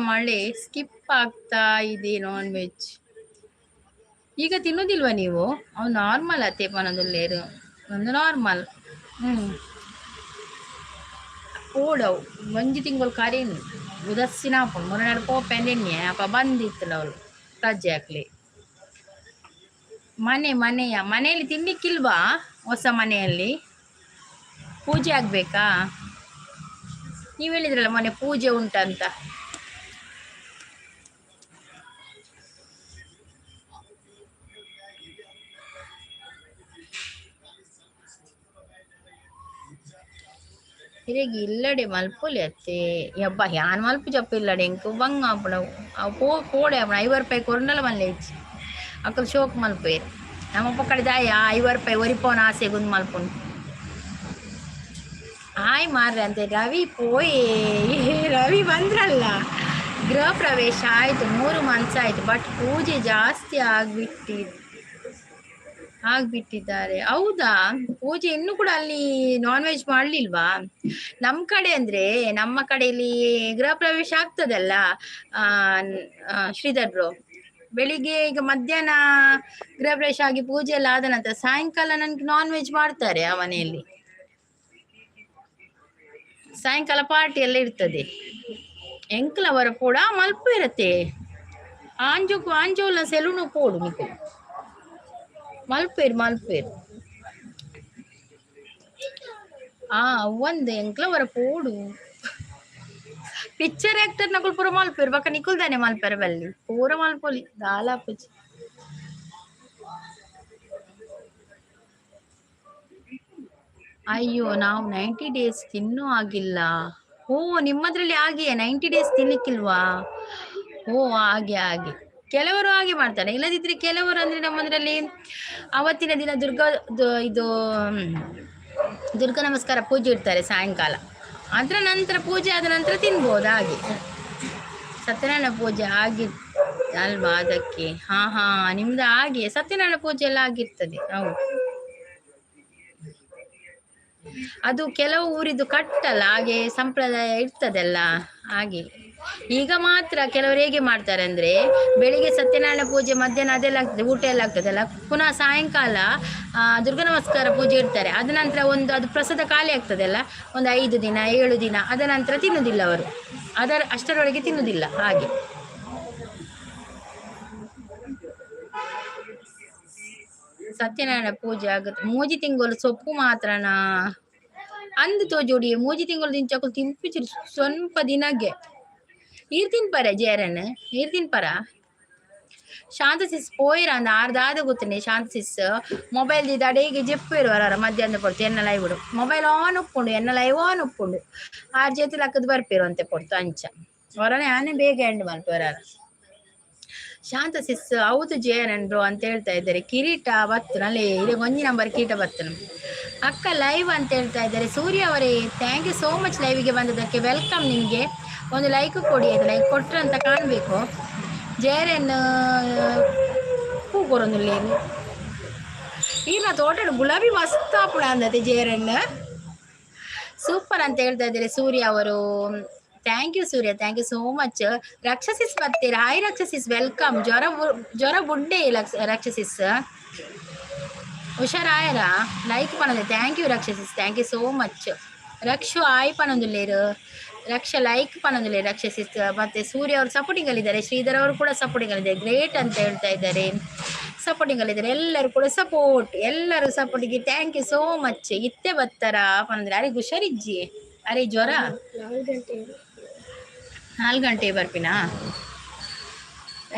Speaker 1: ಮಳೆ ಸ್ಕಿಪ್ ಆಗ್ತಾ ಇದೆ ನಾನ್ ವೆಜ್. ಈಗ ತಿನ್ನುದಿಲ್ವಾ ನೀವು? ಅವು ನಾರ್ಮಲ್ ಅತ್ತೆ ಪನೊಂದುಲ್ಲೇರು ಒಂದು ನಾರ್ಮಲ್. ಪೋಡವು ಒಂಜಿ ತಿಂಗಳು ಕರೀನ್ ಉದಸ್ಸಿನ ಆಪುಂಡು. ಮೊನ್ನೆ ಪೋಪೆಂದೆಣ್ಣೆ ಅಪ್ಪ ಬಂದಿತ್ತಲ್ಲ ಅವಳು ರಜೆ ಹಾಕ್ಲಿ. ಮನೆ ಮನೆಯ ಮನೆಯಲ್ಲಿ ತಿನ್ಲಿಕ್ಕಿಲ್ವಾ? ಹೊಸ ಮನೆಯಲ್ಲಿ ಪೂಜೆ ಆಗ್ಬೇಕಾ? ನೀವು ಹೇಳಿದ್ರಲ್ಲ ಮೊನ್ನೆ ಪೂಜೆ ಉಂಟಂತ. ಇರೆಗ್ ಇಲ್ಲಡೆ ಮಲ್ಪೊಲಿ ಅತ್ತೆ. ಯಬ್ಬ, ಯಾನ್ ಮಲ್ಪು ಜಪ್ಪ ಇಲ್ಲಡೆ. ಎಂಕ್ ಬಂಗ ಆಪುಂಡು. ಅವು ಪೋ ಪೋಡೆ ಆಪುಂಡು. 50 ರೂಪಾಯಿ ಕೊರ್ಂಡಲ ಮಲ್ಲೆ ಇಜ್ಜಿ. ಅಕುಲು ಶೋಕ್ ಮಲ್ಪುವೆರ್. ನಮ್ಮ ಪಕ್ಕಡೆ ದಾಯ 50 ರೂಪಾಯಿ ಒರಿಪೋನ ಆಸೆಗ್ ಉಂದು ಮಲ್ಪುನು. ಹಾಯ್ ಮಾರ್ರೆ ಅಂತೆ ರವಿ ಪೋಯೆ. ರವಿ ಬಂದ್ರಲ್ಲ. ಗೃಹ ಪ್ರವೇಶ ಆಯಿತು, 3 ಮಂತ್ಸ್ ಆಯಿತು. ಬಟ್ ಪೂಜೆ ಜಾಸ್ತಿ ಆಗ್ಬಿಟ್ಟಿದ್ದಾರೆ. ಹೌದಾ? ಪೂಜೆ ಇನ್ನೂ ಕೂಡ ಅಲ್ಲಿ ನಾನ್ ವೆಜ್ ಮಾಡ್ಲಿಲ್ವಾ? ನಮ್ಮ ಕಡೆ ಅಂದ್ರೆ ನಮ್ಮ ಕಡೆಯಲ್ಲಿ ಗೃಹ ಪ್ರವೇಶ ಆಗ್ತದಲ್ಲ ಶ್ರೀಧರ್ ಬ್ರೋ, ಬೆಳಿಗ್ಗೆ ಈಗ ಮಧ್ಯಾಹ್ನ ಗೃಹ ಪ್ರವೇಶ ಆಗಿ ಪೂಜೆ ಎಲ್ಲ ಆದ ನಂತರ ಸಾಯಂಕಾಲ ನನ್ಗೆ ನಾನ್ ವೆಜ್ ಮಾಡ್ತಾರೆ ಆ ಮನೆಯಲ್ಲಿ. ಸಾಯಂಕಾಲ ಪಾರ್ಟಿ ಎಲ್ಲ ಇರ್ತದೆ. ಎಂಕ್ಲವರ ಕೂಡ ಮಲ್ಪು ಇರತ್ತೆ. ಆಂಜೋಕು ಆಂಜೋಲ ಸೆಲೂನು ಪೋಡು ನಿಕು ಮಲ್ಪೇರು ಮಲ್ಪೇರು. ಆ ಒಂದು ಎಂಕ್ಲವರ ಪೋಡು. ಪಿಕ್ಚರ್ ಆಕ್ಟರ್ ನಕುಲ್ ಪೂರ ಮಲ್ಪೇರು ಬಕ್ಕ ನಿಕುಲ್ ತಾನೆ ಮಲ್ಪೆರ ಬಲ್ಲಿ. ಪೂರ ಮಲ್ಪೊಲಿ ದಾಲ ಆಪುಜಿ. ಅಯ್ಯೋ, ನಾವು 90 ಡೇಸ್ ತಿನ್ನೂ ಆಗಿಲ್ಲ. ಓ, ನಿಮ್ಮದ್ರಲ್ಲಿ ಹಾಗೆಯೇ 90 ಡೇಸ್ ತಿನ್ಲಿಕ್ಕಿಲ್ವಾ? ಓ, ಹಾಗೆ ಹಾಗೆ. ಕೆಲವರು ಹಾಗೆ ಮಾಡ್ತಾರೆ. ಇಲ್ಲದಿದ್ರೆ ಕೆಲವರು ಅಂದ್ರೆ ನಮ್ಮದ್ರಲ್ಲಿ ಅವತ್ತಿನ ದಿನ ದುರ್ಗಾ ಇದು ದುರ್ಗಾ ನಮಸ್ಕಾರ ಪೂಜೆ ಇಡ್ತಾರೆ ಸಾಯಂಕಾಲ. ಅದರ ನಂತರ, ಪೂಜೆ ಆದ ನಂತರ ತಿನ್ಬೋದು ಹಾಗೆ. ಸತ್ಯನಾರಾಯಣ ಪೂಜೆ ಆಗಿ ಅಲ್ವಾ ಅದಕ್ಕೆ. ಹಾ ಹಾ, ನಿಮ್ದು ಹಾಗೆ ಸತ್ಯನಾರಾಯಣ ಪೂಜೆ ಎಲ್ಲ ಆಗಿರ್ತದೆ. ಹೌದು, ಅದು ಕೆಲವು ಊರಿದ್ದು ಕಟ್ಟಲ್ಲ, ಹಾಗೆ ಸಂಪ್ರದಾಯ ಇರ್ತದಲ್ಲ ಹಾಗೆ. ಈಗ ಮಾತ್ರ ಕೆಲವರು ಹೇಗೆ ಮಾಡ್ತಾರೆ ಅಂದ್ರೆ, ಬೆಳಿಗ್ಗೆ ಸತ್ಯನಾರಾಯಣ ಪೂಜೆ, ಮಧ್ಯಾಹ್ನ ಅದೆಲ್ಲ ಆಗ್ತದೆ, ಊಟ ಎಲ್ಲ ಆಗ್ತದಲ್ಲ, ಪುನಃ ಸಾಯಂಕಾಲ ದುರ್ಗಾ ನಮಸ್ಕಾರ ಪೂಜೆ ಇಡ್ತಾರೆ. ಅದ ನಂತರ ಒಂದು ಅದು ಪ್ರಸಾದ ಖಾಲಿ ಆಗ್ತದಲ್ಲ, ಒಂದು 5 ದಿನ 7 ದಿನ, ಅದ ನಂತರ ತಿನ್ನುದಿಲ್ಲ ಅವರು. ಅದರ ಅಷ್ಟರೊಳಗೆ ತಿನ್ನುದಿಲ್ಲ ಹಾಗೆ. ಸತ್ಯನಾರಾಯಣ ಪೂಜೆ ಆಗುತ್ತೆ. 3 ತಿಂಗಳು ಸೊಪ್ಪು ಮಾತ್ರನಾ ಅಂದು ತೋಜೋಡಿ. 3 ತಿಂಗಳು ದಿಂಚಕುಲು ತಿನ್ಪಿಚಿರು ಸ್ವಲ್ಪ ದಿನಗೆ. ಈರ್ ತಿನ್ಪರ ಜೇರನ್? ಈರ್ ತಿನ್ಪರ? ಶಾಂತ ಸಿಸ್ ಪೋಯಿರ ಅಂದ ಆರ್ದಾದ ಗೊತ್ತನೆ. ಶಾಂತ ಸಿಸ್ ಮೊಬೈಲ್ ದಿದ ಅಡೇಗೆ ಜೆಪ್ಪೇರು ವರ ಮಧ್ಯಾಹ್ನ ಪೊರ್ತು. ಎನ್ನ ಲೈವ್ ಮೊಬೈಲ್ ಆನ್ ಉಪ್ಪುಂಡು, ಎನ್ನ ಲೈವ್ ಆನ್ ಉಪ್ಪುಂಡು. ಆರ್ ಜೇತಿ ಲಕ್ಕದ್ ಬರ್ಪೇರು ಅಂತೆ ಪೊರ್ತು. ಅಂಚ ಹೊರನೆ ಆನೆ ಬೇಗ ಎಂಡ್ ಮಲ್ಪುವರ. ಶಾಂತ ಸಿಸ್ ಹೌದು ಜಯನನ್ ಬ್ರೋ ಅಂತ ಹೇಳ್ತಾ ಇದ್ದಾರೆ. ಕಿರೀಟ ಬತ್ತನಲ್ಲಿ ಇದೆ. ಒಂಜಿ ನಂಬರ್ ಕಿರೀಟ ಬತ್ತನು. ಅಕ್ಕ ಲೈವ್ ಅಂತ ಹೇಳ್ತಾ ಇದ್ದಾರೆ ಸೂರ್ಯ ಅವರೇ. Thank you so much ಲೈವ್ಗೆ ಬಂದದಕ್ಕೆ. Welcome ನಿಮಗೆ. ಒಂದು ಲೈಕ್ ಕೊಡಿ. ಅದು ಲೈಕ್ ಕೊಟ್ರೆ ಅಂತ ಕಾಣಬೇಕು. ಜಯರನ್ ಹೂ ಕೊರೊಂದುಲ್ಲೇನು ಈರ್ನ ತೋಟಡ್ ಗುಲಾಬಿ ಮಸ್ತ್ ಆಪುಣ ಅಂದತೆ. ಜಯರನ್ ಸೂಪರ್ ಅಂತ ಹೇಳ್ತಾ ಇದ್ದಾರೆ ಸೂರ್ಯ ಅವರು. Thank you Surya, thank you so much. Raksha sis ಬರ್ತೀರಾ? Hi Raksha sis, welcome. ಜ್ವರ ಜ್ವರ ಬುಡ್ಡೆ ರಕ್ಷಸಿಸ್, ಹುಷಾರಾಯರ? ಲೈಕ್ ಪನೊಂದು. Thank you Raksha sis, thank you so much. Rakshu ಆಯ್ ಪನೊಂದುಲ್ಲೇರು. ರಕ್ಷ ಲೈಕ್ ಪನೊಂದುಲ್ಲೇರು ರಕ್ಷಸಿಸ್. ಮತ್ತೆ ಸೂರ್ಯ ಅವರು ಸಪೋರ್ಟಿಂಗ್ ಅಲ್ಲಿದ್ದಾರೆ. ಶ್ರೀಧರ್ ಅವರು ಕೂಡ ಸಪೋರ್ಟಿಂಗ್ ಅಲ್ಲಿದ್ದಾರೆ. ಗ್ರೇಟ್ ಅಂತ ಹೇಳ್ತಾ ಇದ್ದಾರೆ. ಸಪೋರ್ಟಿಂಗ್ ಅಲ್ಲಿದ್ದಾರೆ ಎಲ್ಲರೂ ಕೂಡ. ಸಪೋರ್ಟ್, ಎಲ್ಲರೂ ಸಪೋರ್ಟಿಗೆ thank you so much. ಇತ್ತೆ ಬತ್ತಾರ ಪನಂದ್ರೆ ಅರೆ ಹುಷಾರಿಜ್ಜಿ ಅರೆ ಜ್ವರ.
Speaker 2: 4 ಗಂಟೆ.
Speaker 1: 4 ಗಂಟೆ ಬರ್ಪಿನಾ?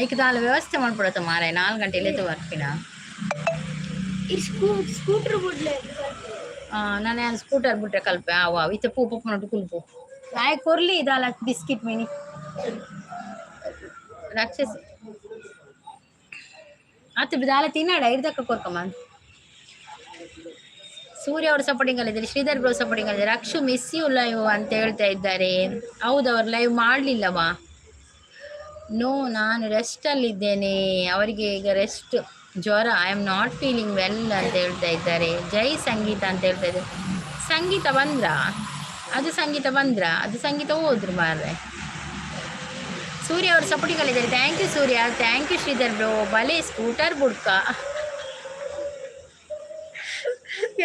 Speaker 1: ಐಕ್ ದಾಲ ವ್ಯವಸ್ಥೆ ಮಾಡ್ಬಿಡತ್ತ ಮಾರಾಯ. 4 ಗಂಟೆ ಬರ್ಪಿನಾ?
Speaker 2: ಈ ಸ್ಕೂಟರ್ ಬುಡ್ಲೆ.
Speaker 1: ನಾನು ಸ್ಕೂಟರ್ ಬಿಟ್ರೆ ಕಲ್ಪೆ ಅವ ಇತ್ತೆ ಪೂ ಪಪ್ಪನೊಟ್ಟು ಕುಲ್ಪು ನಾಯಿ ಕೊರ್ಲಿ ದಾಲ ಬಿಸ್ಕಿಟ್ ಮಿನಿ. ರಾಕ್ಷಸಿ ಆತ ದಾಲ ತಿನ್ನಾಡ ಇರ್ದಕ್ಕ ಕೊರ್ಕಮ್ಮ. ಸೂರ್ಯ ಅವರು ಸಪೋರ್ಟಿಂಗ್ ಅಲ್ಲಿದ್ದಾರೆ, ಶ್ರೀಧರ್ ಬ್ರೋ ಸಪೋರ್ಟಿಂಗ್ ಅಲ್ಲಿದ್ದಾರೆ. ರಕ್ಷು ಮಿಸ್ you live ಅಂತ ಹೇಳ್ತಾ ಇದ್ದಾರೆ. ಹೌದು, ಅವರು ಲೈವ್ ಮಾಡಲಿಲ್ಲವಾ? ನೋ, ನಾನು ರೆಸ್ಟಲ್ಲಿದ್ದೇನೆ. ಅವರಿಗೆ ಈಗ ರೆಸ್ಟ್, ಜ್ವರ. I am not feeling well ಅಂತ ಹೇಳ್ತಾ ಇದ್ದಾರೆ. ಜೈ ಸಂಗೀತ ಅಂತ ಹೇಳ್ತಾ ಇದ್ದಾರೆ. ಸಂಗೀತ ಬಂದ್ರಾ? ಅದು ಸಂಗೀತ ಬಂದ್ರಾ? ಅದು ಸಂಗೀತ ಹೋದ್ರು ಮಾರ್ರೆ. ಸೂರ್ಯ ಅವರು ಸಪೋರ್ಟಿಂಗ್ ಅಲ್ಲಿದ್ದಾರೆ. Thank you Surya, thank you Sridhar bro. ಬಲೆ ಸ್ಕೂಟರ್ ಬುಡ್ಕ.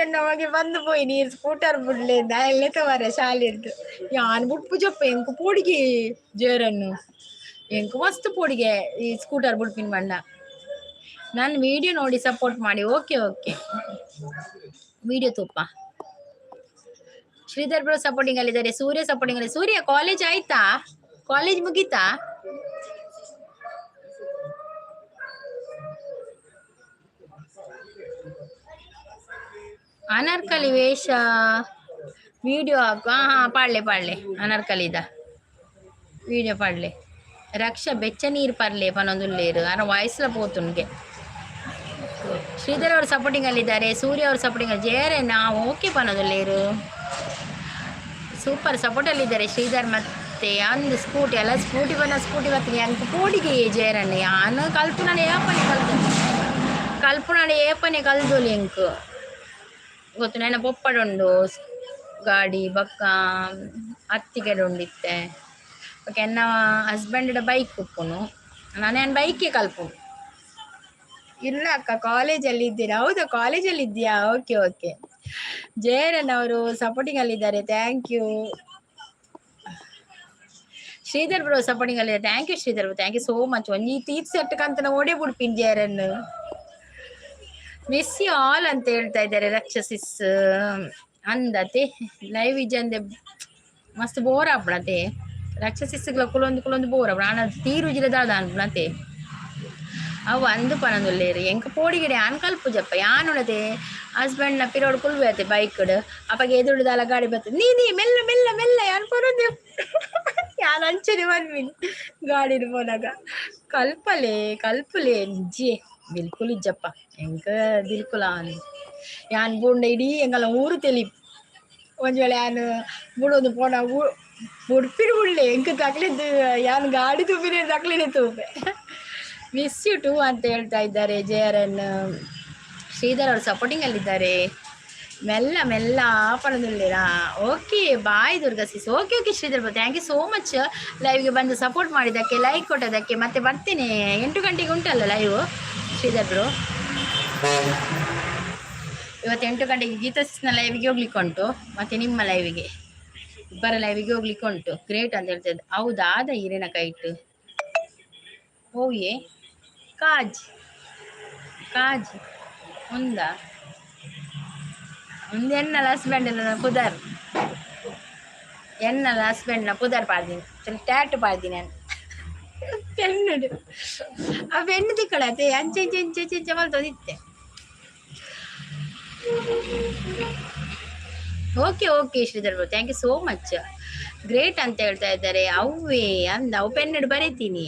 Speaker 1: ಎನ್ನ ಬಂದು ಪೋಯಿ ನೀರು ಸ್ಕೂಟರ್ ಬುಡ್ಲೆ ಎಲ್ಲೇ ತವರೆ ಶಾಲೆಡ್ದು. ಯಾನ್ ಬುಡ್ಪು ಜೊಪ್ಪೆ, ಎಂಕು ಪೋಡಿಗೆ ಜೇರನ್ನು, ಎಂಕು ಮಸ್ತ್ ಪೋಡಿಗೆ ಈ ಸ್ಕೂಟರ್ ಬುಡ್ಪಿನ ಬಣ್ಣ. ನಾನು ವಿಡಿಯೋ ನೋಡಿ ಸಪೋರ್ಟ್ ಮಾಡಿ. ಓಕೆ ಓಕೆ, ವಿಡಿಯೋ ತೂಪ. ಶ್ರೀಧರ್ ಬ್ರೋ ಸಪೋರ್ಟಿಂಗ್ ಅಲ್ಲಿದ್ದಾರೆ, ಸೂರ್ಯ ಸಪೋರ್ಟಿಂಗ್ ಅಲ್ಲಿ. ಸೂರ್ಯ, ಕಾಲೇಜ್ ಆಯ್ತಾ? ಕಾಲೇಜ್ ಮುಗೀತಾ? ಅನಾರ್ಕಲಿ ವೇಷ ವಿಡಿಯೋ ಹಾಕು. ಹಾಂ ಹಾಂ, ಪಾಡ್ಲೆ ಪಾಡ್ಲೆ, ಅನಾರ್ಕಲಿದ ವಿಡಿಯೋ ಪಾಡ್ಲೆ. ರಕ್ಷ ಬೆಚ್ಚ ನೀರು ಪರ್ಲೆ ಪನೊಂದುಲ್ಲೇರು ಅರ ವಾಯ್ಸ್ಲ ಪೋತುನ್ಗೆ. ಶ್ರೀಧರ್ ಅವರು ಸಪೋರ್ಟಿಂಗ್ ಅಲ್ಲಿದ್ದಾರೆ, ಸೂರ್ಯ ಅವರು ಸಪೋರ್ಟಿಂಗ್ ಅಲ್ಲಿ. ಜೇರೆ ನಾವು ಓಕೆ ಪನೊಂದುಲ್ಲೇರು. ಸೂಪರ್ ಸಪೋರ್ಟಲ್ಲಿದ್ದಾರೆ ಶ್ರೀಧರ್. ಮತ್ತೆ ಅಂದು ಸ್ಕೂಟಿ ಅಲ್ಲ, ಸ್ಕೂಟಿ ಬನ್ನ ಸ್ಕೂಟಿ ಬರ್ತೀನಿ ಅಂಕ ಪೋಡಿಗೆ ಜೇರಣ್ಣ. ಯಾನು ಕಲ್ಪುನಾಡ ಏಪನೆ ಕಲ್ತು, ಕಲ್ಪುನಾಡ ಏಪನೆ ಕಲ್ದೊಲಿ ಎಂಕ್ ಗೊತ್ತು. ನೆನ ಪೊಪ್ಪಡುಂಡು ಗಾಡಿ ಬೊಕ್ಕ ಅತ್ತಿಗೆಡ್ ಉಂಡಿತ್ತೆ. ಬೊಕ್ಕ ಎನ್ನ ಹಸ್ಬೆಂಡ್ ಬೈಕ್ ಉಪ್ಪುನು. ನಾನು ಬೈಕೇ ಕಲ್ಪುನು. ಇಲ್ಲ ಅಕ್ಕ, ಕಾಲೇಜಲ್ಲಿ ಇದ್ದೀರಾ? ಹೌದಾ, ಕಾಲೇಜಲ್ಲಿ ಇದ್ದೀಯಾ? Okay okay. ಜಯರನ್ ಅವರು ಸಪೋರ್ಟಿಂಗ್ ಅಲ್ಲಿದ್ದಾರೆ. Thank you. Sridhar bro supporting ಅಲ್ಲಿ. Thank you Sridhar bro, thank you so much. ಒಂಜಿ ತೀತ್ ಸೆಟ್ ಕಂತನ ಓಡೇ ಬಿಡ್ಪಿನ್ ಜಯರನ್. ಮಿಸ್ you all ಅಂತ ಹೇಳ್ತಾ ಇದ್ದಾರೆ ರಕ್ಷಸಿಸ್. ಅಂದತೆ ಲೈವ್ ಇಜ್ಜಂದೆ ಮಸ್ತ್ ಬೋರ್ ಆಪುಣತೆ. ರಕ್ಷಸಿಸ್ಗಳ ಕುಲೊಂದು ಕುಲೊಂದು ಬೋರ್ ಆಪುಣ. ಆನ ತೀರುಜಿಲ ದಾದ ಅನ್ಪುಣತೆ. ಅವು ಅಂದು ಪನೊಂದುಲ್ಲೇರು. ಎಂಕ ಪೋಡಿಗೆಡೆ ಆನ್ ಕಲ್ಪುಜಪ್ಪ. ಯಾನುಳತೆ ಹಸ್ಬೆಂಡ್ನ ಪಿರೋಡ್ ಕುಲ್ಬೇತೆ ಬೈಕ್ಡ್. ಅಪ್ಪಗೆ ಎದುರುದಾಲ ಗಾಡಿ ಬರ್ತದೆ. ನೀ ನೀ ಮೆಲ್ಲ ಮೆಲ್ಲ ಮೆಲ್ಲ ಯಾನ್ ಪನೊಂದು. ಯಾನ್ ಅಂಚನೆ ಪನ್ಪಿನಿ ಗಾಡಿಡ್ ಪೋನಾಗ. ಕಲ್ಪಲೆ ಕಲ್ಪಲೆ. ನಿಜ್ಜೆ ಬಿಲ್ಕುಲ್ ಇಜ್ಜಪ್ಪ ಎಂಕ, ಬಿಲ್ಕುಲ್. ಆನ್ ಯಾನ್ ಬೂಂಡ ಇಡೀ ಎಂಕಲ್ನ ಊರು ತೆಲಿಪು. ಒಂಜಿ ವೇಳೆ ಯಾನ್ ಬುಡೊಂದು ಪೋನ ಬುಡ್ಪಿಡ್ ಬುಡ್ಲೆ, ಎಂಕ್ ತಕ್ಲಿದ್ದು ಯಾನ್ ಗಾಡಿ ತೂಪಿನ ತಕ್ಲಿನೇ ತೂಪೆ. ಮಿಸ್ you to ಅಂತ ಹೇಳ್ತಾ ಇದ್ದಾರೆ ಜೆ ಆರ್ ಎನ್. ಶ್ರೀಧರ್ ಅವರು ಸಪೋರ್ಟಿಂಗ್ ಅಲ್ಲಿದ್ದಾರೆ. ಮೆಲ್ಲ ಮೆಲ್ಲ ಪಣದುಲ್ಲೇರಾ. Okay bye Durga sis. Okay okay Sridhar, thank you so much ಲೈವ್ಗೆ ಬಂದು ಸಪೋರ್ಟ್ ಮಾಡಿದ್ದಕ್ಕೆ, ಲೈಕ್ ಕೊಟ್ಟದಕ್ಕೆ. ಮತ್ತೆ ಬರ್ತೀನಿ. 8 ಗಂಟೆಗೆ ಉಂಟಲ್ಲ ಲೈವ್ ಶ್ರೀಧರ್ ಬ್ರೋ? ಇವತ್ತು 8 ಗಂಟೆಗೆ ಗೀತಾ ಸಿಸ್ನ ಲೈವಿಗೆ ಹೋಗ್ಲಿಕ್ಕೆ ಉಂಟು, ಮತ್ತೆ ನಿಮ್ಮ ಲೈವಿಗೆ, ಇಬ್ಬರ ಲೈವಿಗೆ ಹೋಗ್ಲಿಕ್ಕೆ ಉಂಟು. ಗ್ರೇಟ್ ಅಂತ ಹೇಳ್ತಾ ಇದ್ದೆ. ಹೌದಾ? ಆದ ಹಿರೇನ ಕೈಟ್ ಹೋಗಿ ಕಾಜ್ ಕಾಜ್ ಉಂದ ಒಂದು ಎನ್ನಲ ಹಸ್ಬೆಂಡ್ ಪುದರ್, ಎನ್ನಲ ಹಸ್ಬೆಂಡ್ನ ಪುದರ್ ಪಾಡ್ದೀನಿ, ಟ್ಯಾಟು ಪಾಡ್ದೀನಿ ನಾನು ಪೆನ್ನುಡು. ಆ ಪೆನ್ನು ತಿಕ್ಕಳತೆ ಅಂಚೆ ಇಂಚೆ ಇಂಚೆ ಇಂಚೆ ಇಂಚೆ ಮಲ್ತೊಂದಿತ್ತೆ. Okay okay Sridhar bro, thank you so much. Great ಅಂತ ಹೇಳ್ತಾ ಇದ್ದಾರೆ. ಅವ್ವೇ ಅಂದ ಅವು ಪೆನ್ನುಡು ಬರೀತೀನಿ,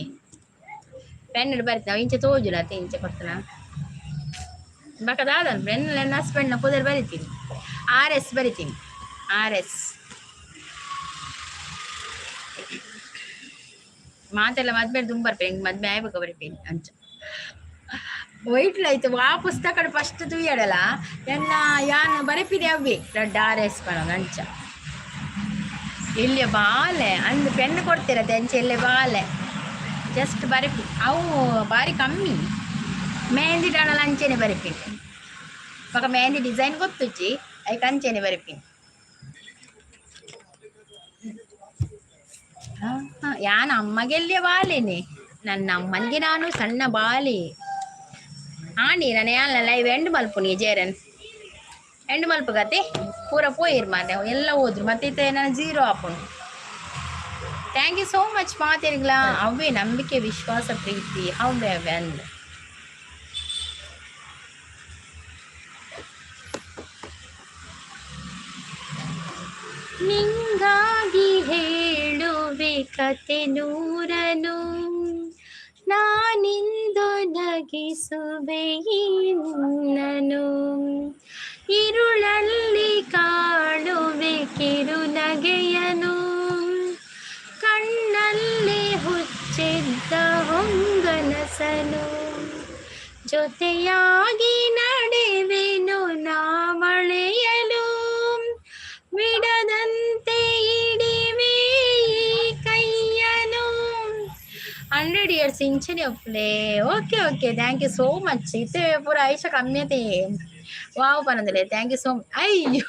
Speaker 1: ಪೆನ್ನುಡು ಬರಿತೀನಿ. ಅವು ಇಂಚೆ ತೋಜುಲ ಅತ್ತೆ ಇಂಚೆ ಕೊಡ್ತಾನ ಬಕದಾದ ಪೆನ್. ನನ್ನ ಹಸ್ಬೆಂಡ್ನ ಪುದರ್ ಬರಿತೀನಿ, ಆರ್ ಎಸ್ ಬರಿತೀನಿ, ಆರ್ ಎಸ್. ಮಾತೆಲ್ಲ ಮದ್ವೆ ದುಂಬರ್ಪೆ ಹಿಂಗೆ ಮದ್ವೆ ಆಯ್ಬೇಕು ಬರಿಪೇನಿ ಅಂಚ. ವೈಟ್ ಆಯ್ತು ಆ ಪುಸ್ತಕ ಫಸ್ಟ್ ತೂಯಡಲ ಎನ್ನ ಯಾನ್ ಬರೆಪಿದೆ ಅವ್ವೆ ದೊಡ್ಡ ಆರ್ ಎಸ್ ಪನೊಂದು ಅಂಚ. ಇಲ್ಲಿ ಬಾಲೆ ಅಂದ್ ಪೆನ್ ಕೊಡ್ತಿರತ್ತೆ ಅಂಚೆ. ಎಲ್ಲೆ ಬಾಲೆ ಜಸ್ಟ್ ಬರೆಪಿ ಅವು ಬಾರಿ ಕಮ್ಮಿ. ಮೆಹಂದಿ ಡಾಣಲ ಅಂಚೆನೆ ಬರೆಪಿನಿ. ಬೊಕ ಮೆಹಂದಿ ಡಿಸೈನ್ ಗೊತ್ತುಜ್ಜಿ, ಐಕ್ ಅಂಚೆನೆ ಬರೆಪಿನಿ. ಯಾನ್ ಅಮ್ಮಗೆಲ್ಯ ಬಾಲೇನೆ, ನನ್ನ ಅಮ್ಮನಿಗೆ ನಾನು ಸಣ್ಣ ಬಾಲೆ. ಆಂಡಿ ನಾನು ಯಾನ್ಲ ಲೈವ್ ಎಂಡ್ ಮಲ್ಪುನಿ ಜೇರನ್. ಎಂಡ್ ಮಲ್ಪುಗತೆ ಪೂರ ಪೋಯಿರ್ ಮಾರ್ರೆ, ಎಲ್ಲ ಹೋದ್ರು. ಮತ್ತೆ ಇತ್ತೆ ನಾನು ಜೀರೋ ಆಪುಂಡು. Thank you so much ಮಾತೆರ್ಗ್ಲಾ. ಅವ್ವೇ ನಂಬಿಕೆ ವಿಶ್ವಾಸ ಪ್ರೀತಿ ಅವ್ವೆ ಅವ್ವೆ ಅಂದ್. ನಿಂಗಾಗಿ ಹೇಳುವೆ ಕತೆ ನೂರನು, ನಾನಿಂದು ನಗಿಸುವೆ ನಿನ್ನನು. ಇರುಳಲ್ಲಿ ಹೊಂಚೆದ್ದ ಹೊಂಗನಸನು ಜೊತೆಯಾಗಿ ನಡೆವೆನು ನಾ ಮಳೆಯಲು, ಬಿಡದಂತೆ ಹಿಡಿವೆ ಈ ಕೈಯನು. 100 years ಇಂಚನೆ ಒಪ್ಲೆ. Okay okay, thank you so much. ಇತ್ತೆ ಪೂರ ಆಯುಷ ಕಮ್ಮಿ ಅತೆ. ವಾವ್ ಪನಂದಲೆ, thank you so much. ಅಯ್ಯೋ,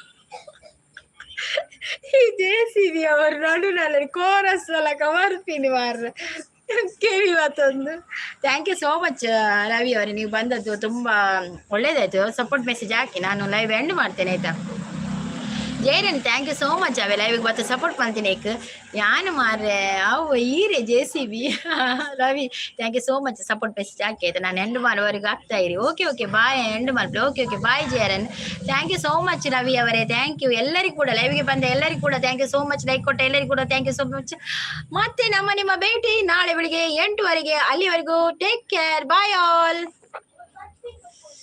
Speaker 1: ಈ ಜೆಸಿಬಿ ಅವರು ನಡು ನಲ್ಲ ಕೋರಸ್ ಎಲ್ಲ ಕವರ್ತೀನಿ ಮಾರ್ರೆ, ಕೆವಿ ಮತ್ತೊಂದು. Thank you so much Ravi ಅವರೇ, ನೀವು ಬಂದದ್ದು ತುಂಬ ಒಳ್ಳೇದಾಯ್ತು. ಸಪೋರ್ಟ್ ಮೆಸೇಜ್ ಹಾಕಿ, ನಾನು ಲೈವ್ ಎಂಡ್ ಮಾಡ್ತೇನೆ, ಆಯ್ತಾ? ಜೈರನ್, thank you so much. ಅವೆ ಲೈವಿಗೆ ಬತ್ತ ಸಪೋರ್ಟ್ ಮಾಡ್ತೀನಿ. ಏಕ್ ಯಾನು ಮಾರ್ರೆ ಅವು ಈರೆ JCB. Ravi, thank you so much. Support message ಹಾಕಿ, ಆಯ್ತಾ? ನಾನು ಎಂಡ್ ಮಾಡುವವರೆಗೂ ಆಗ್ತಾ ಇರಿ. Okay okay, bye. ಎಂಡ್ ಮಾಡ್ಲಿ. ಓಕೆ ಓಕೆ, ಬಾಯ್ ಜಯರನ್. Thank you so much Ravi ಅವರೇ, thank you. ಎಲ್ಲರಿಗೂ ಕೂಡ, ಲೈವ್ಗೆ ಬಂದ ಎಲ್ಲರಿಗೂ ಕೂಡ thank you so much. Like ಕೊಟ್ಟ ಎಲ್ಲರಿಗೂ ಕೂಡ thank you so much. ಮತ್ತೆ ನಮ್ಮ ನಿಮ್ಮ ಭೇಟಿ ನಾಳೆ ಬೆಳಿಗ್ಗೆ 8ವರೆಗೆ. ಅಲ್ಲಿವರೆಗೂ ಟೇಕ್ ಕೇರ್, ಬಾಯ್ ಆಲ್.